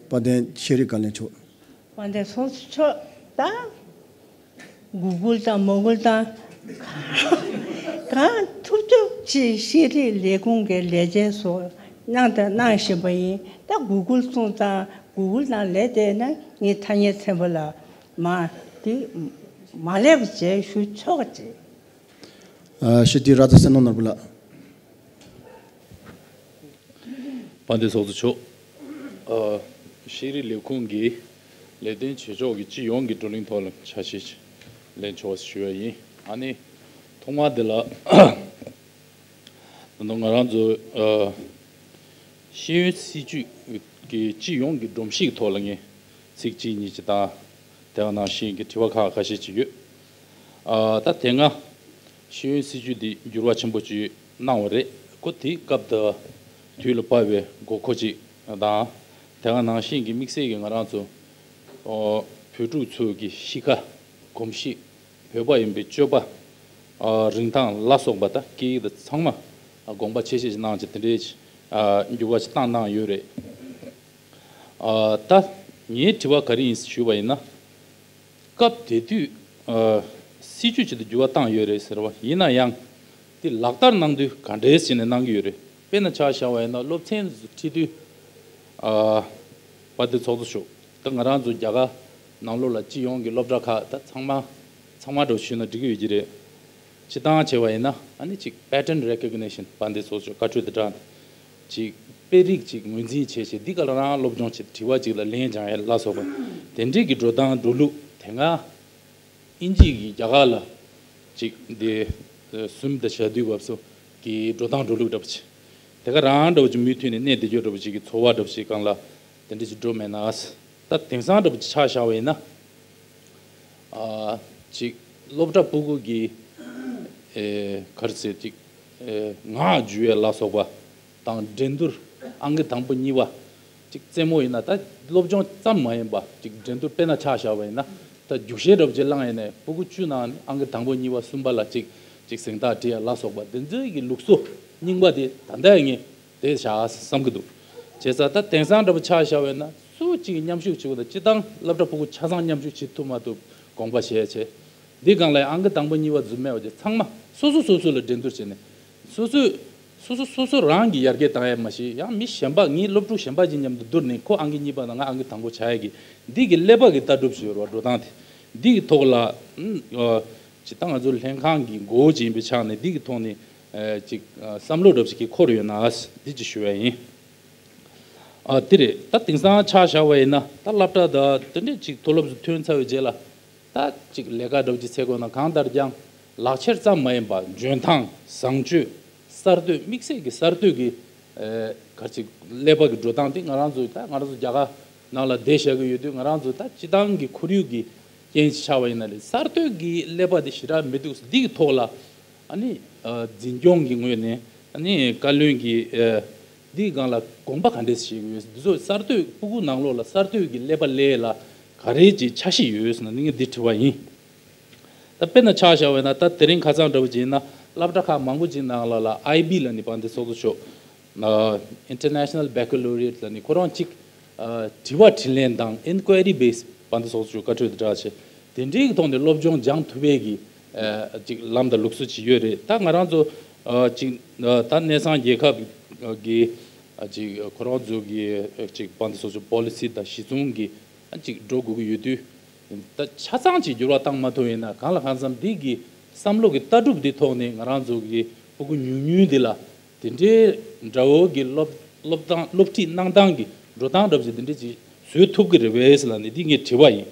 དཔལ་ལྡན་ཤེས་རིག་བཀའ་བློན་མཆོག་དཔལ་ལྡན་ཚོགས་གཙོ་མཆོག་ད་གུ་གུལ་དང་མོ་གུལ་དང་གང་ཐུབ་ཐུབ་ཅིག་ཤེས་རིག་ལས་ཁུངས་ཀྱི་ལས་བྱེད་ཚོ་གནང་དང་གནང་བཞིན་པ་ཡིན། ད་གུ་གུལ་གསུངས་ཙང་གུ་གུལ་ནང་ལས་བལྟས་ན་ངས་ཐ་སྙད་ཚན་པ་ལ་མ་དེ་མ་ལས་པ་བྱས་ཞུ་ཆོག་ཅིག་ཨ། སྤྱི་འཐུས་ར་ཛ་བསོད་ནམས་ནོར་བུ་ལགས། དཔལ་ལྡན་ཚོགས་གཙོ་མཆོག་ཨ། ཤེས་རིག་ལས་ཁུངས་ཀྱི་ལས་དོན་བྱེད་ཕྱོགས་ཀྱི་སྤྱི་ཡོངས་ཀྱི་བགྲོ་གླེང་ཐོག་ལ་ཆ་ཤས་ལེན་ཆོག་ཞུ་བ་ཡིན། ཨ་ནི་ཐོག་མ་དེ་ལ་ད་དུང་ང་རང་ཚོ་ཨ། ཤེས་ཡོན་སྲིད་བྱུས་ཀྱི་སྤྱི་ཡོངས་ཀྱི་སྒྲོམ་གཞི་གི་ཐོག་ལ་ངས་ཚིག་གཅིག་གཉིས་ཅིག་དང་། དེ་ག་ནང་བཞིན་གྱི་དྲི་བ་ཁག་ཁ་ཤས་ཅིག་ཡོད། ཨ། ད་དེ་སྔ་ཤེས་ཡོན་སྲིད་བྱུས་འདི་འགྱུར་བ་ཆེན་པོ་ཅིག་གནང་བ་རེད། ཁོ་དེའི་སྐབས་དང་དུས་ལ་བབས་པའི་དགོས་མཁོ་ཅིག་དང་། དེ་ག་ནང་བཞིན་གྱི་དམིགས་བསལ་གྱི་ང་རང་ཚོ་ཨོ། བོད་ཕྲུག་ཚོའི་གི་གཤིས་ཀ། གོམས་གཤིས། བོད་པ་ཡིན་པའི་སྤྱོད་པ། ཨ། རིན་ཐང་ལ་སོགས་པ་དང་སྐད་ཡིག་དང་ཚང་མ་དགོངས་པ་ཆེ་ཤོས་ཅིག་གནང་བྱས་དེ་འདྲའི་ཨ། འགྱུར་བ་ཅིག་བཏང་གནང་ཡོད་རེད། ཨ། ད་ངའི་དྲི་བ་ག་རེ་ཡིན་ཞུས་པ་ཡིན་ན། སྐབས་དེ་དུས་ཨ། སྲིད་བྱུས་ཅིག་ཏུ་འགྱུར་བ་བཏང་ཡོད་རེད་ཟེར་བ་ཡིན་ན་ཡང་། དེ་ལག་བསྟར་གནང་དུས་ག་འདྲས་བྱས་ནས་གནང་གི་ཡོད་རེད། དཔེར་ན་ཆ་བཞག་པ་ཡིན་ན་སློབ་ཚན་ཁྲིད་དུས་ཨ། དཔལ་ལྡན་ཚོགས་གཙོ་མཆོག་ད་ང་རང་ཚོ་རྒྱ་གར་ནང་ལོགས་ལ་སྤྱི་ཡོངས་ཀྱི་སློབ་གྲྭ་ཁག་ད་ཚང་མ་ཚང་མ་འགྲོ་ཞུས་ན་འགྲིག་གི་ཡོད་ཀྱི་རེད། སྤྱིར་བཏང་བྱས་པ་ཡིན་ན་ཨ་ནི་ཅིག་pattern recognition དཔལ་ལྡན་ཚོགས་གཙོ་མཆོག་བཀའ་འཁྲོལ་དེ་དྲངས་ནས་ཅིག་དཔེ་རིས་ཅིག་ངོས་འཛིན་བྱས་བྱས་འདི་ག་ལ་རང་སློབ་སྦྱོང་བྱས་དྲི་བ་ཅིག་ལ་ལན་སྦྱང་ཡ་ལ་སོགས་པ་དེ་འདྲས་ཀྱི་འགྲོ་སྟངས་འགྲོ་ལུགས་དེ་སྔ་ ཨིན་ཇི་གིས་རྒྱ་གར་ལ་ཅིག་འདི་ཟུམ་དང་བྱ་དུས་སྐབས་སུ་གི་འགྲོ་སྟངས་འགྲོ་ལུགས་འདྲ་པོ་ཅིག་དེ་ག་རང་འདྲ་པོ་ཅིག་མུ་མཐུད་ནས་གནས་བསྡད་རྒྱུ་འདྲ་པོ་ཅིག་གི་ཚོར་བ་འདྲ་པོ་ཅིག་སྒང་ལ་དེ་འདྲ་ཅིག་འགྲོ་མེད་ན། ད་དེང་སང་འདྲ་པོ་ཅིག་ཆ་བཞག་པ་ཡིན་ན། ཨ་ཅིག་སློབ་གྲྭ་ཕྲུ་གུ་གི་ཨེ་ག་རེ་ཟེར་ཅིག་ཨེ་ངག་བརྗོད་ཡས་ལ་སོགས་པ་དང་འགྲན་བསྡུར་ཨང་ཀི་དང་པོ་གཉིས་པ་ཅིག་རྩེད་མོ་ཡིན་ན། ད་སློབ་སྦྱོང་ཙམ་མ་ཡིན་པ་ཅིག་འགྲན་བསྡུར་དཔེར་ན་ཆ་བཞག་པ་ཡིན་ན། ད་རྒྱུགས་ཤེལ་འདྲ་པོ་ཅིག་བླངས་ཡས་ནས་ཕྲུ་གུ་བཅུ་ནང་ནས་ཨང་ཀི་དང་པོ་གཉིས་པ་གསུམ་པ་ལ་ཅིག་ཅིག་གཟེངས་རྟགས་སྤྲད་ཡས་ལ་སོགས་པ་དེ་ཚོའི་གི་ལུགས་སྲོལ་རྙིང་པ་དེ་ད་ལྟ་ཡང་ངས་དེ་བཞག་བསམ་གི་འདུག་བྱས་ཙང་ད་དེང་སང་འདྲ་པོ་ཆ་བཞག་པ་ཡིན་ན། སུ་གཅིག་མཉམ་ཞུགས་བྱེད་དགོས་ན། སྤྱིར་བཏང་སློབ་གྲྭ་ཕྲུ་གུ་ཆ་ཚང་མཉམ་ཞུགས་བྱེད་ཐུབ་མ་ཐུབ་དགོངས་པ་བཞེས་བྱས། འདི་སྒང་ལ་ཨང་ཀི་དང་པོ་གཉིས་པ་རྫུན་མེད་པ་བྱས། ཚང་མ་སོ་སོ་སོ་སོ་ལ་འགྲན་བསྡུར་བྱས་ནས། སོ་སོས་སོ་སོ་སོ་སོ་རང་གི་ཡར་རྒྱས་བཏང་ཡས་མ་གཞི། ཡང་མི་གཞན་པ་ངའི་སློབ་ཕྲུག་གཞན་པ་ཅིག་མཉམ་དུ་བསྡུར་ནས་ཁོ་ཨང་ཀི་གཉིས་པ་དང་ང་ཨང་ཀི་དང་པོ་ཆགས་ཡས་ཀྱི་འདི་གི་ཀླད་པ་གི་ལྟ་གྲུབ་ཅིག་ཡོད་རེད་བ། འགྲོ་སྟངས་དེ་འདི་གི་ཐོག་ལ་ཨ་ཅིག་ད་ང་ཚོ་ལྷན་ཁང་གི་མགོ་བོ་ཅིག་ཡིན་པའི་ཆ་ནས་འདི་གི་ཐོག་ནས་ཨ་ཅིག་ཨ་བསམ་བློ་འདྲ་པོ་ཅིག་གི་འཁོར་ཡོད་ན་འདི་ཅིག་ཞུ་ཡས་ཡིན། ཨ་དེ་རེད། ད་དེང་སང་ཆ་བཞག་པ་ཡིན་ན། ད་སློབ་གྲྭ་དང་དེ་འདྲས་ཅིག་མཐོ་སློབ་ཏུ་ཐོན་ཚར་བའི་རྗེས་ལ། ད་ཅིག་ལས་ཀ་འདྲ་པོ་ཅིག་འཚོལ་དགོས་ན། གང་ལྟར་ཀྱང་ལག་ཁྱེར་ཙམ་མ་ཡིན་པ་འཇོན་ཐང་བཟང་སྤྱོད་གསར་གཏོད། དམིགས་བསལ་གྱི་གསར་གཏོད་ཀྱི་ཨེ་ག་ཅིག་ཀླད་པ་གི་འགྲོ་སྟངས་དེ། ང་རང་ཚོ་ད་ང་རང་ཚོ་རྒྱ་གར་ནང་ལ་བསྡད་བཞག་གི་ཡོད་དུས། ང་རང་ཚོ་ད་སྤྱིར་བཏང་གི་ཁོར་ཡུག་གི་རྐྱེན་ཅིག་ཆགས་པ་ཡིན་ན་རེད། གསར་གཏོད་ཀྱི་ཀླད་པ་དེ་ཞེ་དྲག་མི་འདུག་འདི་གི་ཐོག་ལ་ཨ་ནི་ཨ་འཛིན་སྐྱོང་གི་ངོས་ནས་ཨ་ནི་བཀའ་བློན་གྱིས་ཨ་འདིའི་སྒང་ལ་དགོངས་པ་ག་འདྲས་བཞེས་ཀྱི་ཡོད། འདི་ཚོ་གསར་གཏོད་ཕྲུ་གུ་ནང་ལོགས་ལ་གསར་གཏོད་ཀྱི་ཀླད་པ་སླེབས་ཡས་ལ་ག་རེ་ཅིག་འཆར་གཞི་ཡོད་ཟེར་ན། ནི་ངས་འདི་དྲི་བ་ཡིན། ད་དཔེར་ན་ཆ་བཞག་པ་ཡིན་ན། ད་དེ་རིང་ཁ་སང་འདྲ་པོ་ཅིག་ཡིན་ན་སློབ་གྲྭ་ཁག་མང་པོ་ཅིག་ནང་ལ་ལ་ཨའི་བི་ལབ་ནས་དཔལ་ལྡན་ཚོགས་གཙོ་མཆོག་ཨ་International Baccalaureate ལབ་ནས་ཁོ་རང་གཅིག་ཨ་དྲི་བ་དྲིས་ལན་དང་inquiry based དཔལ་ལྡན་ཚོགས་གཙོ་མཆོག་བཀའ་འཁྲོལ་དང་སྦྲགས་བྱས། དེ་འདྲའི་གི་ཐོག་ནས་སློབ་སྦྱོང་སྦྱང་ཐུབ་པའི་གི་ཨ་ཅིག་ལམ་དང་ལུགས་སྲོལ་ཅིག་ཡོད་རེད། ད་ང་རང་ཚོ་ཨ་ཅིག་ཨ་ད་གནས་ཚང་རྒྱལ་ཁབ་གི་ཨ་ཅིག་ཁོ་རང་ཚོ་གི་ཨ་ཅིག་དཔལ་ལྡན་ཚོགས་གཙོ་མཆོག་པོ་ལི་སི་དང་གཞི་བཟུང་གི་ཨ་ཅིག་འགྲོ་དགོས་ཀྱི་ཡོད་དུས། ད་ཆ་ཚང་ཅིག་འགྱུར་བ་བཏང་མ་ཐུབ་ཡིན་ན། གང་ལ་གང་འཚམ་འདི་གི་བསམ་བློ་གི་ལྟ་གྲུབ་འདི་ཐོག་ནས་ང་རང་ཚོ་གི་ཕྲུ་གུ་ཉུང་ཉུང་འདི་ལ་དེ་འདྲའི་འདྲ་བོ་གི་སློབ་སློབ་སྟངས་སློབ་ཁྲིད་གནང་སྟངས་ཀྱི་འགྲོ་སྟངས་འདྲ་པོ་ཅིག་དེ་འདྲ་ཅིག་བཟོས་ཐུབ་ཀྱི་རེད་པས་ལབ་ནས་འདི་ངའི་དྲི་བ་ཡིན།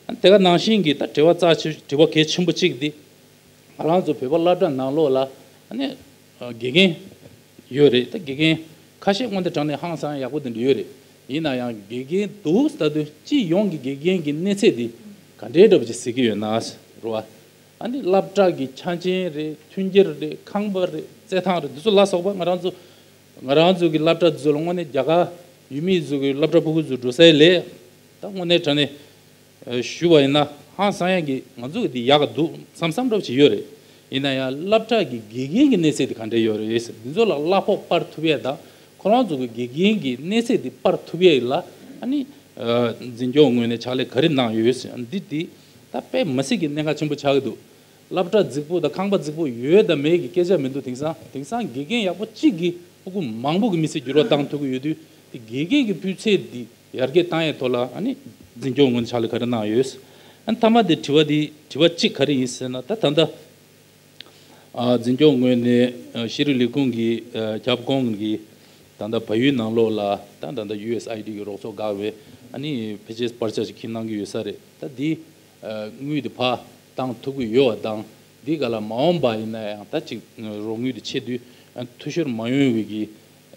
ཨ་དེ་ག་ནང་བཞིན་གྱི་ད་དྲི་བ་རྩ་ཆེ་དྲི་བ་གལ་ཆེན་པོ་གཅིག་འདི། ང་རང་ཚོ་བོད་པ་སློབ་གྲྭ་ནང་ལོགས་ལ་ཨ་ནི་དགེ་རྒན་ཡོད་རེད། ད་དགེ་རྒན་ཁ་ཤས་དངོས་གནས་དྲང་གནས་ཧང་སང་ཡག་པོ་དེ་འདྲ་ཡོད་རེད། ཡིན་ན་ཡང་དགེ་རྒན་འདུག་ལྟ་དུས་སྤྱི་ཡོངས་ཀྱི་དགེ་རྒན་གྱི་གནས་ཚད་འདི་ག་འདྲའི་འདྲ་པོ་ཅིག་གཟིགས་ཀྱི་ཡོད་ན་རེད་བ། ཨ་ནི་སློབ་གྲྭ་གི་ཆ་རྐྱེན་རེད། མཐུན་རྐྱེན་རེད། ཁང་པ་རེད། རྩེད་ཐང་རེད། འདི་ཚོ་ལ་སོགས་པ་ང་རང་ཚོ་ང་རང་ཚོ་གི་སློབ་གྲྭ་འདི་ཚོ་ལ་དངོས་གནས་རྒྱ་གར་ཡུལ་མི་ཚོ་གི་སློབ་གྲྭ་ཕྲུ་གུ་ཚོ་འགྲོ་སའི་ལས། ད་དངོས་གནས་དྲང་གནས་ཞུ་བ་ཡིན་ན་ཧང་སང་ཡག་གི་ང་ཚོ་གི་འདི་ཡག་ག་འདུག་བསམ་བསམ་འདྲ་པོ་ཅིག་ཡོད་རེད། ཡིན་ན་ཡང་སློབ་གྲྭ་གི་དགེ་རྒན་གྱི་གནས་ཚད་འདི་ག་འདྲ་ཡོད་རེད་ཟེར། འདི་ཚོ་ལ་གླ་ཕོགས་སྤར་ཐུབ་ཡས་དང་ཁོ་རང་ཚོ་གི་དགེ་རྒན་གྱི་གནས་ཚད་འདི་སྤར་ཐུབ་ཡས་ལ་ཨ་ནི་འཛིན་སྐྱོང་ངོས་ནས་ཕྱག་ལས་ག་རེ་གནང་ཡོད་ཟེར། འདི་འདི་ད་དཔེ་མི་སྲིད་ཀྱི་གནད་འགག་ཆེན་པོ་ཆགས་ཀྱི་འདུག་སློབ་གྲྭ་རྫིག་པོ་དང་ཁང་པ་རྫིག་པོ་ཡོད་དང་མེད་ཀྱི་སྐད་ཆ་མི་འདུག་དེང་སང་དེང་སང་དགེ་རྒན་ཡག་པོ་གཅིག་གིས་ཕྲུ་གུ་མང་པོ་གི་མི་ཚེ་འགྱུར་བ་བཏང་ཐུབ་ཀྱི་ཡོད་དུས། དེ་དགེ་རྒན་གྱི་སྤུས་ཚད་འདི་ཡར་རྒྱས་བཏང་ཡས་ཐོག་ལ་ཨ་ནི་འཛིན་སྐྱོང་ངོས་ནས་ཕྱག་ལས་ག་རེ་གནང་ཡོད། ཨ་ནི་མཐའ་མ་དེ་དྲི་བ་འདི་དྲི་བ་གཅིག་ག་རེ་ཡིན་ཟེར་ན། ད་ད་ལྟ་ཨ་འཛིན་སྐྱོང་ངོས་ནས་ཨ་ཤེས་རིག་ལས་ཁུངས་ཀྱི་ཨ་ཁྱབ་ཁོངས་ཀྱི་ད་ལྟ་བལ་ཡུལ་ནང་ལོགས་ལ་ད་ད་ལྟ་ཡུ་ཨེས་ཨའི་ཌི་གི་རོགས་ཚོགས་འགག་པའི་ཨ་ནི་ཕལ་ཆེར་བར་ཆད་ཅིག་འཁྱེར་གནང་གི་ཡོད་ས་རེད། ད་འདི་ཨ་དངུལ་དེ་ཕར་བཏང་ཐུབ་ཀྱི་ཡོད་པ་དང་། འདི་ག་ལ་མ་འོངས་པ་ཡིན་ན་ཡང་ད་ཅིག་རོགས་དངུལ་དེ་ཆེ་དུས་ཨ་འཐུས་ཤོར་མ་ཡོང་བའི་གི་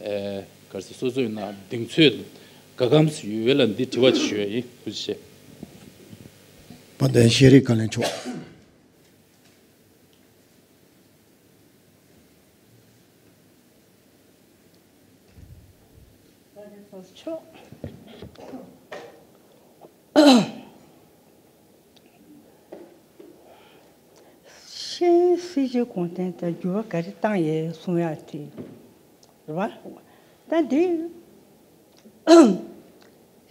ཨ་ག་རེ་ཟེར། སོ་སོ་ཡིན་ན་གདེང་ཚོད་ག་གམ་ཡོད་ལ་འདི་དྲི་བ་ཅིག་ཞུ་ཡ་ཡིན། ཐུགས་རྗེ་ཆེ། དཔལ་ལྡན་ཤེས་རིག་བཀའ་བློན་མཆོག། ཤེས་ཡོན་སྲིད་བྱུས་གོང་འཕེལ་དང་འགྱུར་བ་ག་རེ་བཏང་ཡོད་གསུང་ཡག་དེ་རེད་བ། ད་འདི་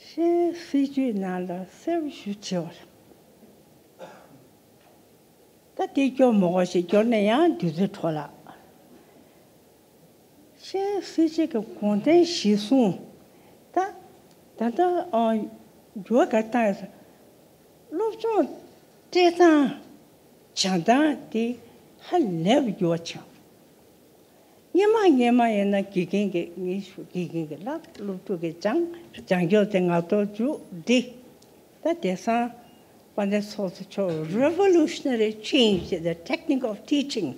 ཤེས་ཡོན་སྲིད་བྱུས་ནང་ལ་གསལ་པོ་ཞུ་བྱས་པ་རེད། ད་དེ་སྐྱོར་མ་དགོས་ཞེས་སྐྱོར་ན་ཡང་དུས་ཚོད་འཕྲོ་བརླག་ཤེས་ཡོན་སྲིད་བྱུས་ཀྱི་གོང་འཕེལ་གཞིར་བཟུང་ད་ད་ལྟ་ཨ་འགྱུར་བ་ག་རེ་བཏང་ཡོད་ཟེར། སློབ་སྦྱོང་སྤྲད་སྟངས་སྦྱང་སྟངས་དེ་ཧ་ལས་པའི་འགྱུར་བ་ཕྱིན། སྔོན་མ་སྔོན་མ་ཡིན་ན་དགེ་རྒན་གྱི་ངེས་ཤུགས་དགེ་རྒན་གྱི་ལབ། སློབ་ཕྲུག་གི་སྦྱང་སྦྱང་སྐྱོར་དེ་ངག་ཐོག་མཇུག་བསྒྲིལ། ད་དེང་སང་ དཔལ་ལྡན་ཚོགས་གཙོ་མཆོག་Revolutionary Change in the Technique of Teaching།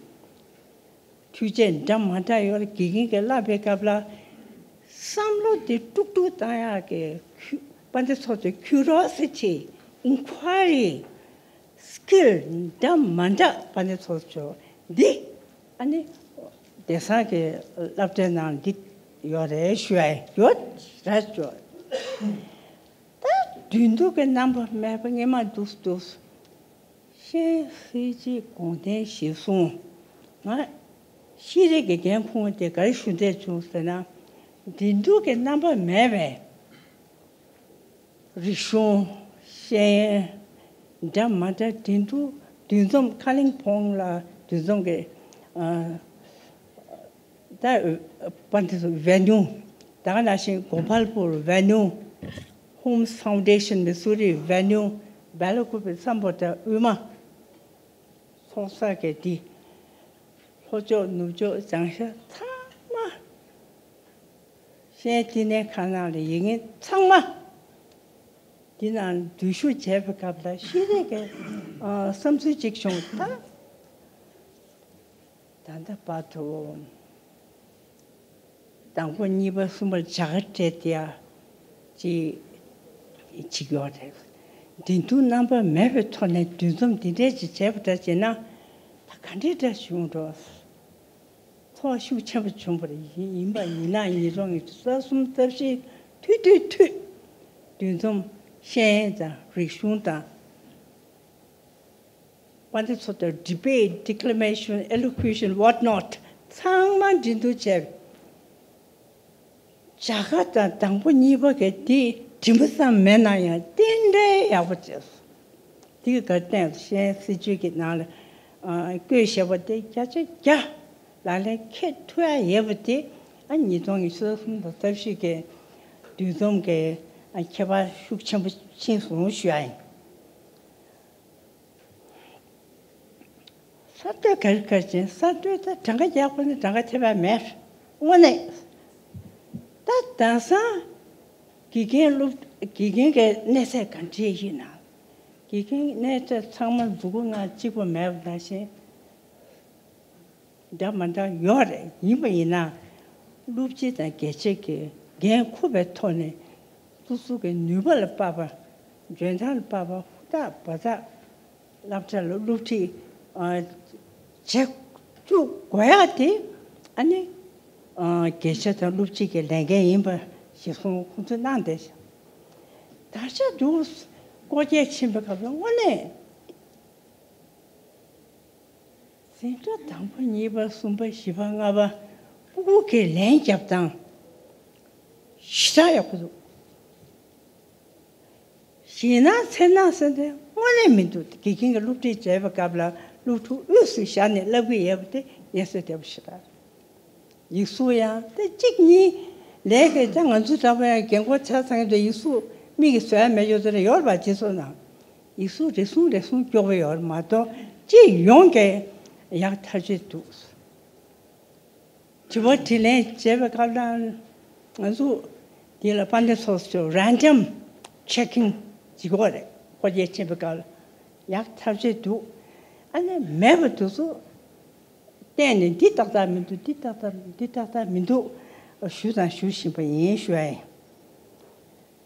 འཕྲུལ་ཆས་འདྲ་མ་འདྲ་ཡོད་ལ། དགེ་རྒན་གྱིས་བསླབ་པའི་སྐབས་ལ་བསམ་བློ་དེ་དཀྲུག་དཀྲུག་བཏང་ཡག་གི་ཁུ- དཔལ་ལྡན་ཚོགས་གཙོའི་curiosity, inquiry, skill འདྲ་མ་འདྲ་དཔལ་ལྡན་ཚོགས་གཙོ་མཆོག་འདི་ཨ་ནི་བདེ་གསང་གི་སློབ་གྲྭའི་ནང་འདི་ཡོད་རེད་ཞུ་ཡ་ཡོད་ར་ཅོ། ད་འདུས་མདོ་གི་རྣམ་པ་མེད་པ་ངས་མ་འདུག་འདུག་ཤེས་སྲིད་ཀྱི་དགོངས་དོན་གཞིར་བཟུང་། ང་ཤེས་རིག་གི་འགན་ཁུར་དེ་ག་རེ་ཞུ་འདོད་བྱུང་ཟེར་ན། འདུས་མདོ་གི་རྣམ་པ་མེད་པའི་རིག་གཞུང་ཤེས་ཡོན་འདྲ་མ་འདྲ་འདུས་མདོ། འདུ་འཛོམས་ཁ་ལིང་ཕོང་ལ་འདུ་འཛོམས་ཀྱི་ཨ། ད་པ་འདི་ཚོ་venue། ད་ག་ནང་བཞིན་གོ་པལ་པུར་venue། Holmes Foundation Missouri venue། སྦེལ་ཀོབ་སམ་བྷོ་ཊ་དབུས་མ། ཚོགས་ས་གི་འདི། ལྷོ་ཕྱོགས་ནུབ་ཕྱོགས་བྱང་ཤར་ཚང་མ། ཤེས་བསྟི་གནས་ཁང་ནང་ལ་ཡིན་ངེས་ཚང་མ། འདི་ནང་འཛུལ་ཞུགས་བྱས་པའི་སྐབས་ལ་ཤེས་རིག་གི་ཨ་བསམ་ཚུལ་གཅིག་བྱུང་ད། ད་ལྟ་བར་དུ་དང་པོ་གཉིས་པ་གསུམ་པར་བྱ་དགའ་སྤྲད་དེ་ཡ་ཅིག་བྱེད་ཀྱི་ཡོད་རེད། འདུས་མདོ་རྣམ་པ་མེད་པའི་ཐོག་ནས་འདུ་འཛོམས་འདི་འདྲས་ཅིག་བྱས་པ་འདྲ་བྱས་ན་ད་ག་འདྲས་འདྲ་བྱུང་འགྲོ། ཚོར་བ་ཤུགས་ཆེན་པོ་བྱུང་བ་རེད། ཡིན་ཡིན་པ་ཡིན་ན་ཉིས་སྟོང་ཉི་ཤུ་རྩ་གསུམ་རྩ་བཞི་མཐུད་མཐུད་མཐུད་འདུ་འཛོམས་ཤེས་ཡོན་དང་རིག་གཞུང་དང་། དཔལ་ལྡན་ཚོགས་གཙོ་debate, declamation, elocution, what not ཚང་མ་འགྲན་བསྡུར་བྱས། བྱ་དགའ་དང་དང་པོ་གཉིས་པ་གི་དེ་འགྲིག་པ་ཙམ་མེད་ན་ཡང་རྟེན་འབྲེལ་ཡག་པོ་བྱས། དེ་གི་གར་བརྟེན་ཤེས་ཡོན་སྲིད་བྱུས་ཀྱི་ནང་ལ་ཨ་བཀོད་བཞག་པ་དེ་བརྒྱ་ཆ་བརྒྱ་ལག་ལེན་འཁེལ་ཐུབ་ཡ་ཡོད་པ་དེ་ཨ་ཉིས་སྟོང་ཉི་ཤུ་རྩ་གསུམ་དང་རྩ་བཞི་གི་འདུ་འཛོམས་ཀྱི་ཨ་ཁྱད་པར་ཤུགས་ཆེན་པོ་ཕྱིན་སོང་ཞུ་ཡ་ཡིན། གསར་གཏོད་ག་རེ་ག་རེ་བྱས། གསར་གཏོད་ད་གྲངས་ཀ་རྒྱག་དགོས་ན་གྲངས་ཀ་ཐེབས་ཡ་མེད། དངོས་གནས། ད་དེང་སང་དགེ་རྒན་སློབ་དགེ་རྒན་གྱི་གནས་ཚད་ག་འདྲས་ཡིན་ན། དགེ་རྒན་གནས་ཚད་ཚང་མ་མཛུ་གུ་ནང་གཅིག་པ་མེད་པ་ནང་བཞིན། འདྲ་མ་འདྲ་ཡོད་རེད། ཡིན་པ་ཡིན་ན་སློབ་སྤྱི་དང་དགེ་ཆེ་གི་འགན་འཁུར་བའི་ཐོག་ནས་སོ་སོ་གི་ནུས་པ་ལ་དཔག་པ། འཇོན་ཐང་ལ་དཔག་པ། ཧུར་ཐག་འབད་ཐག་སློབ་གྲྭ་ལ་སློབ་ཁྲིད་ཨ་བྱེད་བཅུག་དགོས་ཡག་དེ་ཨ་ནི་ཨ་དགེ་ཆེ་དང་སློབ་སྤྱི་གི་ལས་འགན་ཡིན་པ་གཞིར་བཟུང་ཁོང་ཚོས་གནང་བསྡད་ཤག་ད་ཆ་འདུག་སྐོར་སྐྱོད་ཕྱིན་པའི་སྐབས་ལ་དངོས་གནས། འཛིན་གྲྭ་དང་པོ་གཉིས་པ་གསུམ་པ་བཞི་པ་ལྔ་པ་སྤུ་གུ་གི་ལན་རྒྱབ་སྟངས་ཞེ་དྲག་ཡག་པོ་འདུག་ཞེད་སྣང་འཚེར་སྣང་ཟེར་དེ་དངོས་གནས་མི་འདུག་དགེ་རྒན་གྱི་སློབ་ཁྲིད་བྱས་པའི་སྐབས་ལ་སློབ་ཕྲུག་དབུས་སུ་བཞག་ནས་བསླབ་ཀྱི་ཡོད་པ་དེ་ངས་གསོས་བདེ་པོ་ཞེ་དྲག་རེད། ཡིག་གཟུགས་ཡང་དེ་གཅིག་གཉིས་ལས་ཀྱི་ད་ང་ཚོ་འདྲ་པོ་ཡང་རྒན་གོག་ཆ་ཚང་གི་འདུག་ཡིག་གཟུགས་མིག་གིས་བཟོ་ཡ་མེད་ཡོད་ཚོད་ཡོད་རེད་པ། སྤྱི་ཚོགས་ནང་ཡིག་གཟུགས་རེ་ཟུང་རེ་ཟུང་སྐྱོ་པོ་ཡོད་རེད་མ་གཏོགས་སྤྱི་ཡོངས་ཀྱི་ཡག་ཐག་ཆོད་འདུག་དྲི་བ་དྲིས་ལན་བྱས་པའི་ཁ་ལ་ང་ཚོ་འདི་ལ་དཔལ་ལྡན་ཚོགས་གཙོ་random checking བྱེད་དགོས་རེད། སྐོར་སྐྱོད་ཕྱིན་པའི་སྐབས་ལ་ཡག་ཐག་ཆོད་འདུག་ཨ་ནི་མེད་པ་དེ་ཚོ་བལྟས་ནས་འདི་ཏག་ཏག་མི་འདུག་འདི་ཏག་ཏག་འདི་ཏག་ཏག་མི་འདུག་ཞུས་དང་ཞུ་བཞིན་པ་ཡིན་ཞུ་ཡ་ཡིན།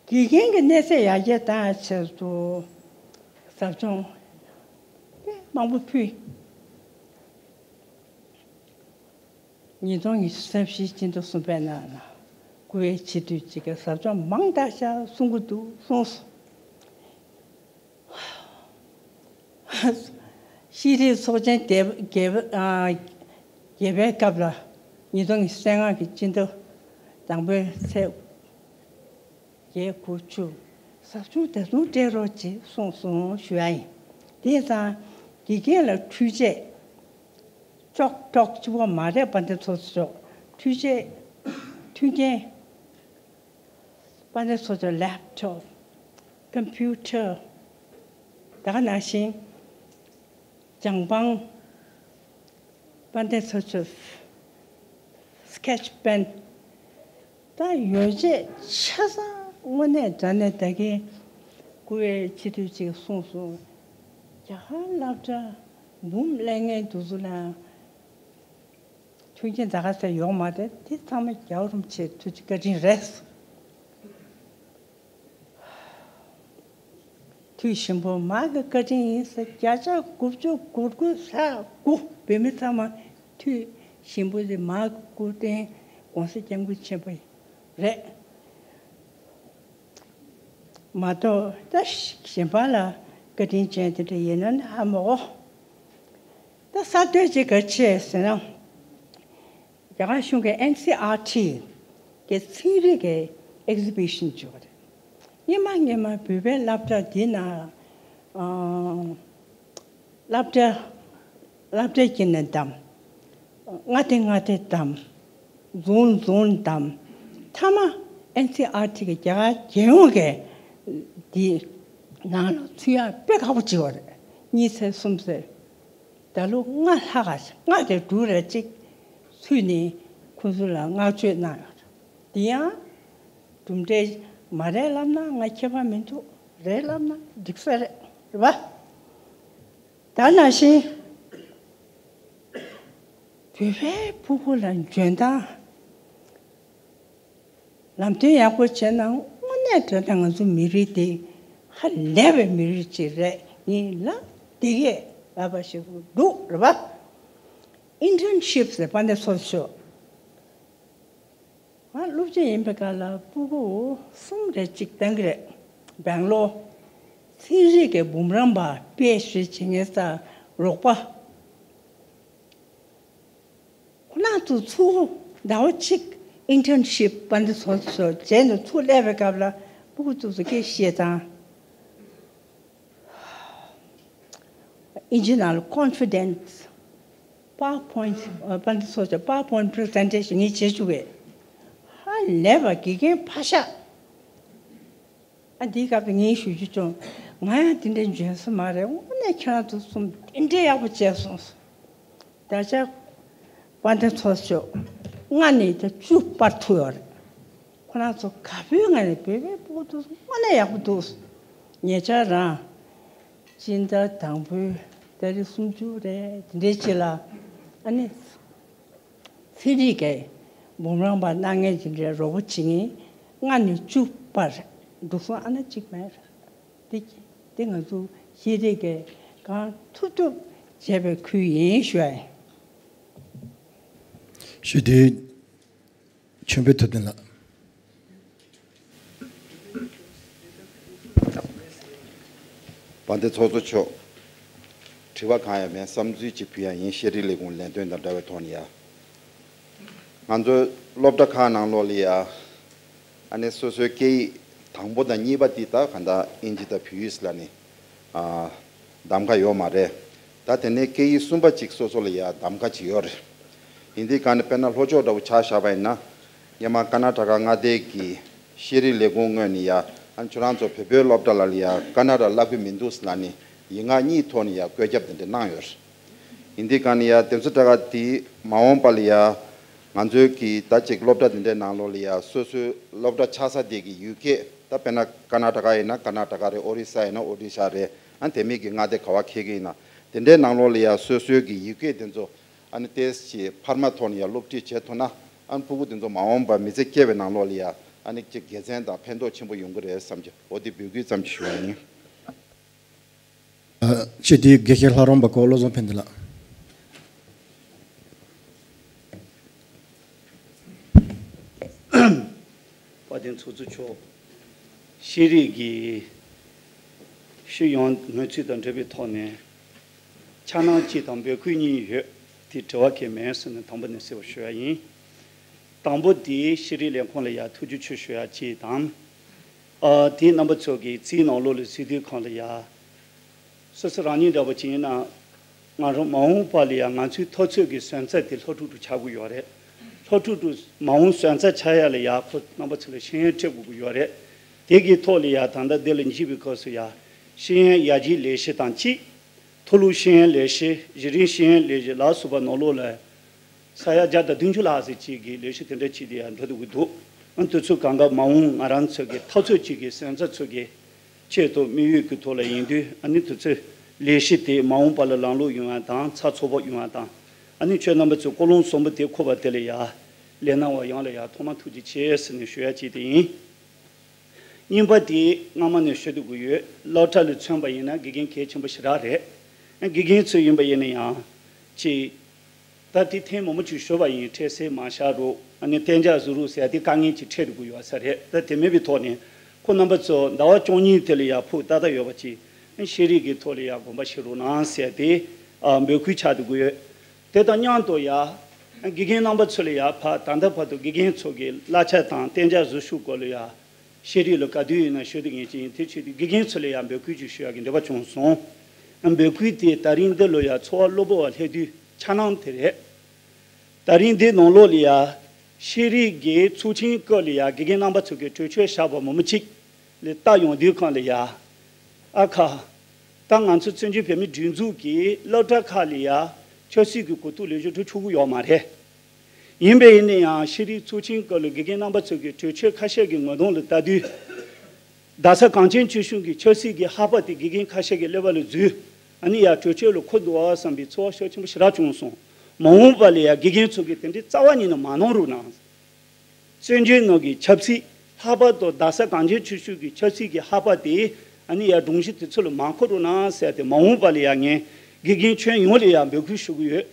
དགེ་རྒན་གྱི་གནས་ཚད་ཡར་རྒྱས་བཏང་ཡ་ཆེད་དུ་ཟབ་སྦྱོང་དཔེ་མང་པོ་ཕུལ། ཉིས་སྟོང་ཉི་ཤུ་རྩ་བཞིའི་སྤྱི་ཟླ་གསུམ་པའི་ནང་ལ་བཀུར་འོས་སྤྱི་འཐུས་གཅིག་གིས་ཟབ་སྦྱོང་མང་དྲགས་ཤག་གསུང་གི་འདུག་གསུངས་སོང་། ཤེས་རིག་ཚོགས་ཆེན་བརྒྱད་པ་ཨ་བརྒྱད་པའི་སྐབས་ལ་ཉིས་སྟོང་ཉི་ཤུ་རྩ་ལྔ་གི་སྤྱི་ཟླ་དང་པོའི་ཚེས་བརྒྱད་དགུ་བཅུ་ཟབ་སྦྱོང་ད་དུང་སྤྲད་རོགས་བྱེད་གསུངས་སོང་ཞུ་ཡ་ཡིན། དེ་ཙང་དགེ་རྒན་ལ་འཕྲུལ་ཆས་ཅོག་ཀྲོག་གཅིག་པོ་མ་རེད། དཔལ་ལྡན་ཚོགས་གཙོ་མཆོག་འཕྲུལ་ཆས་མཐུན་རྐྱེན། དཔལ་ལྡན་ཚོགས་གཙོ་laptop, computer ད་ག་ནང་བཞིན་གྱང་པང་། དཔལ་ལྡན་ཚོགས་གཙོ་sketch pen ད་ཡོ་བྱད་ཆ་ཚང་དངོས་གནས་དྲང་གནས་ད་གིན་ བཀུར་འོས་སྤྱི་འཐུས་གཅིག་གསུངས་སོང་། རྒྱ་གར་སློབ་གྲྭ་འབུམ་སླེབས་མཁན་དེ་ཚོ་ལ་མཐུན་རྐྱེན་ད་ག་ཚོད་ཡོད་མ་རེད། དེ་ཚང་མ་རྒྱལ་བ་རིན་པོ་ཆེའི་ཐུགས་རྗེ་བཀའ་དྲིན་རེད། དུས་ཆེན་པོ་མ་གི་བཀའ་དྲིན་ཡིན་ཟེར། བརྒྱ་ཆ་དགུ་བཅུ་གོ་དགུ་ས་དགུ་བོད་མི་ཚང་མ་དུས་ཆེན་པོ་དེ་མ་གི་སྐུ་རྟེན་༸གོང་ས་༸སྐྱབས་མགོན་ཆེན་པོ་རེད། མ་གཏོགས་ད་གཞན་པ་ལ་བཀའ་དྲིན་ཅན་དེ་འདྲ་ཡིན་ན་ནི་ཧ་མ་གོ། ད་གསར་གཏོད་ཅིག་ག་ཆེ་ཟེར་ན། རྒྱ་གར་གཞུང་གིས་ཨེན་སི་ཨར་ཊི་གི་ཚན་རིག་གི་ཨེག་ཟི་བི་ཤན་བྱས་པ་རེད། སྔོན་མ་སྔོན་མ་བོད་པའི་སློབ་གྲྭ་འདི་ན་ཨ་སློབ་གྲྭ་སློབ་གྲྭ་དཀྱིལ་ནས་བདམས། མངའ་སྡེ་མངའ་སྡེ་བདམས། རྫོང་རྫོང་བདམས། མཐའ་མ་ཨེན་སི་ཨར་ཊི་གི་རྒྱ་གར་རྒྱལ་ཡོངས་ཀྱི་འདི་ནང་ལ་ཚུད་ཡག་དཔེ་ཁག་པོ་ཅིག་ཡོད་རེད། གཉིས་ཚེ་གསུམ་ཚེ། ད་ལོ་ལྔ་ལྷག་ག་ལྔ་དང་དྲུག་རེ་གཅིག་ཚུད་ནས་ཁོ་ཚོ་ལ་བསྔགས་བརྗོད་གནང་ཡོད་རེད། དེ་ཡང་གྲུབ་འབྲས་མ་རེད་ལབ་ན་ང་ཁྱད་པར་མི་འདུག་རེད་ལབ་ན་འགྲིག་ས་རེད། རེད་པ། ད་ནང་བཞིན་བོད་པའི་ཕྲུ་གུ་ལ་འཇོན་ཐང་ལམ་སྟོན་ཡག་པོ་བྱས་ན་དངོས་གནས་དྲང་གནས་ང་ཚོ་མི་རིགས་དེ་ཧ་ལས་པའི་མི་རིགས་ཅིག་རེད། ངས་ལབ་བསྡད་ཀྱི་ལབ་པ་ཞིག་འདུག་རེད་པ། ཨིན་ཊརན་ཤིབ་ཟེར་པ་འདི་ཚོ་ཤོག་ང་སློབ་སྤྱི་ཡིན་པའི་སྐབས་ལ་ཕྲུ་གུ་གསུམ་རེ་གཅིག་བཏང་གི་རེད། སྦེང་ལོར་ཚན་རིག་གི་འབུམ་རམས་པ་དཔེ་ཞིག་བྱེད་མཁན་ས་རོགས་པ། ཁོ་རང་ཚོ་ཚུར་ཟླ་བ་གཅིག་ཨིན་ཊརན་ཤིབ་པ་འདི་ཚོ་ཚོ་བྱས་ནས་ཚུར་སླེབས་པའི་སྐབས་ལ་ཕྲུ་གུ་ཚོ་ཚོ་སྐད་བཤད་སྟངས། ཨིན་ཇི་ནང་ལ་ཀོན་ཕི་ཌེན་སི་པ་ཝར་པོའིན་ཊི་པ་འདི་ཚོ་ཚོ་པ་ཝར་པོའིན་ཊི་པི་རི་སེན་ཊེ་ཤན་ངས་བྱེད་བཅུག་གས། ཧ་ལས་པ་དགེ་རྒན་ཕ་ཤག་ཨ་འདིའི་སྐབས་དུ་ངས་ཞུ་རྒྱུ་བྱུང་། ང་ཡང་དེ་འདྲའི་འཇོན་ས་མ་རེད། དངོས་གནས་ཁྱེད་རང་ཚོ་གསུམ་དེ་འདྲའི་ཡག་པོ་བྱས་སོང་། ད་ཆ་དཔལ་ལྡན་ཚོགས་གཙོ་ལྔ་ནས་ད་བཅུ་སྤར་ཐུབ་ཡོད་རེད། ཁོ་རང་ཚོ་ག་བོའི་ངང་ནས་བོད་པའི་ཕྲུ་གུ་ཚོ་དངོས་གནས་ཡག་པོ་འདུག་ཉེ་ཆར་རང་སྤྱི་ཟླ་དང་པོའི་ཏ་རིག་སུམ་ཅུ་རེད་དེ་འདྲའི་ཅིག་ལ་ཨ་ནི། ཚན་རིག་གི་འབུམ་རམས་པ་གནང་མཁན་ཅིག་ལ་རོགས་པ་བྱེད་མཁན་ལྔ་ནས་བཅུ་བར་འདུག་སོང་། ཨ་ན་གཅིག་མེད། དེ་དེ་ང་ཚོ་ཤེས་རིག་གི་གང་ཐུབ་ཐུབ་བྱས་པའི་ཁུལ་ཡིན་ཞུ་ཡ་ཡིན། ཞུ་དེ་ཆོས་འཕེལ་ཐུབ་བསྟན་ལགས། དཔལ་ལྡན་ཚོགས་གཙོ་མཆོག་དྲི་བ་གང་ཡང་མེད། བསམ་ཚུལ་གཅིག་ཕུལ་ཡ་ཡིན། ཤེས་རིག་ལས་ཁུངས་ལས་དོན་དང་འབྲེལ་བའི་ཐོག་ནས་ཡ། ང་ཚོའི་སློབ་གྲྭ་ཁག་ནང་ལོགས་ལ་ཡ། ཨ་ནི་སོ་སོའི་སྐད་ཡིག་དང་པོ་དང་གཉིས་པ་འདི་ད་ག་འདྲ་ཨིན་ཇི་དང་བོད་ཡིག་ལ་ནི། ཨ། གདམ་ག་ཡོད་མ་རེད། ད་དེ་ནས་སྐད་ཡིག་གསུམ་པ་གཅིག་སོ་སོ་ལ་ཡ་གདམ་ག་ཅིག་ཡོད་རེད། ཡིན་དུས་ག་ནས་དཔེར་ན་ལྷོ་ཕྱོགས་འདྲ་བོ་ཆ་བཞག་པ་ཡིན་ན། སྔོན་མ་ཀར་ནཱ་ཊ་ཀ་མངའ་སྡེ་གི་ཤེས་རིག་ལས་ཁུངས་ངོས་ནས་ཡ། ཨ་ཁྱོད་རང་ཚོ་བོད་པའི་སློབ་གྲྭ་ལ་ལ་ཡ་ཀར་ནཱ་ཊ་བསླབ་ཀྱི་མི་འདུག་ཟེར་ལབ་ནས་ཡིག་ངག་གཉིས་ཐོག་ནས་ཡ་བཀོད་ཁྱབ་དེ་འདྲ་གནང་ཡོད་རེད། ཡིན་དུས་ག་ནས་ཡ་དེ་ཚོ་ད་ག་དེ་མ་འོངས་པ་ལ་ཡ། ང་ཚོའི་གི་ད་ཅིག་སློབ་གྲྭ་དེ་འདྲའི་ནང་ལོགས་ལ་ཡ་སོ་སོའི་སློབ་གྲྭ་ཆགས་ས་དེ་གི་ཡུལ་སྐད། ད་དཔེར་ན་ཀར་ནཱ་ཊ་ཀ་ཡིན་ན་ཀར་ནཱ་ཊ་ཀ་རེད། ཨོ་རི་ས་ཡིན་ན་ཨོ་རི་ཤ་རེད། ཨ་དེ་མིན་གི་མངའ་སྡེ་ག་བ་ཁེལ་གི་ཡིན་ན། དེ་འདྲའི་ནང་ལོགས་ལ་ཡ་སོ་སོའི་གི་ཡུལ་སྐད་དེ་ཚོ་ཨ་ནི་ཏོག་ཙམ་ཕར་མ་ཐོག་ནས་ཡ་སློབ་ཁྲིད་བྱེད་ཐུབ་ན། ཨ་ནི་ཕྲུ་གུ་དེ་ཚོ་མ་འོངས་པ་མི་ཚེ་སྐྱེལ་བའི་ནང་ལོགས་ལ་ཡ་ཨ་ནི་ཅིག་དགེ་མཚན་དང་ཕན་ཐོགས་ཆེན་པོ་ཡོང་གི་རེད་བསམ་གྱི། འོ་དེ་འབོད་སྐུལ་ཙམ་ཞིག་ཞུ་བ་ཡིན། ཨ། སྤྱི་འཐུས་དགེ་བཤེས་ལྷ་རམས་པ་ཀོ་བློ་བཟང་ཕན་བདེ་ལགས། དཔལ་ལྡན་ཚོགས་གཙོ་མཆོག་ཤེས་རིག་གི་སྤྱི་ཡོངས་སྔོན་ཚུད་དང་འབྲེལ་བའི་ཐོག་ནས་འཆར་སྣང་གཅིག་དང་འབོད་སྐུལ་གཉིས་ཡོད། དེ་དྲི་བ་གང་ཡང་མེད་ཟེར་ནས་དང་པོ་ནས་གསལ་པོ་ཞུ་ཡ་ཡིན། དང་པོ་དེ་ཤེས་རིག་ལས་ཁུངས་ལ་ཡ་ཐུགས་རྗེ་ཆེ་ཞུ་ཡ་གཅིག་དང་། ཨ། དེའི་རྣམ་པ་ཚོ་གིས་རྩིས་ནང་ལོགས་ལ་གཟིགས་དུས་གང་ལ་ཡ། སོ་སོ་རང་ཉིད་འདྲ་པོ་ཅིག་ཡིན་ན། ང་རང་མ་འོངས་པ་ལ་ཡ་ང་ཚོའི་འཐབ་རྩོད་ཀྱི་སོན་རྩ་དེ་སློབ་ཕྲུག་ཏུ་ཆགས་ཀྱི་ཡོད་རེད། སློབ་ཕྲུག་ཏུ་མ་འོངས་སོན་རྩ་ཆགས་ཡ་ལ་ཡ་ཁོ་རྣམ་པ་ཚོ་ལ་ཤེས་ཡོན་སྤྲད་དགོས་ཀྱི་ཡོད་རེད། དེ་གི་ཐོག་ལ་ཡ་ད་ལྟ་འདི་ལ་འཇིགས་པའི་སྐབས་སུ་ཡ། ཤེས་ཡོན་ཡར་རྒྱས་ལས་གཞི་དང་གཅིག་མཐོ་རླབས་ཤེས་ཡོན་ལས་གཞི། གཞི་རིམ་ཤེས་ཡོན་ལས་གཞི་ལ་སོགས་པ་ནང་ལོགས་ལ། ས་ཡ་བརྒྱ་དང་བདུན་ཅུ་ལྷག་ཙམ་ཅིག་གི་ལས་གཞི་དེ་འདྲ་ཅིག་ལ་ཡང་འགྲོ་སྡོད་ཀྱི་འདུག་ཨ། དུས་ཚོད་གང་ག་མ་འོངས་ང་རང་ཚོ་གི་འཐབ་རྩོད་ཅིག་གི་སོན་རྩ་ཚོ་གི་ ཆེད་དུ་དམིགས་ཡུལ་གྱི་ཐོག་ལ་ཡིན་དུས་ཨ་ནི་དུས་ཚོད་ལས་གཞི་དེ་མ་འོངས་པ་ལ་ལམ་ལྷོང་ཡོང་བ་དང་ཚགས་ཚུད་པོ་ཡོང་བ་དང་། ཨ་ནི་ཁྱོད་རྣམ་པ་ཚོས་ཀོ་ལོང་གསུམ་པོ་དེ་མཁོ་བ་དེ་ལ་ཡ་ལས་གནང་བ་ཡང་ལ་ཡ་ཐོག་མ་ཐུགས་རྗེ་ཆེ་ཟེར་ནས་ཞུ་ཡ་གཅིག་དེ་ཡིན། གཉིས་པ་དེ་སྔ་མ་ནས་ཞུ་འདོད་ཀྱི་ཡོད། སློབ་གྲྭ་ལ་མཚོན་པ་ཡིན་ན་དགེ་རྒན་གལ་ཆེན་པོ་ཞེ་དྲག་རེད། དགེ་རྒན་ཚོ་ཡིན་པ་ཡིན་ན་ཡང་ཅིག་ད་དེ་ཐེངས་མང་པོ་ཅིག་ཞུས་པ་ཡིན། འཕྲལ་སེལ་མ་བཞག་རོགས། ཨ་ནི་གཏན་འཇགས་བཟོ་རོགས་ཟེར་ཡ་དེ་དཀའ་ངལ་ཅིག་འཕྲད་འགྲོ་གི་ཡོད་ས་རེད། ད་དེ་མེད་པའི་ཐོག་ནས་ཁོང་རྣམ་པ་ཚོ་ཟླ་བ་བཅུ་གཉིས་དེ་ལ་ཡ་ཕུགས་ཏག་ཏག་ཡོད་པ་ཅིག་ཤེས་རིག་གི་ཐོག་ལ་ཡ་དགོངས་པ་བཞེས་རོགས་གནང་ཟེར་ཡ་དེ་ཨ་འབོད་སྐུལ་ཆགས་འགྲོ་གི་ཡོད། དེ་དང་མཉམ་དུ་ཡ་དགེ་རྒན་རྣམ་པ་ཚོ་ལ་ཡ་ཕ་ད་ལྟ་བར་དུ་དགེ་རྒན་ཚོ་གི་གླ་ཆ་དང་གཏན་འཇགས་བཟོ་ཤུགས་སྐོར་ལ་ཡ་ཤེས་རིག་ལ་ག་དུས་ཡིན་ན་ཞུ་དེ་ངེས་ཅན་ཡིན། དེ་ཆེད་དུ་དགེ་རྒན་ཚོ་ལ་ཡང་འབོད་སྐུལ་ཅིག་ཞུ་ཡག་གི་འདོད་པ་བྱུང་སོང་། འབོད་སྐུལ་དེ་ད་རིང་འདི་ལོ་ཡ་ཚོར་བ་གློ་བུར་བ་སླེབས་དུས་འཆར་སྣང་དེ་རེད། ད་རིང་འདི་ནང་ལོགས་ལ་ཡ་ཤེས་རིག་གི་ཚོགས་ཆེན་སྐབས་ལ་ཡ་དགེ་རྒན་རྣམ་པ་ཚོ་གི་གྲོས་ཆོད་བཞག་པ་མང་པོ་ཅིག་ལ་ལྟ་ཡོང་དུས་སྒང་ལ་ཡ། ཨ་ཁ། ད་ང་ཚོ་བཙན་བྱོལ་བོད་མིའི་སྒྲིག་འཛུགས་ཀྱི་སློབ་གྲྭ་ཁག་ལ་ཡ་ཆབ་སྲིད་ཀྱི་གོ་རྟོགས་ལེགས་ཤོས་འགྲོ་ཆོག་གི་ཡོད་མ་རེད། ཡིན་པས་ཡིན་ན་ཡང་ཤེས་རིག་ཚོགས་ཆེན་སྐབས་ལ་དགེ་རྒན་རྣམ་པ་ཚོ་གི་གྲོས་ཆོད་ཁ་ཤས་ཀྱི་ངོ་གདོང་ལ་ལྟ་དུས། རྡ་ས་གངས་ཅན་ཆོས་གཞུང་གི་ཆབ་སྲིད་ཀྱི་ལྷག་པ་དེ་དགེ་རྒན་ཁ་ཤས་ཀྱི་ཀླད་པ་ལ་འཛུལ། ཨ་ནི་ཡང་གྲོས་ཆོད་ལ་འཁོར་འདུག་ཨ་བསམ་པའི་ཚོར་བ་ཤུགས་ཆེན་པོ་ཞེ་དྲག་བྱུང་སོང་། མ་འོངས་པ་ལ་ཡང་དགེ་རྒན་ཚོ་གིས་དེ་འདྲའི་རྩ་བ་ཉིད་ནས་མ་གནང་རོགས་གནང་། བཙན་བྱོལ་ནང་གི་ཆབ་སྲིད་ལྷག་པར་དུ་རྡ་ས་གངས་ཅན་ཆོས་གཞུང་གི་ཆབ་སྲིད་ཀྱི་ལྷག་པ་དེ་ཨ་ནི་ཡང་སྒྲོམ་གཞི་དེ་ཚོ་ལ་མ་འཁོར་རོགས་གནང་ཟེར་ཏེ། མ་འོངས་པ་ལ་ཡང་ངས་དགེ་རྒན་ཁྱོན་ཡོངས་ལ་ཡང་འབོད་སྐུལ་ཞུ་གི་ཡོད།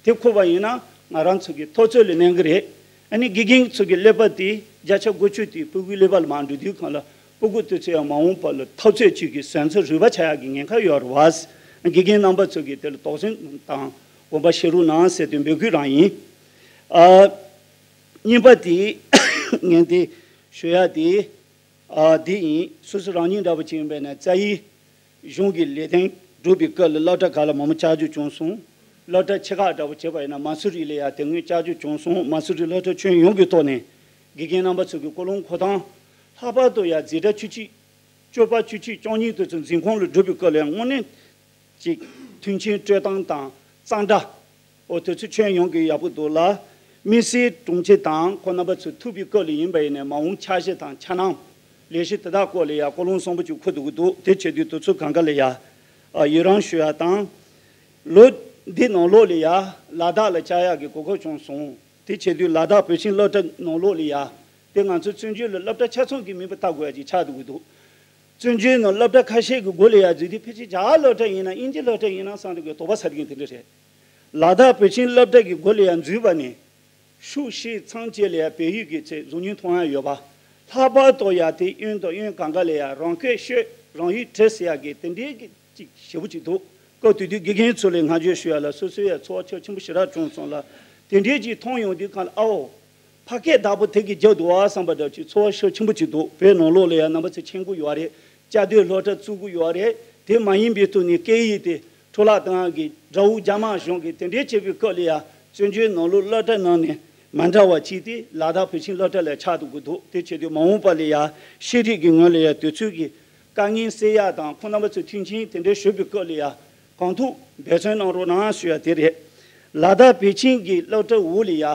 དེ་འཁོར་བ་ཡིན་ན་ང་རང་ཚོ་གི་འཐབ་རྩོད་ལ་གནོད་གི་རེད། ཨ་ནི་དགེ་རྒན་ཚོ་གི་ཀླད་པ་དེ་བརྒྱ་ཆ་དགུ་བཅུ་དེ་སྤུ་གུའི་ཀླད་པ་ལ་མ་འགྲོ་དུས་སྒང་ལ་སྤུ་གུ་དེ་ཚོ་ཡང་མ་འོངས་པ་ལ་འཐབ་རྩོད་ཅིག་གི་ཟོན་རྩྭ་རུལ་པ་ཆགས་ཡག་གི་ཉེན་ཁ་ཡོད་རེད་བ། དགེ་རྒན་རྣམ་པ་ཚོ་གིས་དེ་ལ་དོགས་ཟོན་དང་དགོངས་པ་བཞེས་རོགས་གནང་ཟེར་དུས་འབོད་སྐུལ་རང་ཡིན། ཨ། གཉིས་པ་དེ་ངས་དེ་ཞུ་ཡ་དེ། ཨ། འདི་ཡིན། སོ་སོ་རང་ཉིད་འདྲ་པོ་ཅིག་ཡིན་པས་ན་རྩ་ཡི་གཞུང་གི་ལས་དོན་སྒྲུབ་པའི་སྐབས་ལ་སློབ་གྲྭ་ཁག་ལ་མང་པོ་བསྐྱར་བཅོས་བྱུང་སོང་། སློབ་གྲྭ་ཆེ་ཁག་འདྲ་པོ་བྱས་པ་ཡིན་ན་མ་སུ་རི་ལ་ཡང་དེ་སྔོན་བསྐྱར་བཅོས་བྱུང་སོང་། མ་སུ་རི་སློབ་གྲྭ་ཁྱོན་ཡོངས་ཀྱི་ཐོག་ནས་དགེ་རྒན་རྣམ་པ་ཚོ་གི་ཀུན་སློང་འཁོར་སྟངས། ལྷག་པར་དུ་ཡང་འཛིན་གྲྭ་བཅུ་གཅིག་སྤྱོད་པ་བཅུ་གཅིག་བཅུ་གཉིས་དེ་ཚོ་འཛིན་ཁང་ལ་སྒྲུབ་པའི་སྐབས་ལ་ཡང་དངོས་གནས་ཅིག་མཐུན་རྐྱེན་སྤྲོད་སྟངས་དང་གཙང་སྦྲ། འོ་དེ་ཚོ་ཁྱོན་ཡོངས་ཀྱི་ཡག་པོ་འདུག་ལ། དམིགས་བསལ་དྲུང་ཆེ་དང་ཁོང་རྣམ་པ་ཚོ་ཐུག་པའི་སྐབས་ལ་ཡིན་པ་ཡིན་ནའི་མ་འོངས་འཆར་གཞི་དང་འཆར་སྣང་། ལས་གཞི་དེ་དག་སྐོར་ལ་ཡང་ཀུན་སློང་བཟང་པོ་ཅིག་འཁོར་འདུག་གི་འདུག་དེ་བྱེད་དུས་དེ་ཚོ་གང་ག་ལ་ཡ། ཨ། ཡི་རང་ཞུ་ཡ་དང་། ལོ་འདི་ནང་ལོགས་ལ་ཡ་ལ་དྭགས་ལ་བཅར་ཡག་གི་གོ་སྐབས་བྱུང་སོང་། དེ་བྱེད་དུས་ལ་དྭགས་བོད་ཆེན་སློབ་གྲྭ་ནང་ལོགས་ལ་ཡ། དེ་ང་ཚོ་བཙན་བྱོལ་ལ་སློབ་གྲྭ་ཆ་ཚང་གི་མིང་པོ་བཏགས་དགོས་ཡ་ཅིག་ཆགས་འདུག་གི་འདུག་བཙན་བྱོལ་ནང་སློབ་གྲྭ་ཁ་ཤས་ཀྱི་སྒོ་ལ་ཡ་འཛུལ་དུས་ཕལ་ཆེར་རྒྱ་གར་སློབ་གྲྭ་ཡིན་ན་དབྱིན་ཇི་སློབ་གྲྭ་ཡིན་ན་བསམ་འདུག་གི་དོགས་པ་ཟ་གི་དེ་འདྲ་རེད། ལ་དྭགས་བོད་ཆེན་སློབ་གྲྭ་གི་སྒོ་ལ་ཡ་འཛུལ་བ་ནས། ཤུགས་ཆེ་ཚང་བཅས་ལ་ཡ་བལ་ཡུལ་གྱི་ཚེ་གཟུགས་བརྙན་མཐོང་ཡ་ཡོད་པ། ལྷག་པར་དུ་ཡ་དེ་གཡོན་དང་གཡོན་གང་ག་ལ་ཡ་རང་བཀོད་ཤོད་རང་ཡུལ་བྲིས་ཟེར་ཡ་གི་དེ་འདྲའི་གི་ཅིག་ཞེ་པོ་ཅིག་འདུག་སྐབས་དེ་དུས་དགེ་རྒན་ཚོ་ལ་བསྔགས་བརྗོད་ཞུ་ཡ་ལ་སོ་སོའི་ཡ་ཚོར་བ་ཁྱབ་ཆེན་པོ་ཞེ་དྲག་བྱུང་སོང་ལ། དེ་འདྲའི་ཅིག་མཐོང་ཡོང་དུས་སྒང་ལ་ཨའོ། ཕ་སྐད་བདག་པོ་དེ་གི་རྒྱབ་འདུག་བ་བསམ་པ་འདྲ་ཅིག་ཚོར་བ་ཤུགས་ཆེན་པོ་ཅིག་འདུག་བོད་ནང་ལོགས་ལ་ཡང་རྣམ་པ་ཚོ་མཁྱེན་གྱི་ཡོད་རེད། བཅའ་སྡོད་སློབ་གྲྭ་བཙུགས་ཀྱི་ཡོད་རེད། དེ་མ་ཡིན་པའི་ཐོག་ནས་སྐད་ཡིག་དེ་འཕྲོ་བརླག་གཏོང་ཡག་གི་དགྲ་བོ་རྒྱ་དམར་གཞུང་གིས་དེ་འདྲའི་བྱེད་པའི་སྐབས་ལ་ཡང་བཙན་བྱོལ་ནང་ལོགས་སློབ་གྲྭ་ནང་ནས་མ་འདྲ་བ་ཅིག་དེ་ལ་དྭགས་བོད་ཆེན་སློབ་གྲྭ་ལ་ཆགས་འདུག་གི་འདུག་དེ་བྱེད་དུས་མ་འོངས་པ་ལ་ཡང་ཤེས་རིག་གི་ངོས་ལ་ཡང་དུས་ཚོད་ཀྱི་དཀའ་ངལ་སེལ་ཡག་དང་ཁོང་རྣམ་པ་ཚོས་མཐུན་རྐྱེན་དེ་འདྲའི་ཞུ་བའི་སྐབས་ལ་ཡང་གང་ཐུབ་འབད་བརྩོན་གནང་རོགས་གནང་ཞུ་ཡ་དེ་རེད། ལ་དྭགས་བོད་ཆེན་གྱི་སློབ་གྲྭ་འོག་ལ་ཡ་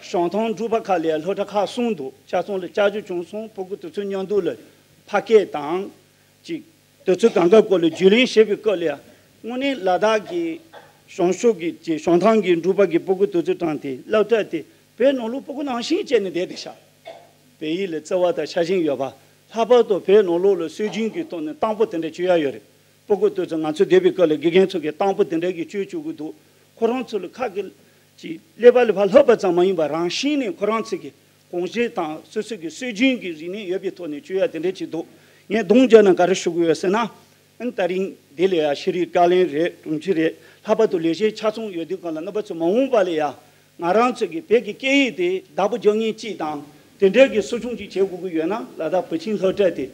གཞུང་དང་འབྲུག་པ་ཁག་ལ་ཡ་སློབ་གྲྭ་ཁག་གསུམ་འདུག་ཆ་ཚང་ལ་བསྐྱར་བཅོས་བྱུང་སོང་། སྤུ་གུ་དེ་ཚོའི་མཉམ་དུ་ལ་ཕ་སྐད་དང་ཅིག་དེ་ཚོ་གང་ག་སྐོར་ལ་རྒྱུས་ལོན་བྱེད་པའི་སྐབས་ལ་ཡ་དངོས་གནས་ལ་དྭགས་ཀྱི་གཞུང་ཕྱོགས་ཀྱི་ཅིག་གཞུང་དང་གི་འབྲུག་པ་གི་སྤུ་གུ་དེ་ཚོ་དྲངས་ཏེ་སློབ་གྲྭ་དེ་བོད་ནང་ལོགས་སྤུ་གུ་ནང་བཞིན་བྱས་ནས་བསྡད་དེ་ཤག་བོད་ཡིག་ལ་བརྩེ་བ་དང་ཤ་ཞེན་ཡོད་པ། ལྷག་པར་དུ་བོད་ནང་ལོགས་ལ་སྲོལ་རྒྱུན་གྱི་ཐོག་ནས་གཏམ་དཔེ་དེ་འདྲ་བྱེད་ཡ་ཡོད་རེད། སྤུ་གུ་དེ་ཚོ་ང་ཚོ་བསྡད་པའི་སྐབས་ལ་དགེ་རྒན་ཚོ་གིས་གཏམ་དཔེ་དེ་འདྲ་གི་བྱེད་བཅུག་གི་འདུག་ཁོ་རང་ཚོ་ལ་ཁ་གི་ཅིག་ཀླད་པ་ལ་ཕར་ལྷག་པ་ཙམ་མ་ཡིན་པར་རང་བཞིན་ནས་ཁོ་རང་ཚོ་གི་གོམས་གཤིས་དང་སོ་སོ་གི་སྲོལ་རྒྱུན་གྱི་རིག་གནས་ཡོད་པའི་ཐོག་ནས་བྱེད་ཡ་དེ་འདྲ་ཅིག་འདུག་ངས་གདོང་བརྒྱབ་ན་ག་རེ་ཞུ་གི་ཡོད་ཟེར་ན། ཨ་ནི་ད་རིང་འདི་ལ་ཡ་ཤེས་རིག་བཀའ་བློན་རེད། དྲུང་ཆེ་རེད། ལྷག་པར་དུ་ལས་བྱེད་ཆ་ཚང་ཡོད་དུས་སྒང་ལ་རྣམ་པ་ཚོ་མ་འོངས་པ་ལ་ཡ་ང་རང་ཚོ་གི་བོད་ཀྱི་སྐད་ཡིག་དེ་བདག་པོ་རྒྱག་མཁན་གཅིག་དང་དེ་འདྲའི་གི་གསོ་སྐྱོང་ཅིག་བྱེད་དགོས་ཀྱི་ཡོད་ན་ལ་དྭགས་བོད་ཆེན་སློབ་གྲྭ་དེ་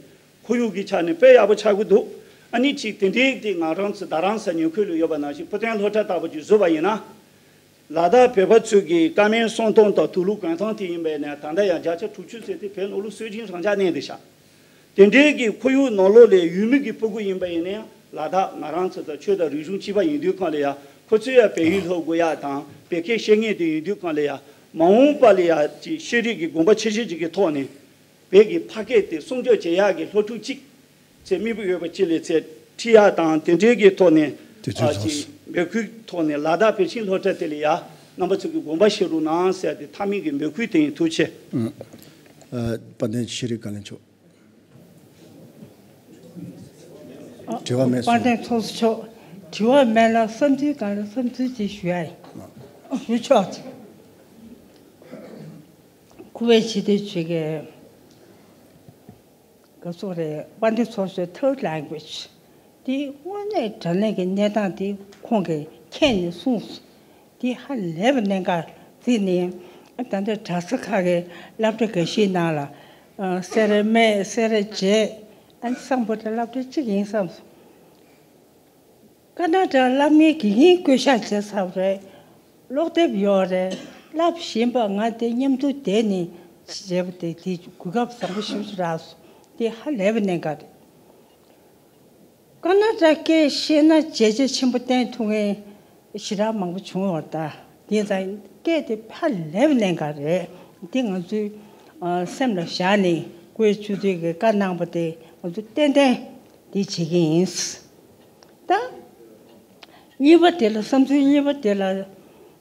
ཁོར་ཡུག་གི་ཆ་ནས་དཔེ་ཡག་པོ་ཆགས་ཀྱི་འདུག་ཨ་ནི་ཅིག་དེ་འདྲའི་དེ་ང་རང་ཚོ་རྡ་རམ་ས་ཉེ་ཁུལ་ལ་ཡོད་པ་ནང་བཞིན་ཕུ་ཐེན་སློབ་གྲྭ་ལྟ་བུ་ཅིག་བཟོས་པ་ཡིན་ན། ལ་དྭགས་བོད་པ་ཚོས་ཀྱི་ཀ་མན་གསང་སྟོང་དང་དུག་ལོག་གོན་ཐང་དེ་ཡིན་པས་ན་ད་ལྟ་ཡང་བརྒྱ་ཆ་དྲུག་ཅུ་ཟེར་དེ་བོད་ནང་ལོགས་སྲོལ་རྒྱུན་རང་འཇགས་གནས་བསྡད་ཤག་དེ་འདྲའི་གི་ཁོར་ཡུག་ནང་ལོགས་ལ་ཡུལ་མི་གི་སྤུ་གུ་ཡིན་པ་ཡིན་ན་ཡང་ལ་དྭགས་ང་རང་ཚོ་དང་ཆོས་དང་རིག་གཞུང་གཅིག་པ་ཡིན་དུས་སྒང་ལ་ཡང་ཁོ་ཚོས་ཡང་བོད་ཡིག་སློབ་དགོས་ཡག་དང་བོད་སྐད་བཤད་མཁན་དེ་ཡིན་དུས་སྒང་ལ་ཡང་མ་འོངས་པ་ལ་ཡང་ཅིག་ཤེས་རིག་གི་དགོངས་པ་ཆེ་ཆེ་ཅིག་གི་ཐོག་ནས་བོད་ཀྱི་ཕ་སྐད་དེ་སྲུང་སྐྱོབ་བྱེད་ཡག་གི་སློབ་ཕྲུག་ཅིག་ཚེ་མི་བུ་ཡོད་པ་ཅི་ལས་ཚེ་ཁྲི་ཡ་དང་དེ་འབྲེལ་གྱི་ཐོག་ནས། དེ་དུས་ཨ་ཚོགས་ཅིག་འབོད་སྐུལ་ཐོག་ནས་ལ་དྭགས་བོད་ཆེན་སློབ་གྲྭ་དེ་ལ་ཡ་རྣམ་པ་ཚོ་གི་དགོངས་པ་བཞེས་རོགས་གནང་ཟེར་ཏེ་མཐའ་མའི་གི་འབོད་སྐུལ་དེ་ཡིན། ཐུགས་རྗེ་ཆེ། ཨ། དཔལ་ལྡན་ཤེས་རིག་བཀའ་བློན་མཆོག་དྲི་བ་མེད་སོང་། དཔལ་ལྡན་ཚོགས་གཙོ་མཆོག་དྲི་བ་མེད་ལ་བསམ་ཚུལ་གང་ལ་བསམ་ཚུལ་ཅིག་ཞུ་ཡ་ཡིན། ཞུ་ཆོག་སྐུ་བའི་ཕྱི་དོན་ཆོས་ཀྱི། ག་ཚོད་རེད། དཔལ་ལྡན་ཚོགས་གཙོའི་third language དེ་དངོས་གནས་དྲང་གནས་ཀྱི་གནས་སྟངས་དེ་ཁོང་གིས་མཁྱེན་ནས་གསུངས་སོང་། དེ་ཧ་ལས་པའི་གནད་འགག་བརྩིས་ནས། ཨ། ད་ལྟ་གྲྭ་ས་ཁག་གི་སློབ་གྲྭ་འགའ་ཤས་ནང་ལ། ཨ། སེ་ར་སྨད། སེ་ར་བྱེས། ཨ་ནི་སམ་བྷོ་ཊ་སློབ་གྲྭ་གཅིག་ཡིན་བསམ་སོང་། ཀ་ན་ཌ་སློབ་གཉེར་དགེ་རྒན་བསྐོ་བཞག་བྱས་ཚར་བ་རེད། ཀློག་དེབ་ཡོད་རེད། བསླབ་བཞིན་པ་ང་དེ་མཉམ་དུ་བསྡད་ནས་བྱས་པ་དེ་དེ་གོ་སྐབས་བཟང་པོ་ཞེ་པོ་ཅིག་རག་སོང་། དེ་ཧ་ལས་པའི་གནད་འགག་རེད། ཀ་ན་ཌ་སྐད་ཤེས་ན་བྱས་རྗེས་ཆེན་པོ་བསྟན་ཐུབ་མཁན་ཞེ་དྲག་མང་པོ་བྱུང་ཡོད་རེད། ད་དེ་ཙང་སྐད་དེ་ཧ་ལས་པའི་གནད་འགག་རེད། དེ་ང་ཚོའི་ཨ་སེམས་ལ་བཞག་ནས་བཀོད་བཅུ་དུས་ཀྱི་བཀའ་གནང་པ་དེ་ང་ཚོ་ཏན་ཏན་དེ་བྱེད་ཀྱི་ཡིན། ད་གཉིས་པ་དེ་ལ། བསམ་ཚུལ་གཉིས་པ་དེ་ལ།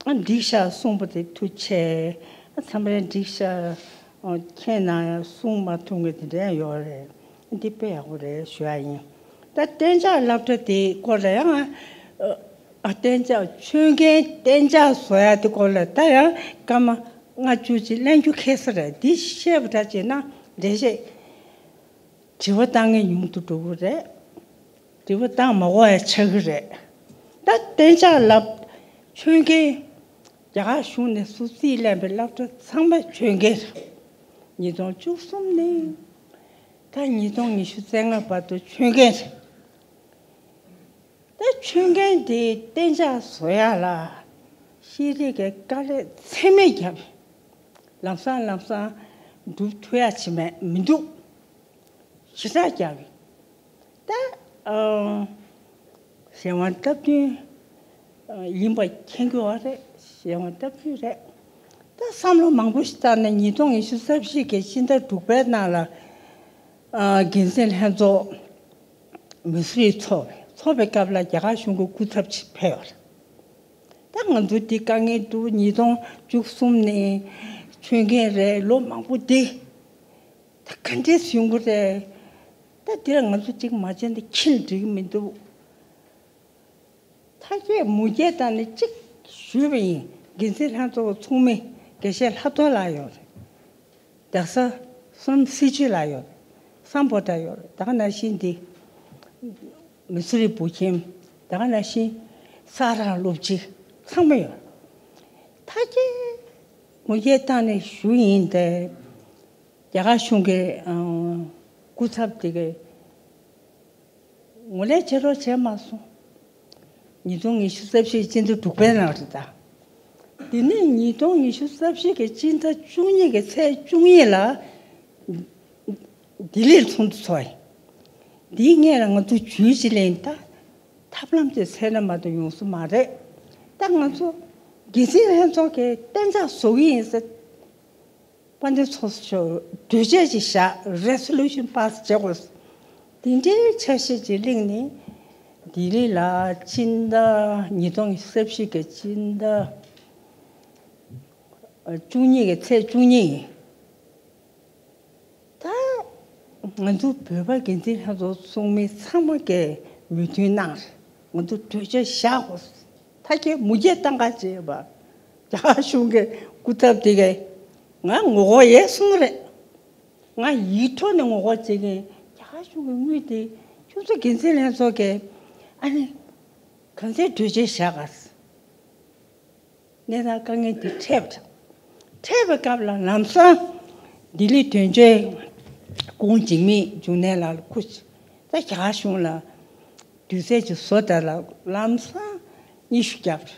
ཨ། འགྲིག་ཤག་གསུངས་པ་དེ་ཐུགས་རྗེ་ཆེ། ཨ། མཚམས་རེ་འགྲིག་ཤག་ཨ། མཁྱེན་ན་ཡང་གསུང་མ་ཐུབ་མཁན་དེ་འདྲ་ཡང་ཡོད་རེད། འདི་དཔེ་ཡག་པོ་རེད་ཞུ་ཡ་ཡིན། ད་གཏན་འཇགས་སློབ་གྲྭ་དེའི་སྐོར་ལ་ཡང་། ཨ། གཏན་འཇགས། ཆོས་རྒན་གཏན་འཇགས་བཟོ་ཡ་དེ་སྐོར་ལ་ད་ཡང་སྐར་མ་ལྔ་བཅུ་ཅིག་གླེང་རྒྱུ་ཁེལ་ས་རེད། འདི་བཤད་པ་འདྲ་བྱས་ན་འགྲེལ་བཤད། དྲི་བ་བཏང་མཁན་ཉུང་དུ་འགྲོ་གི་རེད། དྲི་བ་བཏང་མ་དགོས་ཡ་ཆགས་ཀྱི་རེད། ད་གཏན་འཇགས་སློབ། ཆོས་རྒན། རྒྱ་གར་གཞུང་ནས་སུ་རྩིས་ལེན་པའི་སློབ་གྲྭ་ཚང་མ་ཆོས་རྒན་རེད། ཉིས་སྟོང་བཅུ་གསུམ་ནས་ད་ཉིས་སྟོང་ཉི་ཤུ་རྩ་ལྔ་བར་དུ་ཆོས་རྒན་རེད། ད་ཆོས་རྒན་དེ་གཏན་འཇགས་བཟོ་ཡ་ལ་ཤེས་རིག་གི་དཀའ་ལས་ཚད་མེད་བརྒྱབ། ལམ་སང་ལམ་སང་འགྲུབ་ཐུབ་ཡ་ཅིག་མེད་མི་འདུག་ཞེ་དྲག་བརྒྱབ་ཡོད། ད་ཨ་གཞན་དབང་སྟབས་བསྟུན་ཡིན་པ་མཁྱེན་གྱི་ཡོད་རེད། གཞན་དབང་སྟབས་བསྟུན་རེད། ད་བསམ་བློ་མང་པོ་ཞིག་བཏང་ནས་ཉིས་སྟོང་ཉི་ཤུ་རྩ་བཞི་གི་སྤྱི་ཟླ་དྲུག་པའི་ནང་ལ་ཨ་འགན་འཛིན་ལྷན་ཚོགས་མི་སུ་རིགས་ཚོགས་པའི་ཚོགས་པའི་སྐབས་ལ་རྒྱ་གར་གཞུང་གི་སྐུ་ཚབ་ཅིག་ཕེབས་ཡོད་རེད། ད་ང་ཚོ་འདི་དཀའ་ངལ་འདུག་ཉིས་སྟོང་བཅུ་གསུམ་ནས་ཆོས་རྒན་རེད། ལོ་མང་པོ་འདི་ད་ག་འདྲས་ཡོང་གི་རེད། ད་འདི་ལ་ང་ཚོ་གཅིག་མ་བྱས་ན་ཁྱིམ་འགྲིག་གི་མི་འདུག་ཐ་སྐད་མུ་གེ་དང་ནི་གཅིག་ཞུས་པ་ཡིན། འགན་འཛིན་ལྷན་ཚོགས་ཚོགས་མི་དགེ་བཤེས་ལྷག་རྡོར་ལགས་ཡོད་རེད། རྡ་ས་བསོད་ནམས་སྲིད་ཆོས་ལགས་ཡོད་རེད། སམ་བྷོ་ཊ་ཡོད་རེད། ད་ག་ནང་བཞིན་འདི་མི་སུ་རི་བུ་ཁྱིམ། ད་ག་ནང་བཞིན་ས་ར་སློབ་སྤྱི་ཚང་མ་ཡོད་རེད། ཐ་སྐད་མུ་གེ་བཏང་ནས་ཞུ་ཡིན་ཏེ། རྒྱ་གར་གཞུང་གི་ཨང་སྐུ་ཚབ་དེ་གའི་ངོ་ལས་བྱེད་རོགས་བྱས་མ་སོང་། ཉིས་སྟོང་ཉི་ཤུ་རྩ་བཞི་སྤྱི་ཟླ་དྲུག་པའི་ནང་རེད་ད། དེ་ནས་ཉིས་སྟོང་ཉི་ཤུ་རྩ་བཞི་གི་སྤྱི་ཟླ་བཅུ་གཉིས་ཀྱི་ཚེས་བཅུ་གཉིས་ལ་ལྡི་ལིར་ཚོགས་འདུ་ཚོགས་ཡིན། འདིའི་སྔོན་ལ་ང་ཚོ་ཇུས་ཅིག་ལེན། ད་ཐབས་ལམ་དེ་འཚོལ་ན་མ་གཏོགས་ཡོང་ས་མ་རེད། ད་ང་ཚོ་འགན་འཛིན་ལྷན་ཚོགས་ཀྱི་གཏན་འཇགས་བཟོ་གི་ཡིན་ཟེར། དཔལ་ལྡན་ཚོགས་གཙོ་མཆོག་གྲོས་ཆོད་ཅིག་བཞག resolution pass བྱེད་དགོས། དེ་འདྲའི་འཆར་གཞི་ཅིག་གླེང་ནས་ལྡི་ལི་ལ་ཕྱི་ཟླ་ཉིས་སྟོང་ཉི་ཤུ་རྩ་བཞི་གི་ཕྱི་ཟླ་བཅུ་གཉིས་ཀྱི་ཚེས་བཅུ་གཉིས། ད་ང་ཚོ་བོད་པ་འགན་འཛིན་ལྷན་ཚོགས་ཚོགས་མི་ཚང་མ་གིས་མོས་མཐུན་གནང་། ང་ཚོ་གྲོས་ཆོད་བཞག་དགོས། ཐ་སྐད་མུ་གེ་བཏང་ག་བྱེད་པ། རྒྱ་གར་གཞུང་གི་སྐུ་ཚབ་དེ་གས་ང་ངོ་རྒོལ་ཡས་གསུངས་རེད། ང་ཡིག་ཐོག་ནས་ངོ་རྒོལ་བྱེད་མཁན། རྒྱ་གར་གཞུང་གི་དངུལ་དེ་ཁྱོད་ཚོ་འགན་འཛིན་ལྷན་ཚོགས་ཀྱིས་ཨ་ནི་གང་ཚེ་གྲོས་ཆོད་བཞག་ག་གནས་སྟངས་དཀའ་ངལ་འདི་འཕྲད་པ། འཕྲད་པའི་སྐབས་ལ་ལམ་སང་ལྡི་ལི་དོན་གཅོད་ཁོང་འཇིགས་མེད་འབྱུང་གནས་ལགས་ལ་ཁུ་ད་རྒྱ་གར་གཞུང་ལ་དུས་ཚོད་ཅིག་བཟོ་དང་ལ་ལམ་སང་སྙན་ཞུ་བརྒྱབ།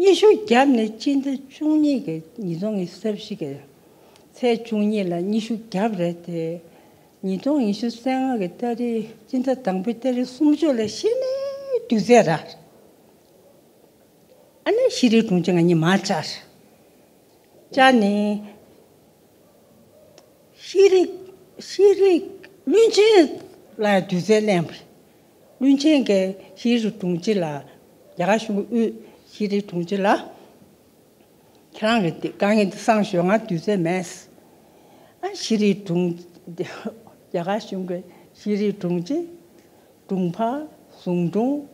སྙན་ཞུ་བརྒྱབ་ནས་སྤྱི་ཟླ་བཅུ་གཉིས་ཀྱི་ཉིས་སྟོང་ཉི་ཤུ་རྩ་བཞི་གི་ཚེས་བཅུ་གཉིས་ལ་སྙན་ཞུ་བརྒྱབ་རེད་དེ། ཉིས་སྟོང་ཉི་ཤུ་རྩ་ལྔ་གི་ཏ་རིག་སྤྱི་ཟླ་དང་པོའི་ཏ་རིག་སུམ་ཅུ་ལ་གཞི་ནས་དུས་ཚོད་རག་ཨ་ནི་ཤེས་རིག་དྲུང་ཆེ་ང་གཉིས་མར་བཅར། བཅར་ནས་ཤེས་རིག་ཤེས་རིག་ བློན་ཆེན་ལ་དུས་ཚོད་ལེན་པ། བློན་ཆེན་གྱིས་ཤེས་རིག་དྲུང་ཆེ་ལ། རྒྱ་གར་གཞུང་གི་དབུས་ཤེས་རིག་དྲུང་ཆེ་ལ། ཁྱེད་རང་གི་དཀའ་ངལ་འདི་སེལ་ཤོག་ང་དུས་ཚོད་མེད། ཨ་ཤེས་རིག་དྲུང་། རྒྱ་གར་གཞུང་གི་ཤེས་རིག་དྲུང་ཆེ། དྲུང་འཕར། ཟུང་དྲུང་།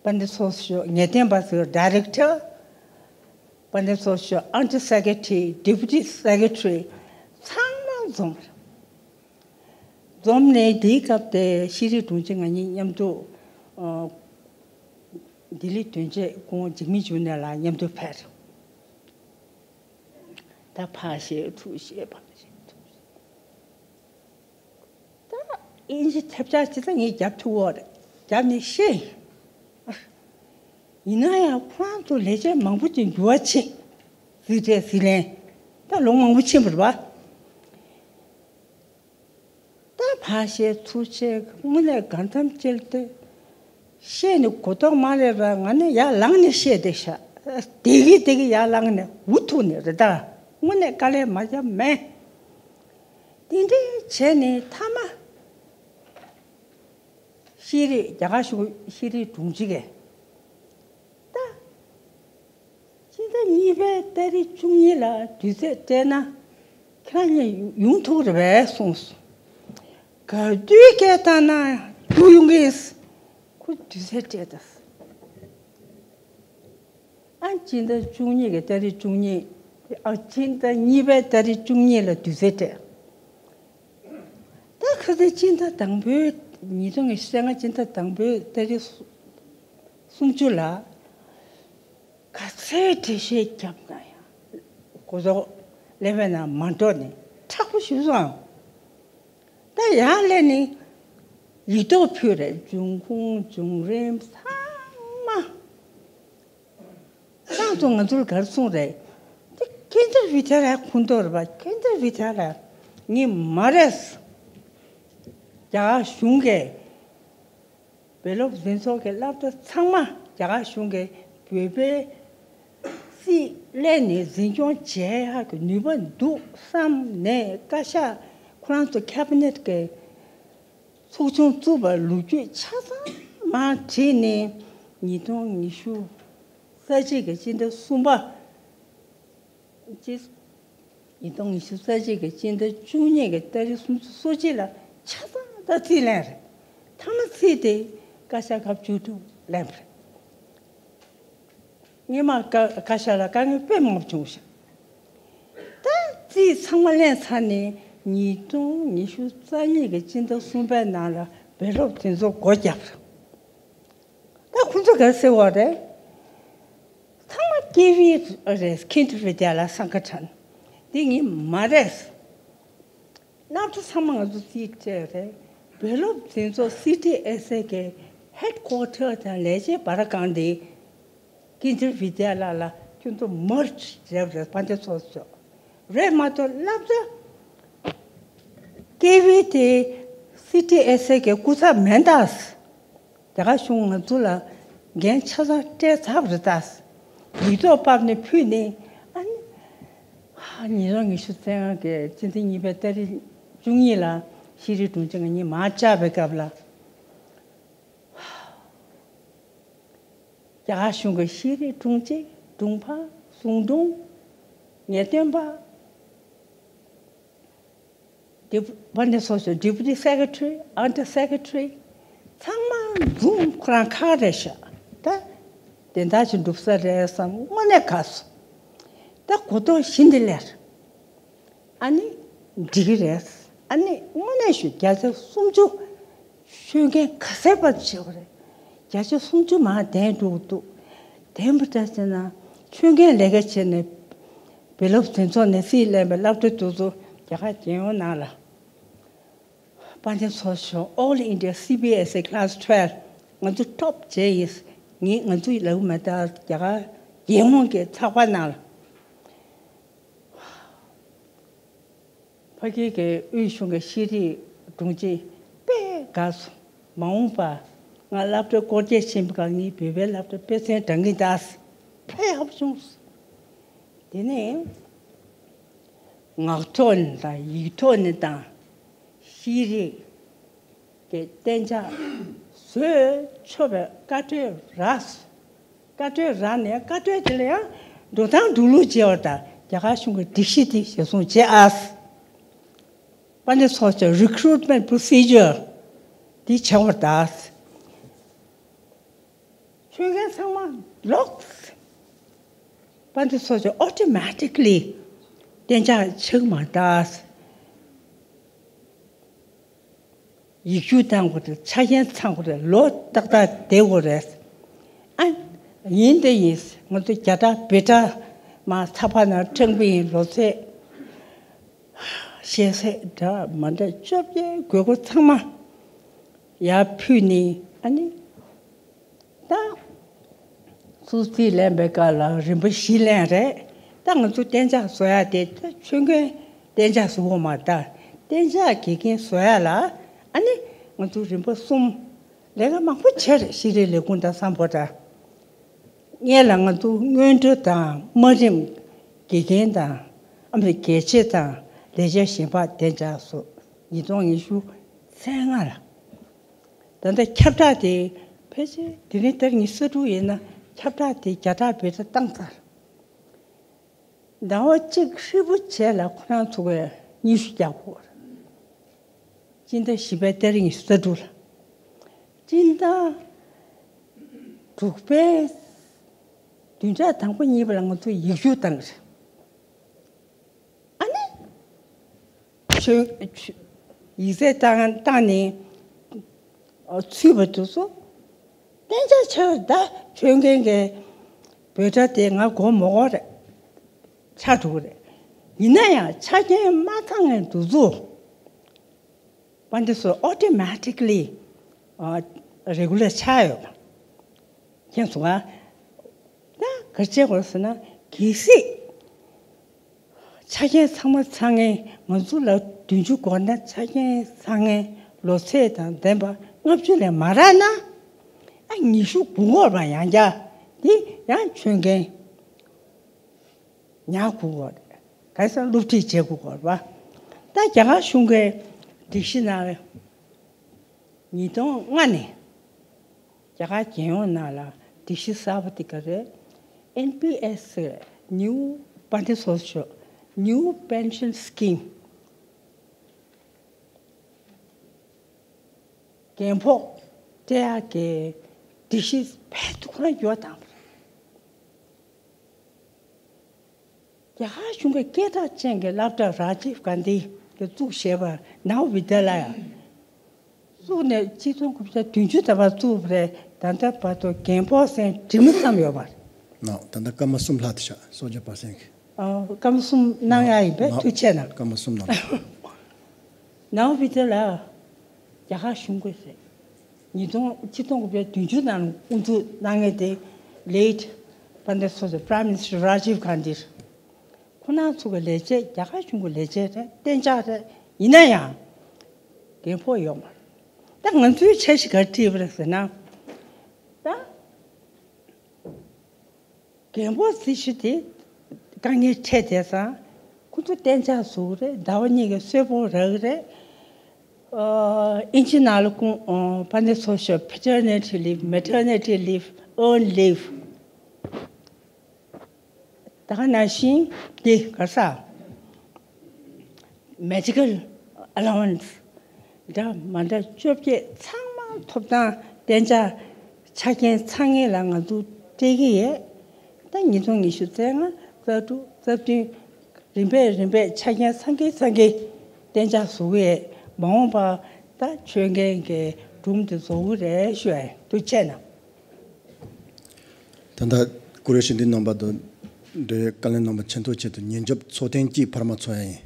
དཔལ་ལྡན་ཚོགས་གཙོ་མཆོག་ངེས་གཏན་པ་ཚོའི་ཌའི་རེག་ཊར། དཔལ་ལྡན་ཚོགས་གཙོ་མཆོག་ཨན་ཌར་སེ་ཀེ་ཊ་རི། ཌེ་པུ་ཊི་སེ་ཀེ་ཊ་རི། ཚང་མ་འཛོམས། འཛོམས་ནས་དེའི་སྐབས་དེ་ཤེས་རིག་དྲུང་ཆེ་ང་གཉིས་མཉམ་དུ། ཨ། ལྡི་ལི་དོན་གཅོད་སྐུ་ངོ་འཇིགས་མེད་འབྱུང་གནས་ལགས་མཉམ་དུ་ཕེབས། ད་ཕར་བཤད་ཚུར་བཤད། ཕར་བཤད་ཚུར་བཤད། ད་དབྱིན་ཇི་ཐེབས་ཆག་ཅིག་ད་ངས་རྒྱབ་ཐུབ་ཡོད་རེད། རྒྱབ་ནས་བཤད། ཡིན་ན་ཡང་ཁོ་རང་ཚོ་ལས་བྱེད་མང་པོ་ཅིག་འགྱུར་བ་ཕྱིན། རྩིས་སྤྲད་རྩིས་ལེན། ད་ལོ་མང་པོ་ཕྱིན་པ་རེད་པ། ད་ཕར་བཤད་ཚུར་བཤད། དངོས་གནས་གང་འཚམ་ཅིག་དེ་བཤད་ནས་གོ་རྟོགས་མ་སླེབས་པར་ང་ནི་ཡར་ལངས་ནས་བཤད་བསྡད་ཤག་བསྡད་ཀྱི་བསྡད་ཀྱི་ཡར་ལངས་ནས་འུ་ཐུག་ནས་རེད། ད་དངོས་གནས་དཀའ་ལས་མ་བརྒྱབ་མེད། དེ་འདྲའི་བྱས་ནས་མཐའ་མ་ཤེས་རིག་རྒྱ་གར་གཞུང་ཤེས་རིག་དྲུང་ཆེ་གིས། ད་སྤྱི་ཟླ་གཉིས་པའི་ཏ་རིག་བཅུ་གཉིས་ལ་དུས་ཚོད་སྤྲད་ན་ཁྱེད་རང་གཉིས་ཡོང་ཐུབ་རེད་པས་གསུངས་སོང་། ག་དུས་སྐད་བཏང་ན་རྒྱུགས་ཡོང་གི་ཡིན། ཁོ་དུས་ཚོད་སྤྲད་ད། ཨ་སྤྱི་ཟླ་བཅུ་གཉིས་ཀྱི་ཏ་རིག་བཅུ་གཉིས། ཨ་སྤྱི་ཟླ་གཉིས་པའི་ཏ་རིག་བཅུ་གཉིས་ལ་དུས་ཚོད་སྤྲད། ད་ཁ་སང་སྤྱི་ཟླ་དང་པོའི་ཉིས་སྟོང་ཉི་ཤུ་རྩ་ལྔ་སྤྱི་ཟླ་དང་པོའི་ཏ་རིག་སུམ་ཅུ་ལ་ག་ཚད་འགྲེལ་བཤད་བརྒྱབ་ན་ཡང་གོ་རྟོགས་སླེབས་པ་ན་མ་འགྲོ་ནས་མཁྲེགས་པོ་ཞུས་སོང་། ད་ཡར་སླེབས་ནས་ཡིག་ཐོག་ཕུལ་རེད། འབྱུང་ཁུངས་བྱུང་རིམ་ཚང་མ། ཁྱེད་རང་ཚོ་ང་ཚོར་ག་རེ་གསུངས་རེད། དེ་ཀེན་དྲ་བི་དྱ་ལའི་ཁོངས་གཏོགས་རེད་པ། ཀེན་དྲ་བི་དྱ་ལ་ངས་མ་རེད། རྒྱ་གར་གཞུང་གིས་བོད་སློབ་འཛིན་ཚོགས་ཀྱི་སློབ་གྲྭ་ཚང་མ་རྒྱ་གར་གཞུང་གིས་བོད་པའི་རྩིས་ལེན་ནས་འཛིན་སྐྱོང་བྱེད་ཡག་གི་ནུས་པ་འདུག་བསམ་ནས། བཀའ་ཤག་ཁོ་རང་ཚོ་ཁེ་བི་ནེཊ་ཀྱི་ཚོགས་ཆུང་བཙུགས་པར་ལོ་རྒྱུས་ཆ་ཚང་མར་བྲིས་ནས། ཉིས་སྟོང་ཉི་ཤུ་རྩ་གཅིག་གི་སྤྱི་ཟླ་གསུམ་པ། སྤྱི། ཉིས་སྟོང་ཉི་ཤུ་རྩ་གཅིག་གི་སྤྱི་ཟླ་བཅུ་གཉིས་ཀྱི་ཏ་རིག་སུམ་ཅུ་སོ་གཅིག་ལ་ཆ་ཚང་ད་རྩིས་ལེན་རེད། མཐའ་མ་རྩིས་དེ་བཀའ་ཤག་སྐབས་བཅུ་དྲུག་ལེན་པ་རེད། སྔོན་མ་བཀའ་བཀའ་ཤག་ལ་དཀའ་ངལ་དཔེ་མང་པོ་བྱུང་ཤག་ད་རྩིས་ཚང་མ་ལེན་ཚར་ནས་ཉིས་སྟོང་ཉི་ཤུ་རྩ་གཉིས་ཀྱི་སྤྱི་ཟླ་གསུམ་པའི་ནང་ལ་བོད་སློབ་དེ་ཚོ་སྒོ་བརྒྱབ་རེད། ད་ཁོང་ཚོ་ག་རེ་ཟེར་བ་རེད། ཚང་མ་ཀེ་བི་རེད། ཁེན་དྲ་བི་དྱ་ལ་སངྒ་ཐན། འདི་ངས་མ་རེད། སློབ་གྲྭ་ཚང་མ་ང་ཚོ་རྩིས་སྤྲད་རེད། བོད་སློབ་འཛིན་ཚོགས་སི་ཊི་ཨེས་ཨེ་གི་ཧེཌ་ཀོ་ཊར་དང་ལས་བྱེད་བར་སྒང་དེ་ཀེན་དྲ་བི་དྱ་ལ་ལ་ཁྱོད་ཚོ་མར་ཇི་བྱས་པ་རེད། དཔལ་ལྡན་ཚོགས་གཙོ། རེད་མ་གཏོགས་སློབ་གྲྭ་ཀེ་བི་དེ་སི་ཊི་ཨེས་ཨེ་གི་སྐུ་ཚབ་མིན་ད། རྒྱ་གར་གཞུང་ང་ཚོ་ལ་འགན་ཆ་ཚང་སྤྲད་ཚར་བ་རེད་ད། ཡིག་ཐོག་ཕབ་ནས་ཕུལ་ནས། ཨ་ནི་ཧ་ཉིས་སྟོང་ཉི་ཤུ་རྩ་ལྔ་གི་སྤྱི་ཟླ་གཉིས་པའི་ཏ་རིག་བཅུ་གཉིས་ལ་ཤེས་རིག་དྲུང་ཆེ་ང་གཉིས་མར་བཅར་བའི་སྐབས་ལ། རྒྱ་གར་གཞུང་གི་ཤེས་རིག་དྲུང་ཆེ། དྲུང་འཕར། ཟུང་དྲུང་། ངེས་སྟོན་པ། དེ་དཔལ་ལྡན་ཚོགས་གཙོ། ཌེ་པུ་ཊི་སེ་ཀེ་ཊ་རི། ཨན་ཌར་སེ་ཀེ་ཊ་རི། ཚང་མ་འཛོམས། ཁོ་རང་ཁག་རེད་ཤག་ད་དེ་འདྲ་ཅིག་འགྲུབ་ས་རེད་བསམ། དངོས་གནས་དགའ་སོང་། ད་གོ་རྟོགས་ཤིན་ཏུ་སླེབས། ཨ་ནི་འགྲིག་གི་རེད། ཨ་ནི་དངོས་གནས་ཞུ། བརྒྱ་ཆ་སུམ་ཅུ་ཤོད་མཁན་ག་ཚད་པ་བྱེད་པ་རེད། བརྒྱ་ཆ་སུམ་ཅུ་མར་ལྡན་འགྲོ་གི་འདུག་ལྡན་པ་འདྲ་བྱས་ན་ཤོད་མཁན་ལས་ཀ་བྱས་ནས་བོད་སློབ་འཛིན་ཚོགས་ནས་རྩིས་ལེན་པའི་སློབ་གྲྭ་དེ་ཚོ་རྒྱ་གར་རྒྱལ་ཡོངས་ནང་ལ། དཔལ་ལྡན་ཚོགས་གཙོ། All India C B S E Class twelve ང་ཚོ་ཊོབ་བྱས་ཡིན། ངས་ང་ཚོའི་ལབ་མ་ད་རྒྱ་གར་རྒྱལ་ཡོངས་ཀྱི་ཚགས་པར་ནང་ལ། ཕ་གི་གི་དབུས་གཞུང་གི་ཤེས་རིག་དྲུང་ཆེ་དཔེ་དགའ་སོང་། མ་འོངས་པ་ང་སློབ་གྲྭ་སྐོར་སྐྱོད་ཕྱིན་པ་ག་ངའི་བོད་པའི་སློབ་གྲྭ་དཔེ་མཚོན་འདྲ་གི་འདུག་དཔེ་ཡག་པོ་བྱུང་སོང་། དེ་ནས་ངག་ཐོག་ནས་དང་ཡིག་ཐོག་ནས་དང་། ཤེས་རིག་ གི་གཏན་འཇགས་བཟོས་ཆོག་པའི་བཀའ་འཁྲོལ་རག་བཀའ་འཁྲོལ་རག་ནས་བཀའ་འཁྲོལ་དེ་ལ་ཡང་འགྲོ་སྟངས་འགྲོ་ལུགས་བྱས་པ་དང་རྒྱ་གར་གཞུང་གི་སྒྲིག་གཞི་དེ་གཞིར་བཟུང་བྱས་ཨ། དཔལ་ལྡན་ཚོགས་གཙོའི་recruitment procedure་དེ་བྱས་པ་དང་། ཆོས་མཁན་ཚང་མ་ལོག་དཔལ་ལྡན་ཚོགས་གཙོ་automatically་གཏན་འཇགས་ཆགས་མ་གཏོགས། ཡིག་རྒྱུགས་བཏང་དགོས་རེད། ཆ་རྐྱེན་ཚང་དགོས་རེད། ལོ་ཏག་ཏག་བསྡད་དགོས་རེད། ཨ། ཡིན་དེ་ཡིན། ང་ཚོ་རྒྱ་ཊ་བེ་ཊ་མ་ཚགས་པར་ནང་སྤྲང་པོ་ཡིན། ལོ་ཚད་ཤེས་ཚད་འདྲ་མ་འདྲ་བཅོ་བརྒྱད་དགོས་མཁོ་ཚང་མ་ཡར་ཕུལ་ནས་ཨ་ནི། ད། སུ་ཚིག་ལེན་པའི་སྐབས་ལ་རིམ་པ་བཞི་ལེན་རེད། ད་ང་ཚོ་གཏན་འཇགས་བཟོ་ཡ་དེ་ད་ཆོས་མཁན་གཏན་འཇགས་བཟོ་བ་མ་ད་གཏན་འཇགས་དགེ་རྒན་བཟོ་ཡ་ལ་ཨ་ནི་ང་ཚོ་རིམ་པ་གསུམ་ལས་ཀ་མང་པོ་བྱས་རེད། ཤེས་རིག་ལས་ཁུངས་དང་སམ་བྷོ་ཊ། སྔོན་ལ་ང་ཚོ་སྔོན་འགྲོ་དང་དམའ་རིམ་དགེ་རྒན་དང་ཨ་མ་དགེ་ཆེ་དང་ལས་བྱེད་གཞན་པ་གཏན་འཇགས་བཟོ། ཉིས་སྟོང་ཉི་ཤུ་རྩ་ལྔ་ལ། ད་ལྟ་ཁྱབ་བསྒྲགས་དེ་ཕལ་ཆེར་དེ་རིང་ཟླ་ཉི་ཤུ་རྩ་དྲུག་ཡིན་ན་ཁྱབ་བསྒྲགས་དེ་བརྒྱ་ཕྲག་བརྒྱད་ཕྲག་བཏང་ཚར། ཟླ་བ་གཅིག་ཧྲིལ་པོ་བྱས་ལ་ཁོ་རང་ཚོ་གས་སྙན་ཞུ་རྒྱག་དགོས། སྤྱི་ཟླ་བཞི་པའི་ཏ་རིག་ཉི་ཤུ་རྩ་དྲུག་ལ། སྤྱི་ཟླ་དྲུག་པའི་བདུན་ཕྲག་དང་པོ་གཉིས་པ་ལ་ང་ཚོ་ཡིག་རྒྱུགས་བཏང་གི་རེད། ཨ་ནི། ཆོས་ཆོས་ཡིག་ཚད་བཏང་བཏང་ནས་ཚུད་པ་དེ་ཚོ་གཏན་འཇགས་ཆགས་ད་ཆོས་མཁན་གྱི་འབོད་སྒྲ་དེ་ང་དགོས་མ་དགོས་རེད། ཆགས་འགྲོ་གི་རེད། ཡིན་ན་ཡང་ཆ་རྐྱེན་མ་ཚང་མཁན་དེ་ཚོ་དཔལ་ལྡན་ཚོ་automatically regular་ཆགས་ཡོད་པ། མཁྱེན་སོང་ང་། ད་ག་རེ་བྱེད་དགོས་ཟེར་ན་གལ་སྲིད་ཆ་རྐྱེན་ཚང་མ་ཚང་མཁན་ང་ཚོ་ལ་བདུན་ཅུ་འགོར་ན་ཆ་རྐྱེན་ཚང་མཁན་ལོ་ཚད་དང་ལྡན་པ་ལྔ་བཅུ་ལས་མ་རག་ན་ཨ་ཉི་ཤུ་དགུ་འགོར་བ་ཡང་བསྐྱར་དེ་ཡང་ཆོས་མཁན་ཉར་དགོས་ཀྱི་རེད། ག་རེ་ཟེར་སློབ་ཁྲིད་བྱེད་དགོས་ཀྱི་རེད་པ། ད་རྒྱ་གར་གཞུང་གི་སྒྲིག་གཞི་ནང་ཉིས་སྟོང་ལྔ་ནས་རྒྱ་གར་རྒྱལ་ཡོངས་ནང་ལ་སྒྲིག་གཞི་གསར་པ་དེ་ག་རེད། ཨེན་པི་ཨེས་ཟེར། New Pension Social- New Pension Scheme། རྒན་ཕོགས་སྤྲད་ཡག་གི་སྒྲིག་གཞི་ཕལ་ཆེར་ཁོ་རང་ཡོ་བཏང་བ་རེད། རྒྱ་གར་གཞུང་གི་སྐད་གྲགས་ཅན་གྱི་སློབ་གྲྭ་རཱ་ཇིབ་གྷན་དྷི་གིས་བཙུགས་བཞག་པ་ནཱ་བི་དྱ་ལ་ཡ་བཙུགས་ནས་ཆིག་སྟོང་དགུ་བརྒྱ་བདུན་ཅུ་ཟླ་བར་བཙུགས་པ་རེད། ད་ལྟ་བར་དུ་རྒན་ཕོགས་ཟེར་འབྲི་མི་ཙམ་ཡོད་པ་རེད། ནོ། ད་ལྟ་སྐར་མ་གསུམ་ལྷག་དེ་ཤག་སོ་བརྒྱ་པར་སེན་གི། ཨ། སྐར་མ་གསུམ་གནང་ཡག་ཡིན་པས་ཐུགས་རྗེ་ཆེ་གནང་། སྐར་མ་གསུམ་གནང་། ནཱ་བི་དྱ་ལ་ཡ་རྒྱ་གར་གཞུང་གིས་རེད། ཉིས་སྟོང་ཆིག་སྟོང་དགུ་བརྒྱ་བདུན་ཅུ་ནང་དབུ་འཛུགས་གནང་མཁན་དེ་ལེཊ་དཔལ་ལྡན་ཚོགས་གཙོ་Prime Minister Rajiv Gandhi་རེད། ཁོང་རྣམ་ཚོ་གི་ལས་བྱེད་རྒྱ་གར་གཞུང་གི་ལས་བྱེད་རེད། གཏན་འཇགས་རེད། ཡིན་ན་ཡང་རྒན་ཕོགས་ཡོད་མ་རེད། ད་ང་ཚོའི་འཆར་གཞི་ག་རེ་བྲིས་པ་རེད་ཟེར་ན། ད། རྒན་ཕོགས་སྲིད་བྱུས་དེ་དཀའ་ངལ་འཕྲད་བསྡད་ཙང་ཁོ་ཚོ་གཏན་འཇགས་བཟོ་གི་རེད། ཟླ་བ་གཉིས་ཀྱི་གསོལ་ཕོགས་རག་གི་རེད། ཨ། ཨིན་ཇི་ནང་ལ་ཁུངས་ཨ། དཔལ་ལྡན་ཚོགས་གཙོས་paternity leave, maternity leave, earned leave། ད་ག་ནང་བཞིན་འདི་ག་ས་medical allowance་འདྲ་མ་འདྲ་བཅོ་བརྒྱད་ཚང་མ་ཐོབ་ཐང་གཏན་འཇགས་ཆ་རྐྱེན་ཚང་མཁན་ལ་ང་ཚོ་སྤྲད་ཀྱི་ཡོད། ད་ཉིས་སྟོང་ཉི་ཤུ་རྩ་ལྔ་རྩ་དྲུག་རྩ་བདུན་རིམ་པས་རིམ་པས་ཆ་རྐྱེན་ཚང་གི་ཚང་གི་གཏན་འཇགས་བཟོ་གི་ཡོད། མ་འོངས་པ་ད་ཆོས་མཁན་གྱི་སྒྲུང་དེ་བཟོ་གི་རེད་ཞུ་ཡ་ཡིན། ཐུགས་རྗེ་གནང་། ད་ལྟ་ཀུ་རེ་ཤི་འདི་རྣམ་པ་དང་འབྲེལ་བའི་བཀའ་ལན་རྣམ་པ་ཆེན་ཐོག་ཆེད་དུ་ཉིན་རྒྱབ་ཚོགས་ཐེངས་གཅིག་འཕར་མ་ཚོགས་ཡ་ཡིན།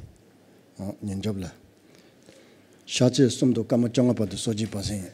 ཨོ། ཉིན་རྒྱབ་ལ། ཞག་ཚེས་གསུམ་དང་སྐར་མ་བཅོ་ལྔ་བར་དུ་གསོལ་ཇ་འབག་ཟིན་ཡིན།